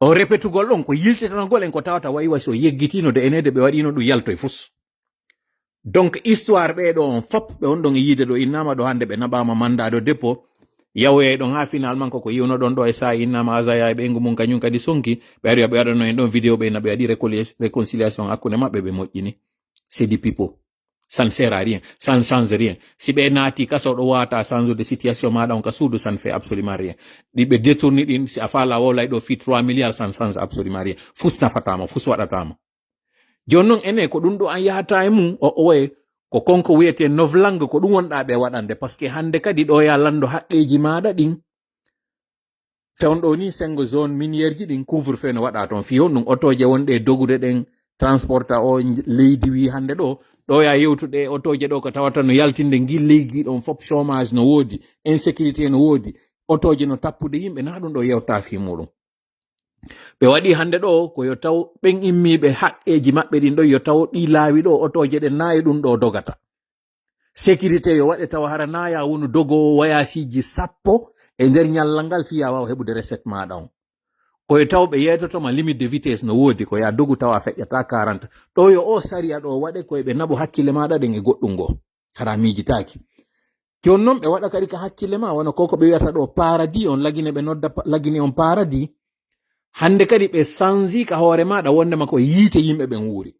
O répétugol ɗon ko yiltitanagol en ko tawata wayi wayi so yeggitino de enede ɓe waɗino ɗum yaltoy fus. Donc histoire ɓe ɗo on fop ɓe on ɗon e yiide ɗo innama ɗo hannde ɓe naɓama mandat de dépôt. Yawoyay ɗon ha finalement koko yiwno ɗon ɗo e sa innama Azaya e ɓeygu mum kañum kadi sonki ɓe ari ɓe waɗano en ɗon vidéo ɓe na ɓe waɗi récoli-, réconciliation hakkunde maɓɓe ɓe moƴƴini. C'est du pipeau. Ça ne sert à rien. Ça ne change rien. Si ɓe naati kaso ɗo wata change de situation maɗa on ka suudu, ça ne fait absolument rien. Ɗi ɓe détourni ɗin, si a fala wowlay ɗo fi trois milliards, ça ne change absolument rien. Fus nafatama, fus waɗatama. Jooni non enen ko ɗum ɗo an yahata e mum, o, o waye ko konko wiyete novlangue, ko ɗum wonɗa ɓe waɗande. Parce que hannde kadi ɗo ya lanndo haqqeeji maɗa ɗin. Fewndo ni sengo zone minière ji ɗin couvre-feu no waɗa toon. Fii honɗum otooje wonɗe e dogude ɗen transporta o nj-, leydi wi hannde ɗo, ɗo ya yewtude e otooje ɗo ko tawata no yaltinde ngi leydi ɗon fof chômage no woodi, insécurité no woodi, otooje no tappude yimɓe, na ɗum ɗo yewta fii muɗum. Ɓe waɗi hannde ɗo ko yo taw ɓen immiiɓe haqqeeji maɓɓe ɗin ɗo yo taw ɗi laawi ɗo otooje ɗen na e ɗum ɗo dogata. Sécurité yo waɗe tawa hara na ya wonu dogowo wayasiiji sappo e nder ñallal ngal fii ya waawa heɓude recette maɗa on. Ko e taw ɓe yeetotoma limite de vitesse no woodi ko ya dogu tawa feƴƴata quarante. Ɗo yo o sariya ɗo waɗe ko e ɓe naɓo hakkille maɗa ɗen e goɗɗum ngo. Hara miijitaaki. Jooni non ɓe waɗa kadi ka hakkille ma wona ko ko ɓe wiyata ɗo paradis on lagine ɓe nodda pa-, lagine on paradis. Hannde kadi ɓe sanzi ka hoore maɗa wondema ko yiite yimɓe ɓen wuuri.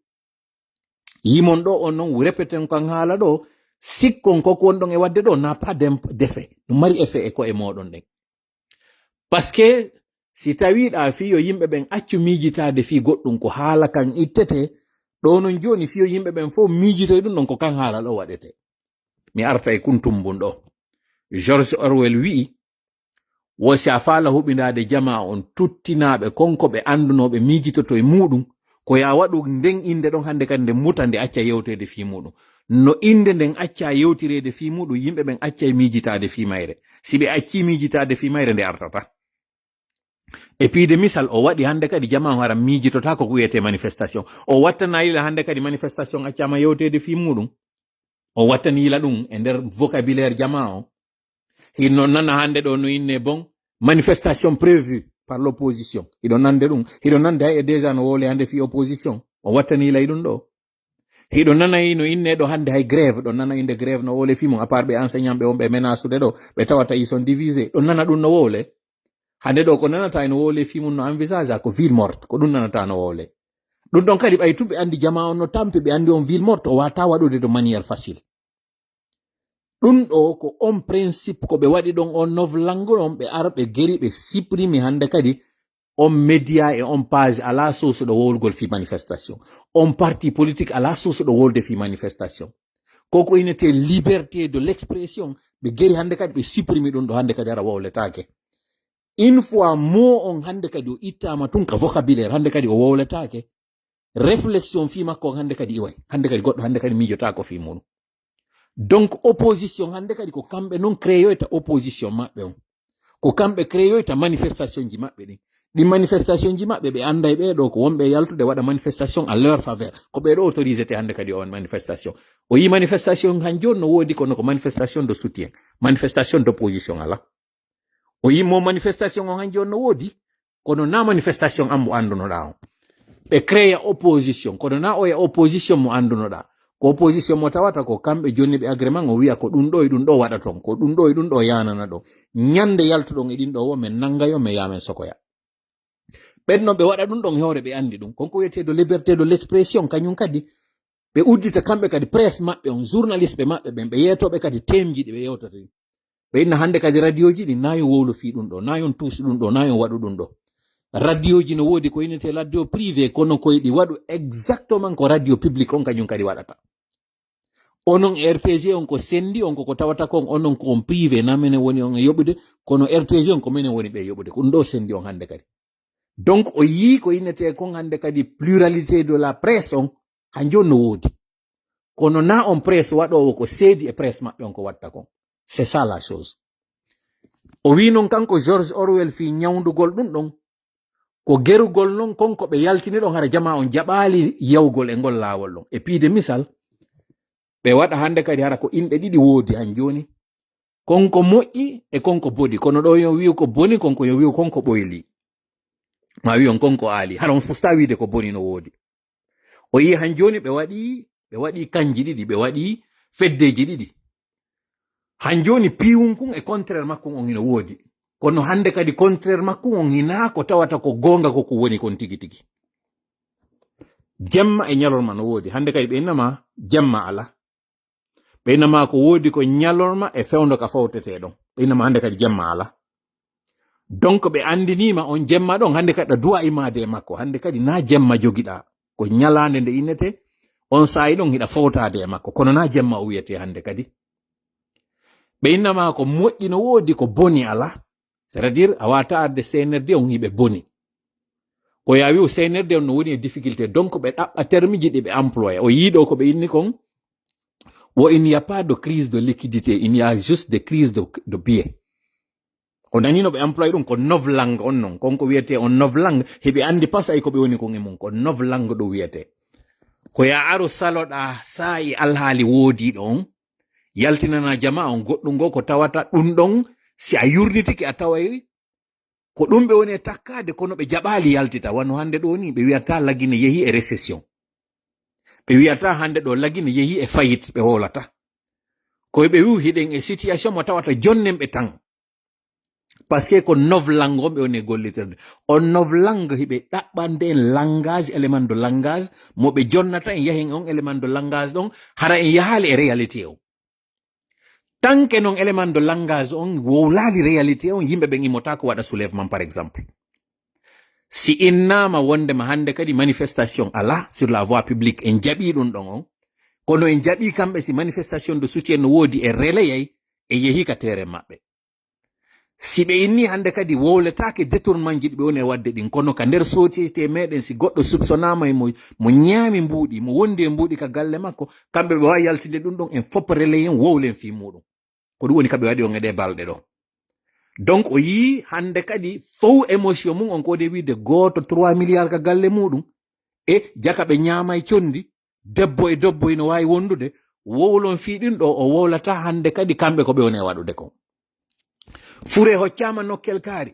Yimon ɗo on non répéten kan haala ɗo, sikkon ko ko wonɗon e waɗde ɗo n'a pas d'imp-, d'effet. Ɗum mari effet e ko e moɗon ɗen. Parce que si tawiɗa fii yo yimɓe ɓen accu miijitaade fii goɗɗum ko haala kan ittete, ɗo non jooni fii yo yimɓe ɓen fof miijitoy ɗum ɗon ko kan haala ɗo waɗete. Mi arta e kuntumbun ɗo. George Orwell wi'i, wo si a faala huɓindaade jamaa on tuttinaaɓe kon ko ɓe anndunooɓe miijitoto e muuɗum, ko ya waɗu nden innde ɗon hannde kadi nde muta nde acca yewteede fii muuɗum. No innde nden acca yewtireede fii muuɗum, yimɓe ɓen accay miijitaade fii mayre. Si ɓe accii miijitaade fii mayre, nde artata. E piide misal, o waɗi hannde kadi jamaa on hara miijitotaako ko wiyetee manifestation. O wattana yila hannde kadi manifestation accaama yewteede fii muuɗum. O wattani yila ɗum e nder vocabulaire jamaa on. Hino nana hannde ɗo no inne bon, manifestation prévue par l'opposition. Hiɗo nande ɗum. Hiɗo nande hay e déjà no wowle hannde fii opposition. O wattani yila e ɗum ɗo. Hiɗo nana no inne ɗo hannde hay grève, ɗo nana innde grève no wowle fii mum, à part ɓe enseignant ɓe on ɓe menasude ɗo, ɓe tawata ils sont divisés. Ɗo nana ɗum no wowle. Hannde ɗo ko nanata no wowle fii mum no envisage ko ville morte, ko ɗum nanata no wowle. Ɗum ɗon kadi ɓay tun ɓe anndi jamaa on no tampi, ɓe anndi on ville morte, o wata waɗude de manière facile. Ɗum ɗo ko on principe ko ɓe waɗi ɗon on novlangue ɗon, ɓe ara ɓe geri ɓe supprimi hannde kadi on média e on page ala source ɗo wowlugol fii manifestation. On parti politique ala source ɗo wowlude fii manifestation. Koko inete liberté de l'expression, ɓe geri hannde kadi ɓe supprimi ɗum ɗo, hannde kadi ara wowletaake. Une fois mot on hannde kadi o ittama tun ka vocabulaire, hannde kadi o wowletaake. Réflexion fii makko on hannde kadi iway. Hannde kadi goɗɗo hannde kadi miijotako fii muɗum. Donc opposition hannde kadi ko kamɓe non créoyta opposition maɓɓe on. Ko kamɓe créoyta manifestation ji maɓɓe ɗin. Ɗin manifestation ji maɓɓe ɓe annday ɓe ɗo ko wonɓe yaltude waɗa manifestation à leur faveur. Ko ɓe ɗo autorisé te hannde kadi on manifestation. O yi manifestation han jooni no woodi kono ko manifestation de soutien. Manifestation d'opposition ala. O yi mo manifestation on han jooni no woodi kono na manifestation an mo anndunoɗa on. Ɓe créa opposition kono na oya opposition mo anndunoɗa. Ko opposition mo tawata ko kamɓe jonni ɓe agrément o wiya ko ɗum ɗo e ɗum ɗo waɗa toon, ko ɗum ɗo e ɗum ɗo yanana ɗo. Ñande yaltuɗon e ɗin ɗo wo men nanngayo men yamen sokoya. Ɓen non ɓe waɗa ɗum ɗon e hoore ɓe anndi ɗum. Kon ko wiyetee de liberté de l'expression kañum kadi ɓe uddita kamɓe kadi presse maɓɓe on, journaliste ɓe maɓɓe ɓen, ɓe yeetooɓe kadi teemji ɗi ɓe yewtata ɗin. Ɓe inna hannde kadi radioji ɗi na yo wowlo fii ɗum ɗo, na yon tuus ɗum ɗo, na yon waɗu ɗum ɗo. Radioji no woodi ko inete radio privé kono koye ɗi waɗu exactement ko radio public on kañum kadi waɗata. Onon e R T G on ko sendi on koko tawata kon onon ko on privé na menen woni on e yoɓude kono R T G on ko menen woni ɓe yoɓude ko ɗum ɗo sendi on hannde kadi. Donc o yii ko inete kon hannde kadi pluralité de la presse on ha jooni no woodi. Kono na on presse waɗoowo ko seedi e presse maɓɓe on ko watta kon. C'est ça la chose. O wii non kanko George Orwell fii ñawndugol ɗum ɗon. Ko gerugol non kon ko ɓe yaltini ɗon hara jama on jaɓaali yawgol e ngol laawol ɗon. E piide misal, ɓe waɗa hannde kadi hara ko inɗe ɗiɗi woodi han jooni. Kon ko moƴƴi e kon ko boni. Kono ɗo yo wi'u ko boni, kon ko yo wi'u kon ko ɓoyli. Ma wi'on kon ko aali. Hara on susta wiide ko boni no woodi. O yi han jooni ɓe waɗi ɓe waɗi kanji ɗiɗi ɓe waɗi feddeji ɗiɗi. Han jooni piwun kun e contraire makkun on hino woodi. Kono hannde kadi contraire makkun on hina ko tawata ko goonga ko ko woni kon tigi tigi. Jemma e ñalorma no woodi. Hannde kadi ɓe innama jemma ala. Ɓe innama ko woodi ko ñalorma e fewndo ka fawtetee ɗon. Ɓe innama hannde kadi jemma ala. Donc ɓe anndiniima on jemma ɗon hannde kadi ɗa duwa imaade e makko. Hannde kadi na jemma jogiɗa. Ko ñalaande nde innete on saa'i ɗon hiɗa fawtaade e makko. Kono na jemma o wiyete hannde kadi. Ɓe innama ko moƴƴi no woodi ko boni ala. C'est-à-dire a wata arde C N R D on hiɓe boni. Ko ya wi'u C N R D on no woni e difficulté. Donc ɓe ɗaɓɓa termiji ɗi ɓe employé. O yiiɗo ko ɓe inni kon. Wo il n'y a pas de crise de liquidité, il y a juste des crises de, de biais. O nani no ɓe employé ɗum ko novlangue on non. Kon ko wiyete on novlangue. Hiɓe anndi pasay ko ɓe woni kon e mum. Ko novlangue ɗo wiyete. Ko ya aro saloɗa saa'i alhaali woodiɗo on. Yaltinana jama on goɗɗum ngo ko tawata ɗum ɗon si a yurnitiki a taway ko ɗum ɓe woni e takkaade kono ɓe jaɓaali yaltita wano hannde ɗo ni ɓe wiyata lagine yehi e récession. Ɓe wiyata hannde ɗo lagine yehi e fayit ɓe wowlata. Koye ɓe wi'u hiɗen e situation mo tawata jonnen ɓe tan. Parce que ko novlango on ɓe woni e gollitorde. On novlango hiɓe ɗaɓɓande en langage, élément de langage, mo ɓe jonnata en yahen on élément de langage ɗon, hara en yahaali e réalité on. Tanke non élément de langage on wowlaali réalité on, yimɓe ɓen immota ko waɗa soulèvement par exemple. Si innama wondema hannde kadi manifestation ala sur la voie publique en jaɓi ɗum ɗon on, kono en jaɓi kamɓe si manifestation de soutien no woodi e relayay e yehi ka terrain maɓɓe. Si ɓe inni hannde kadi wowletaake détournement ji ɗi ɓe woni e waɗde ɗin, kono ka nder société meɗen si goɗɗo soupçonnama e mo, mo ñaami mbuuɗi, mo wondi e mbuuɗi ka galle makko, kamɓe ɓe wawi yaltinde ɗum ɗon en fop relayen wowlen fii muɗum. Ko ɗum woni ka ɓe waɗi on e ɗe balɗe ɗo. Donc o yii hannde kadi fow émotion mum on ko woni wiide gooto trois milliards ka galle muɗum e jaka ɓe ñaama e condi, debbo e debbo ino waawi wondude, wowlon fii ɗin ɗo o wowlata hannde kadi kamɓe ko ɓe woni e waɗude kon. Fure hoccaama nokkel kaari.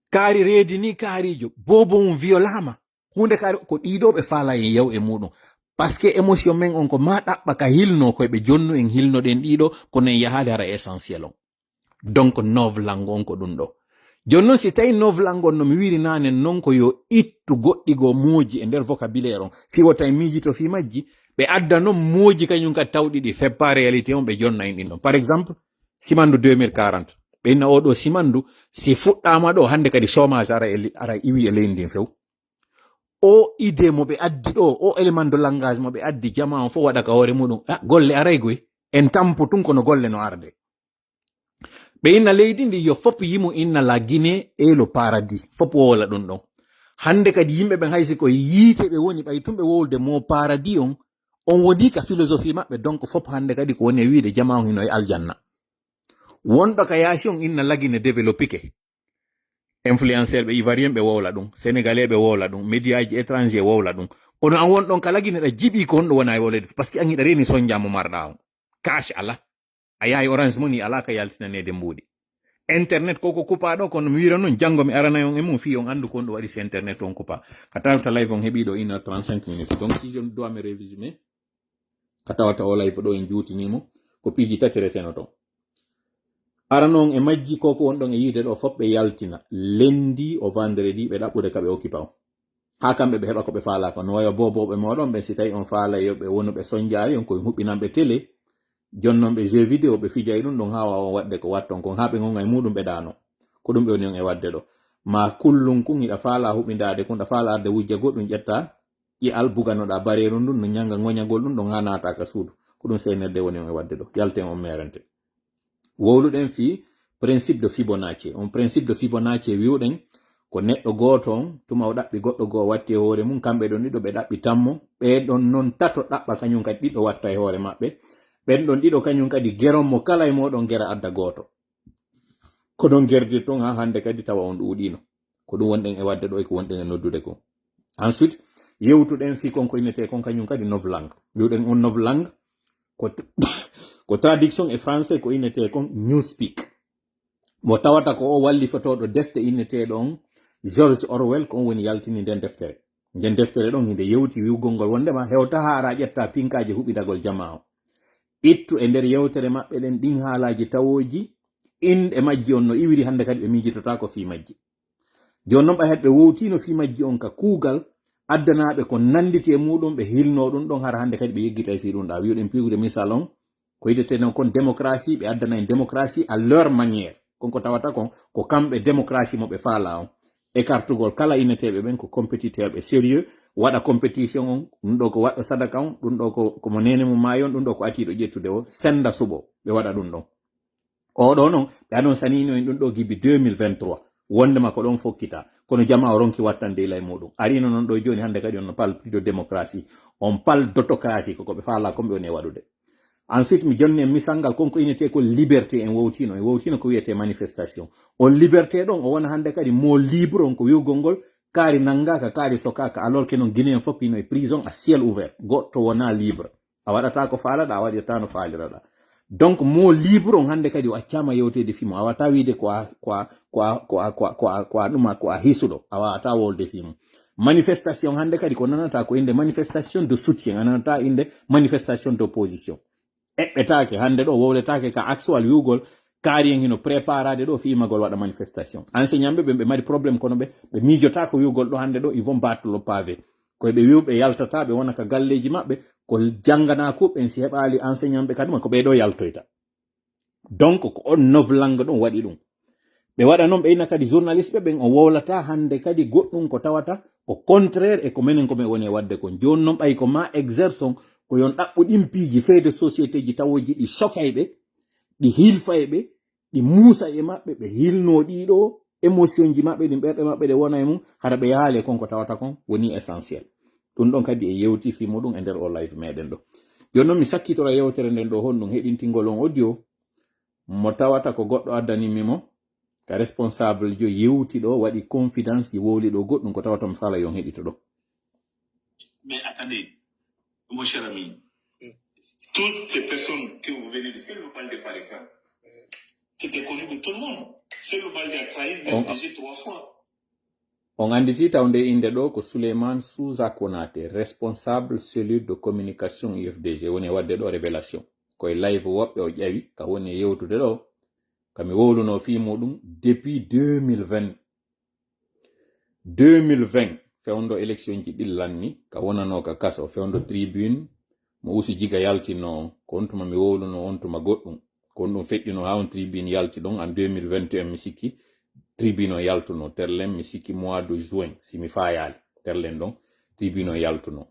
Kaari reedi ni kaariijo, boobo mum violaama. Huunde kaari ko ɗiɗo ɓe faala en yaw e muɗum. Parce que émotion men on ko ma ɗaɓɓa ka hilno koye ɓe jonnu en hilnoɗen ɗiɗo, kono en yahaali hara essentiel on. Donc novlango on ko ɗum ɗo. Jooni noon si tawi novlango on no mi wiiri naane noon ko yo ittu goɗɗi goo mooji e nder vocabulaire on. Fii wota en miijito fii majji, ɓe adda noon mooji kañum kadi tawɗi ɗi feppa réalité on ɓe jonna en ɗin ɗon. Par exemple, simandu deux mille quarante. Ɓe inna oo ɗoo simandu, si fuɗɗaama ɗoo, hannde kadi chômage ara e li-, ara iwi e leydi ndin few. O idée mo ɓe addi ɗo, o élément de langage mo ɓe addi, jama on fof waɗa ka hoore muɗum. Ah, golle aray goy. En tampo tun kono golle no arde. Ɓe inna leydi ndi yo fop yimu inna la Guinée et le paradis. Fop wowla ɗum ɗon. Hannde kadi yimɓe ɓen hay si ko yiite ɓe woni, ɓay tun ɓe wowlude mo paradis on, on woni ka philosophie maɓɓe. Donc fop hannde kadi ko woni e wiide jama on hino e aljanna. Wonɗo ka yaasi on inna la Guinée développike. Influenceur ɓe ivoirien ɓe wowla ɗum, sénégalais ɓe wowla ɗum, médiaji étranger wowla ɗum. Kono an won ɗon ka la Guinée ɗa jiɓi ko honɗo wona e wowlede, parce que an hiɗa reni sonja mo marɗa on. Cash ala. A yahay Orange Money ala ka yaltinaneede mbuuɗi. Internet koko kupa ɗo, kono mi wira noon janngo mi arana on e mum fii on anndu ko honɗum waɗi si internet on kupa. Ka tawta live on heɓi ɗo une heure trente-cinq minutes. Donc si je dois me résumer, ka tawata o live ɗo en juutini mo, ko piiji tati reteno ton. Arano on e majji ko ko won ɗon e yiide ɗo fop ɓe yaltina. Lundi o vendredi ɓe ɗaɓɓude ka ɓe occupa on. Haa kamɓe ɓe heɓa ko ɓe faalaa ko. No wayo boobooɓe mooɗon ɓen, si tawi on faalay yo ɓe wonu ɓe sonjaari on, ko huɓɓinanɓe télé, jonnon ɓe jeu vidéo, ɓe fijay ɗum ɗon haa waawa waɗde ko watton kon, haa ɓe ngonga e muɗum ɓe ɗaano. Ko ɗum ɓe woni on e waɗde ɗo. Ma kullum kun hiɗa faalaa huɓindaade kun, ɗa faalaa arde wujja goɗɗum ƴetta, ƴi'al buganoɗaa bareeru ndun, no ñanga ngoñagol ɗum ɗon haa naata ka suudu. Ko ɗum seenerde woni on e waɗde ɗo. Yalten on meerente. Wowluɗen fii principe de Fibonacci. On principe de Fibonacci wi'uɗen ko neɗɗo gooto on, tuma o ɗaɓɓi goɗɗo goo watti e hoore mum, kamɓe ɗon ɗiɗo ɓe ɗaɓɓi tammo, ɓee ɗon non tato ɗaɓɓa kañum kadi ɗiɗo watta e hoore maɓɓe. Ɓen ɗon ɗiɗo kañum kadi geron mo kala e mooɗon gera adda gooto. Ko ɗon gerdir ton haa hannde kadi tawa on ɗuuɗiino. Ko ɗum wonɗen e waɗde ɗo e ko wonɗen e noddude ko. Ensuite, yewtuɗen fii kon ko innetee kon kañum kadi novlangue. Wi'uɗen on novlangue ko, ko traduction e français ko innetee kon Newspeak. Mo tawata ko o wallifotooɗo defte inneteeɗo on George Orwell, ko on woni yaltini nden deftere. Nden deftere ɗon hinde yewti wi'ugol ngol wondema hewta haa ara ƴetta pinkaaji huɓidagol jamaa o. Ittu e nder yewtere maɓɓe ɗen ɗin haalaaji tawooji, inɗe majji on no iwiri hannde kadi ɓe miijitotaako fii majji. Jooni non ɓay had ɓe wowtiino fii majji on ka kuugal, addanaaɓe ko nannditi e muuɗum, ɓe hilnoo ɗum ɗon, hara hannde kadi ɓe yeggitay fii ɗum ɗaa. Wi'uɗen piiwude misal on, ko wi'etee non kon démocratie, ɓe addana en démocratie à leur manière. Kon ko tawata kon, ko kamɓe démocratie mo ɓe faalaa on. Écartugol kala inneteeɓe ɓen ko compétiteur ɓe sérieux, waɗa compétition on, ɗum ɗo ko waɗɗo sadaka on, ɗum ɗo ko, ko mo neene mum maayi on, ɗum ɗo ko atiiɗo ƴettude o, sennda suɓo, ɓe waɗa ɗum ɗon. Oɗo non, ɓe anon saniino en ɗum ɗo gibi deux mille vingt-trois. Wondema ko ɗon fokkita. Kono jamaa o ronki wattande ila e muɗum. Arino non ɗo jooni hannde kadi on no parle plus de démocratie. On parle d'autocratie, ko ko ɓe faalaa kon ɓe woni e waɗude. Ensuite, mi jonni en misal ngal kon ko innetee ko liberté en wowtiino. En wowtiino ko wi'etee manifestation. On liberté ɗon, o wona hannde kadi mo libre on ko wi'ugol ngol, kaari nanngaaka, kaari sokaaka, alors que non Guinéen fof hino e prison à ciel ouvert. Goɗɗo wonaa libre. A waɗata ko faalaɗaa, a waɗirta no faaliraɗaa. Donc, mo libre on hannde kadi o accaama yewteede fii mo. A wata wiide ko a, ko a, ko a, ko a, ko a, ko a, ko a ɗuma, ko a hisuɗo. A wata wolde fii mo. Manifestation hannde kadi ko nanata ko innde manifestation de soutien, a nanata innde manifestation d'opposition. Eɓɓetaake hannde ɗo, wowletaake ka actual wi'ugol kaari en hino préparade ɗo fii imagol waɗa manifestation. Enseignant ɓe ɓe mari problème kono ɓe, ɓe miijotaako wi'ugol ɗo hannde ɗo, ils vont battre le pavé. Koye ɓe wi'uɓe yaltata, ɓe wona ka galleeji maɓɓe, ko jannganaa ko ɓen si heɓaali enseignant ɓe kadi ma ko ɓee ɗo yaltoyta. Donc, ko on novlangue ɗon waɗi ɗum. Ɓe waɗa noon, ɓe ina kadi journaliste ɓe ɓen, o wowlata hannde kadi goɗɗum ko tawata ko contraire e ko menen ko men woni e waɗde kon. Jooni noon, ɓay ko ma exerce on, ko yon ɗaɓɓu ɗin piiji fait de société ji tawooji ɗi sokay ɓe, ɗi hilfay ɓe, ɗi muusa e maɓɓe, ɓe hilnoo ɗiɗo émotion ji maɓɓe, ɗin ɓerɗe maɓɓe ɗe wona e mum, hara ɓe yahaali e kon ko tawata kon woni essentiel. Ɗum ɗon kadi e yewti fii muɗum e nder o live meɗen ɗo. Jooni noon mi sakkitora yewtere nden ɗo, honɗum heɗintingol on audio mo tawata ko goɗɗo addanimmi mo, ka responsable jo yewti ɗo, waɗi confidence ji, wowli ɗo goɗɗum ko tawata mi faala yon heɗito ɗo. Mais attendez, mon cher ami, toutes ces personnes que vous venez de, Cellou Baldé par exemple, c'était connu de tout le monde. Cellou Baldé a trahi le P D G trois fois. On annditi taw nde innde ɗo ko Souleymane Souza Konaté, responsable cellule de communication U F D G, woni e waɗde ɗo révélation. Ko e live woɓɓe o ƴawi, ka woni e yewtude ɗo, ka mi wowluno fii muɗum depuis deux mille vingt. Deux mille vingt, fewndo élection ji ɗin lanni, ka wonano ka kaso, fewndo tribune, mo Usu Jiga yaltino, ko on tuma mi wowluno on tuma goɗɗum. Ko on ɗum feƴƴuno haa on tribune yalti ɗon, en deux mille vingt et un, mi sikki, tribune o yaltuno, terlen, mi sikki mois de juin, si mi faayaali, terlen ɗon. tribune o yaltuno.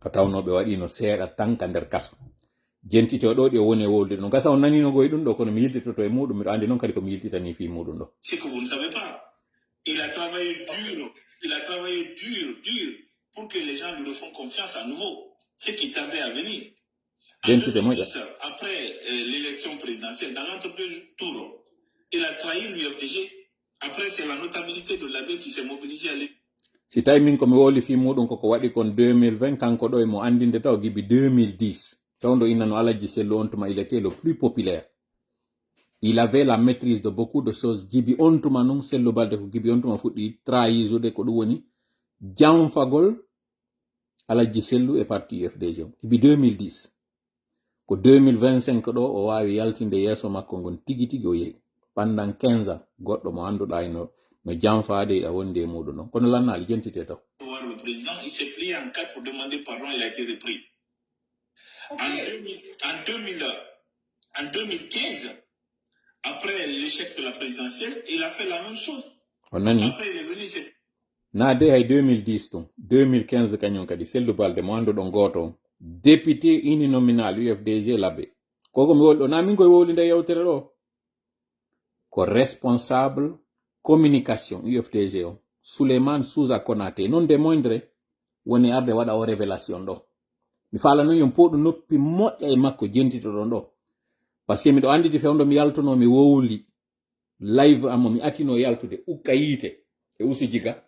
Ka tawno ɓe waɗino seeɗa tan ka nder kaso. Jentite o ɗo ɗi o woni e wowlude ɗum. Gasa on nanino goy ɗum ɗo, kono mi yiltitoto e muɗum, miɗo andi noon kadi ko mi yiltitani fii muɗum ɗo. C'est que vous ne savez pas. Il a travaillé dur, il a travaillé dur, dur pour que les gens lui refont confiance à nouveau. Ce qui tardait à venir. En Jentite moƴƴa. deux mille dix, après euh, l'élection présidentielle, dans l'entre-deux tours, il a trahi l'U F D G. Après, c'est la notabilité de l'abbé qui s'est mobilisée à l'époque. Si tawi min ko mi wowli fii muɗum koko waɗi kon deux mille vingt, kanko ɗo e mo andinde taw gibi deux mille dix. Tawndo innano Alhaji Sellu on tuma il était le plus populaire. Il avait la maîtrise de beaucoup de choses. Gibi on tuma nun Sellu Balde ko gibi on tuma fuɗɗi trahisude ko ɗum woni janfagol Alhaji Sellu e parti U F D G on. Gibi deux mille dix. Ko deux mille vingt-cinq ɗo o waawi yaltinde yeeso makko ngon tigi tigi o yehi. Pendant quinze ans, goɗɗo mo annduɗaa ino no janfaade iɗa wondi e muɗum ɗon. Kono lannaali jentite taw. Voir le président, il s'est plié en quatre pour demander pardon, il a été repris. En deux mille, en deux mille, en deux mille quinze, après l'échec de la présidentielle, il a fait la même chose. On nani? Après, il est venu, c'est Naade hay deux mille dix tun, deux mille quinze kañum kadi, Sellu Balde mo annduɗon gooto on, député uninominal U F D G Labe. Koko mi wowli ɗo, na min koye wowlinde yewtere ɗo. Ko responsable communication U F D G on, Souleymane Souza Konaté, non de moindre, woni arde waɗa o révélation ɗo. Mi faala noon yon pooɗu noppi moƴƴa e makko jentitoɗon ɗo. Parce que miɗo annditi fewndo mi yaltuno mi wowli live am mo mi atino yaltude ukka yiite e Usu Jiga.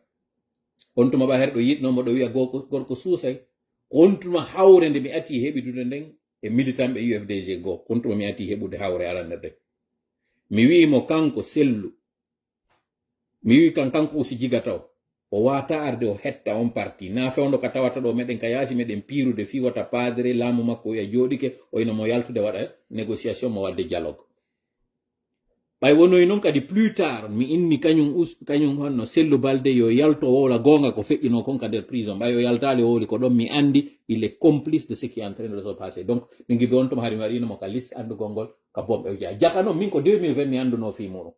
On tuma ɓa herɗo yiɗno mo ɗo wiya gorko, gorko suusay. Ko on tuma hawre nde mi ati heɓidude nden e militanɓe U F D G goo. Ko on tuma mi ati heɓude hawre arande nden. Mi wi'i mo kanko Sellu. Mi wi'i kan kanko Usu Jiga taw. O waata arde o hetta on parti. Na fewndo ka tawata ɗo meɗen ka yaasi meɗen piirude fii wata paadere laamu makko wi'a jooɗike o ino mo yaltude waɗa négociation mo waɗde dialogue. Ɓay wonoy noon kadi plus tard mi inni kañum us kañum honno Sellu Balde yo yalto wowla goonga ko feƴƴinoo kon ka nder prison. Ɓay o yaltaali o wowli ko ɗon mi anndi il est complice de ce qui est en train de se passer. Donc ɓe ngibi on tuma hari mi waɗino mo ka liste anndugol ngol ka bomɓe o jeyaa. Jaka noon min ko deux mille vingt mi anndunoo fii muɗum.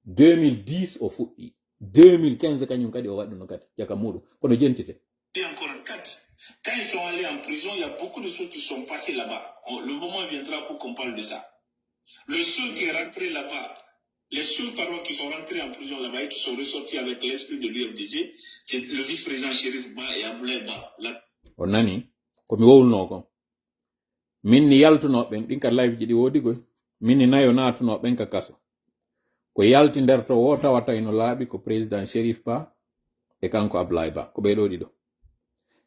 Deux mille dix o fuɗɗi. Deux mille quinze kañum kadi o waɗuno kadi jaka muɗum. Kono jentite. Et encore en quatre. Quand ils sont allés en prison, il y a beaucoup de choses qui sont passées là-bas. On- le moment viendra pour qu'on parle de ça. Le seul qui est rentré là-bas, les seuls, pardon, qui sont rentrés en prison là-bas et qui sont ressortis avec l'esprit de l'U F D G, c'est le vice-président Chérif Ba et Abdoulaye Ba. La- On nani? Ko mi wowlunoo kon. Min ni yaltunoo ɓen, ɗin ka live ji ɗi woodi goy. Min ni nayo naatunoo ɓen ka kaso. Ko yalti nder to woo tawata ino laaɓi ko président Chérif Ba e kanko Ablaye Ba. Ko ɓee ɗoo ɗiɗo.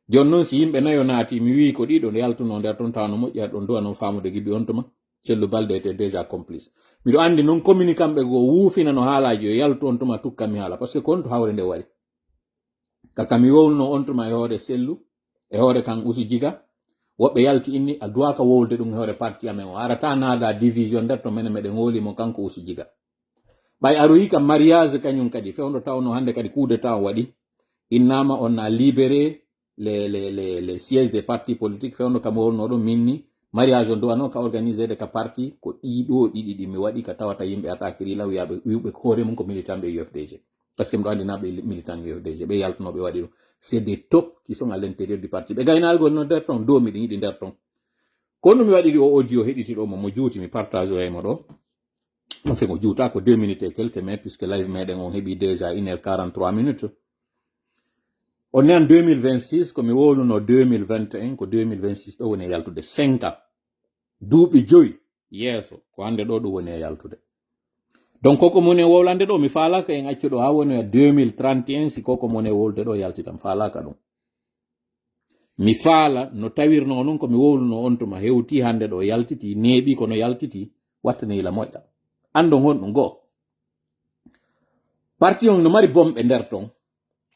Jooni noon si yimɓe nayo naati, mi wi'i ko ɗiɗo yaltunoo nder ton tawa no moƴƴi, aɗon duwa noon faamude gibi on tuma. Sellu Balde était déjà complice. Miɗo anndi noon communiquant ɓe goo wuufina no haalaaji yo yaltu on tuma tukka mi haala. Parce que ko on to hawre nde waɗi. Kaka mi wowluno on tuma e hoore Sellu, e hoore kan Usu Jiga. Woɓɓe yalti inni a duwaaka wowlude ɗum e hoore parti amen o. Arata naada division nder to menen meɗen wowli mo kanko Usu Jiga. Ɓay aroyi ka mariage kañum kadi fewndo tawno hannde kadi coup d'état on waɗi. Innama on na libéré les, les, les, les sièges des partis politiques fewndo kam wowluno ɗum min ni mariage on duwano ka organisé de ka parti ko ɗiɗo ɗiɗi ɗi mi waɗi ka tawata yimɓe atakiri la wiyaɓe wiwɓe ko hoore mum ko militant ɓe U F D G. Parce que miɗo anndi na ɓe militant U F D G ɓe yaltunoɓe waɗi ɗum. C'est des top qui sont à l'intérieur du parti ɓe gaynalgol no nder ton domi ɗi yiɗi nder ton. Kono mi waɗi ɗi o audio heɗiti ɗo mo mo juuti mi partage o e mo ɗo. Mo fe mo juuta ko deux minutes et quelques mais puisque live meɗen on heɓi déjà une heure quarante-trois minutes. On ne en deux mille vingt-six ko mi wowluno deux mille vingt et un ko deux mille vingt-six ɗo woni e yaltude cinq ans. Duuɓi joyi yeeso ko hannde ɗo ɗum woni e yaltude. Donc koko moni e wowlande ɗo mi faalaka en accu ɗo ha woni e deux mille trente et un si koko moni e wowlde ɗo yaltitam faalaka ɗum. Mi faala no tawirno noon ko mi wowluno on tuma hewti hannde ɗo yaltiti neeɓi kono yaltiti wattani ila moƴƴa. Anndon honɗum goo. Parti on no mari bomɓe nder ton.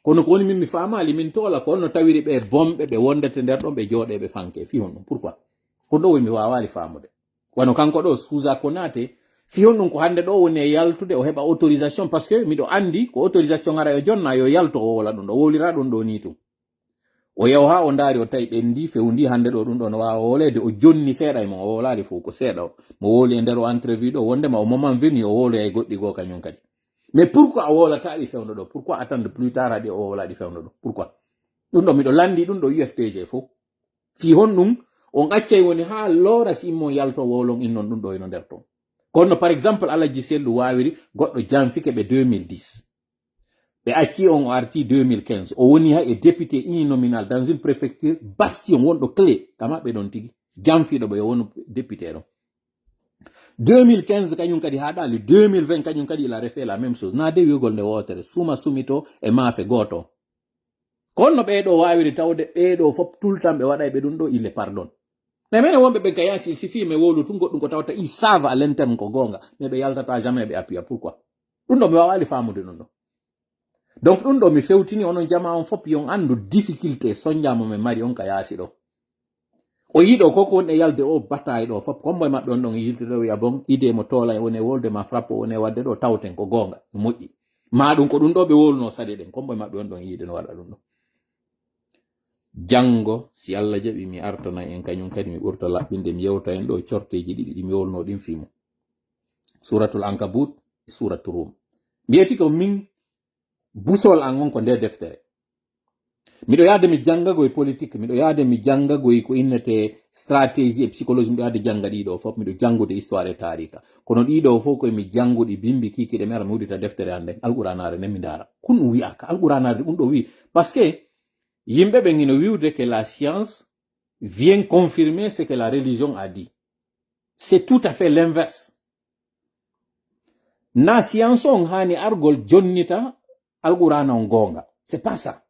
Kono ko woni min mi faamaali min toola ko honno tawiri ɓe bomɓe ɓe wondete nder ɗon ɓe jooɗe ɓe fanke fii honɗum pourquoi? Ko ɗo woni mi waawaali faamude. Wano kanko ɗo Suuza Konaate fii honɗum ko hannde ɗo woni e yaltude o heɓa autorisation parce que miɗo anndi ko autorisation ara yo jonna yo yalto o wola ɗum ɗo wowlira ɗum ɗo ni tun. O yaw haa o ndaari o tawi ɓenndi fewndi hannde ɗo ɗum ɗo no waawa wowleede o jonni seeɗa e mo o wowlaali fof ko seeɗa o mo wowli e nder o entrevue ɗo wondema o moment venu o wowloya e goɗɗi goo kañum kadi. Mais pourquoi a wowlata ɗi fewndo ɗo pourquoi attendre plus tard haɗi o wowla ɗi fewndo ɗo pourquoi? Ɗum ɗo miɗo lanndi ɗum ɗo U F T G fof. Fii honɗum on accay woni haa loora si immo yalto wowlon innon ɗum ɗo ino nder ton. Kono par exemple, Alaji Sellu waawiri goɗɗo janfike ɓe deux mille dix. Ɓe acci on o arti deux mille quinze. O woni hay e député uninominal dans une préfecture, bastion wonɗo clé. Kama ɓe ɗon tigi. Janfiiɗo ɓe yo wonu député ɗon. Deux mille quinze kañum kadi haaɗaali, deux mille vingt kañum kadi il a refait la même chose. Na de wi'ugol nde wootere, suma sumito e maafe gooto. Kono ɓee ɗo waawiri tawde, ɓee ɗo fof tout le temps ɓe waɗay ɓe ɗum ɗo, il est pardon. Mais menen wonɓe ɓen ka yaasi, il suffit mais wowlu tun goɗɗum ko tawata il sava à l'interne ko goonga, mais ɓe yaltata jamais ɓe appuya. Pourquoi? Ɗum ɗo mi waawaali faamude ɗum ɗo. Donc ɗum ɗo mi fewtini onon jamaa on fof, yon anndu difficulté sonjaa mo men mari on ka yaasi ɗo. O yiɗo ko ko woni e yalde o bataille ɗo fof, kombo e maɓɓe on ɗon yiiltide o wiya bon, idée mo toola woni e wolde ma frappe woni e wadde ɗo, tawten ko goonga, no moƴƴi. Ma ɗum ko ɗum ɗo ɓe wowluno saɗe ɗen, kombo e maɓɓe on ɗon yiide no waɗa ɗum ɗo. Janngo, si Allah jaɓi, mi artana en kañum kadi, mi ɓurta laɓɓinde, mi yewta en ɗo corteeji ɗiɗi ɗi mi wowluno ɗin fii mum. Suratul Ankabut e Suratul Rum. Mbiyeti ko min busol an on ko nde deftere. Miɗo yaade mi janngagoy politique, miɗo yaade mi janngagoy ko innete stratégie e psychologie, miɗo yaade jannga ɗiɗo fof, miɗo janngude histoire e taarika. Kono ɗiɗo fof koye mi jannguɗi bimbi kikiɗe, mi ara mi udita deftere an nden, Alqur'anaare nden mi ndaara. Kun ɗum wi'aka, Alqur'anaare ɗum ɗo wi. Parce que yimɓe ɓen ino wi'ude que la science vient confirmer ce que la religion a dit. C'est tout à fait l'inverse. Na science on haani argol jonnita Alqur'aana on goonga. C'est pas ça.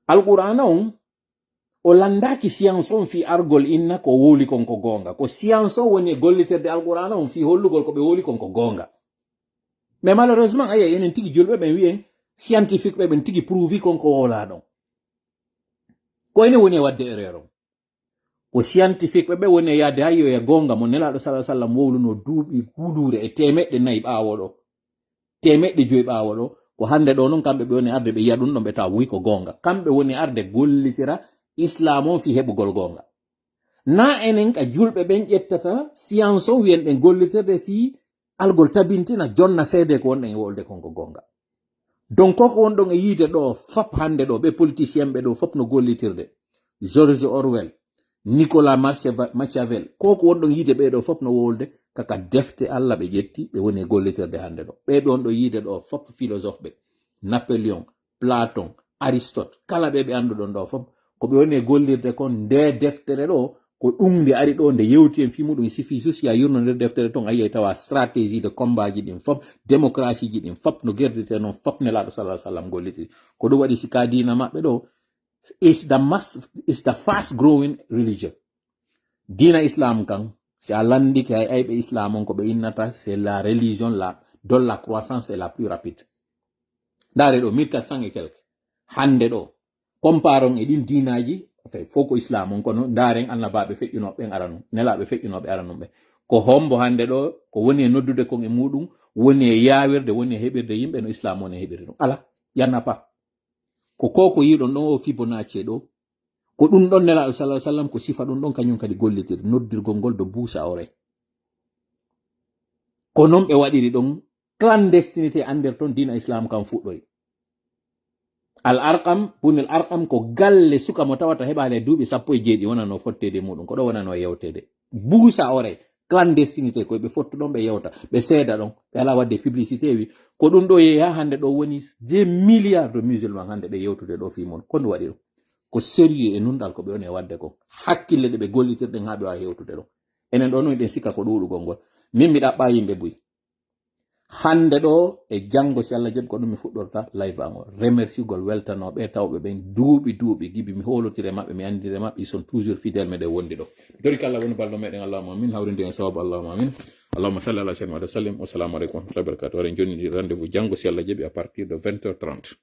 Alqur'aana on, o landaaki science on fii argol inna ko wowli kon ko goonga. Ko science on woni e gollitirde Alqur'aana on fii hollugol ko ɓe wowli kon ko goonga. Mais malheureusement, ayi, enen tigi julɓe ɓen wi'en, scientifique ɓe ɓen tigi prouvi kon ko wowlaa ɗon. Ko enen woni e wadde erreur on. Ko scientifique ɓe ɓe woni e yaade hay yo e goonga mo Nelaaɗo sallallahu alaihi wasallam wowluno duuɓi guluure e teemeɗɗe nayi ɓaawo ɗo. Teemeɗɗe joyi ɓaawo ɗo. Ko hannde ɗo non kamɓe ɓe woni arde ɓe yiya ɗum ɗon ɓe tawa wi ko goonga. Kamɓe woni arde gollitira Islam on fii heɓugol goonga. Na enen ka julɓe ɓen ƴettata science on wi'en ɗen gollitirde fii algol tabintina jonna seede ko wonɗen e wolde kon ko goonga. Donc ko ko wonɗon e yiide ɗo fop hannde ɗo, ɓe politicien ɓe ɗo fop no gollitirde. George Orwell, Nicolas Marcheva-, Machiavel, ko ko wonɗon yiide ɓe ɗo fop no wolde kaka defte Allah ɓe ƴetti, ɓe woni e gollitirde hannde ɗo. Ɓe ɓe wonɗon yiide ɗo fop philosophe ɓe, Napoléon, Platon, Aristote, kala ɓe ɓe annduɗon ɗo fop, ko ɓe woni e gollirde kon nde deftere ɗo, ko ɗum nde ari ɗo, nde yewti en fii muɗum, il suffit juste ya yurno nder deftere ton, a yiyay tawa stratégie de combat ji ɗin fop, démocratie ji ɗin fop, no gerdite non fop Nelaaɗo sallallahu alaihi wasallam gollitiri. Ko ɗum waɗi si ka diina maɓɓe ɗo, is the mass, is the fast growing religion. Diina Islam kan, si a landike hay ayɓe Islam on ko ɓe innata, c'est la religion la, dont la croissance est la plus rapide. Ndaare ɗo, mille quatre cents et quelques. Hannde ɗo, comparon e ɗin diinaaji, enfin, fof ko Islam on, kono ndaaren annabaaɓe feƴƴunooɓe ɓen aranun, nelaaɓe feƴƴunooɓe aranun ɓe. Ko hombo hannde ɗo, ko woni e noddude kon e muɗum, woni e yaawirde, woni e heɓirde yimɓe no Islam woni e heɓirde ɗum? Ala, y en a pas. Ko ko ko yiɗon ɗon o Fibonacci ɗo, ko ɗum ɗon Nelaaɗo sallallahu alaihi wasallam ko sifa ɗum ɗon kañum kadi gollitir noddirgol ngol de bouche à oreille. Ko non ɓe waɗiri ɗon clandestinité, annder ton diina Islam kan fuɗɗori. Al Arqam, Bunil Arqam ko galle suka mo tawata heɓaali e duuɓi sappo e jeeɗi wonano fotteede muɗum, ko ɗo wonano yewteede. Bouche à oreille, clandestinité, koye ɓe fottu ɗon ɓe yewta, ɓe seeda ɗon, ɓe ala waɗde publicité wi, ko ɗum ɗo yeehi haa hannde ɗo woni des milliards de musulmans hannde ɓe yewtude ɗo fii mun. Ko ndu waɗi ɗum? Ko sérieux e nunɗal ko ɓe woni e waɗde kon. Hakkille ɗe ɓe gollitirɗen haa ɓe waawi hewtude ɗon. Enen ɗo non eɗen sikka ko ɗuuɗugol ngol. Min mi ɗaɓɓaa yimɓe buy. Hannde ɗo e janngo, si Allah jaɓi, ko ɗum mi fuɗɗorta live an o. Remerciegol weltanooɓe e tawɓe ɓen duuɓi, duuɓi, gibi mi hoolotiri e maɓɓe, mi anndiri e maɓɓe, ils sont toujours fidèles, meɗen wondi ɗo. Mi tori ko Allah woni ballo meɗen, Allahumma amin, hawrindi en sababu, Allahumma amin. Allahumma salli ala sayyidina Muhammad wa sallim. Wassalamu alaikum wa rahmatullahi wa barakatuh. Oɗon jonni rendez-vous janngo, si Allah jaɓi, à partir de vingt heures trente.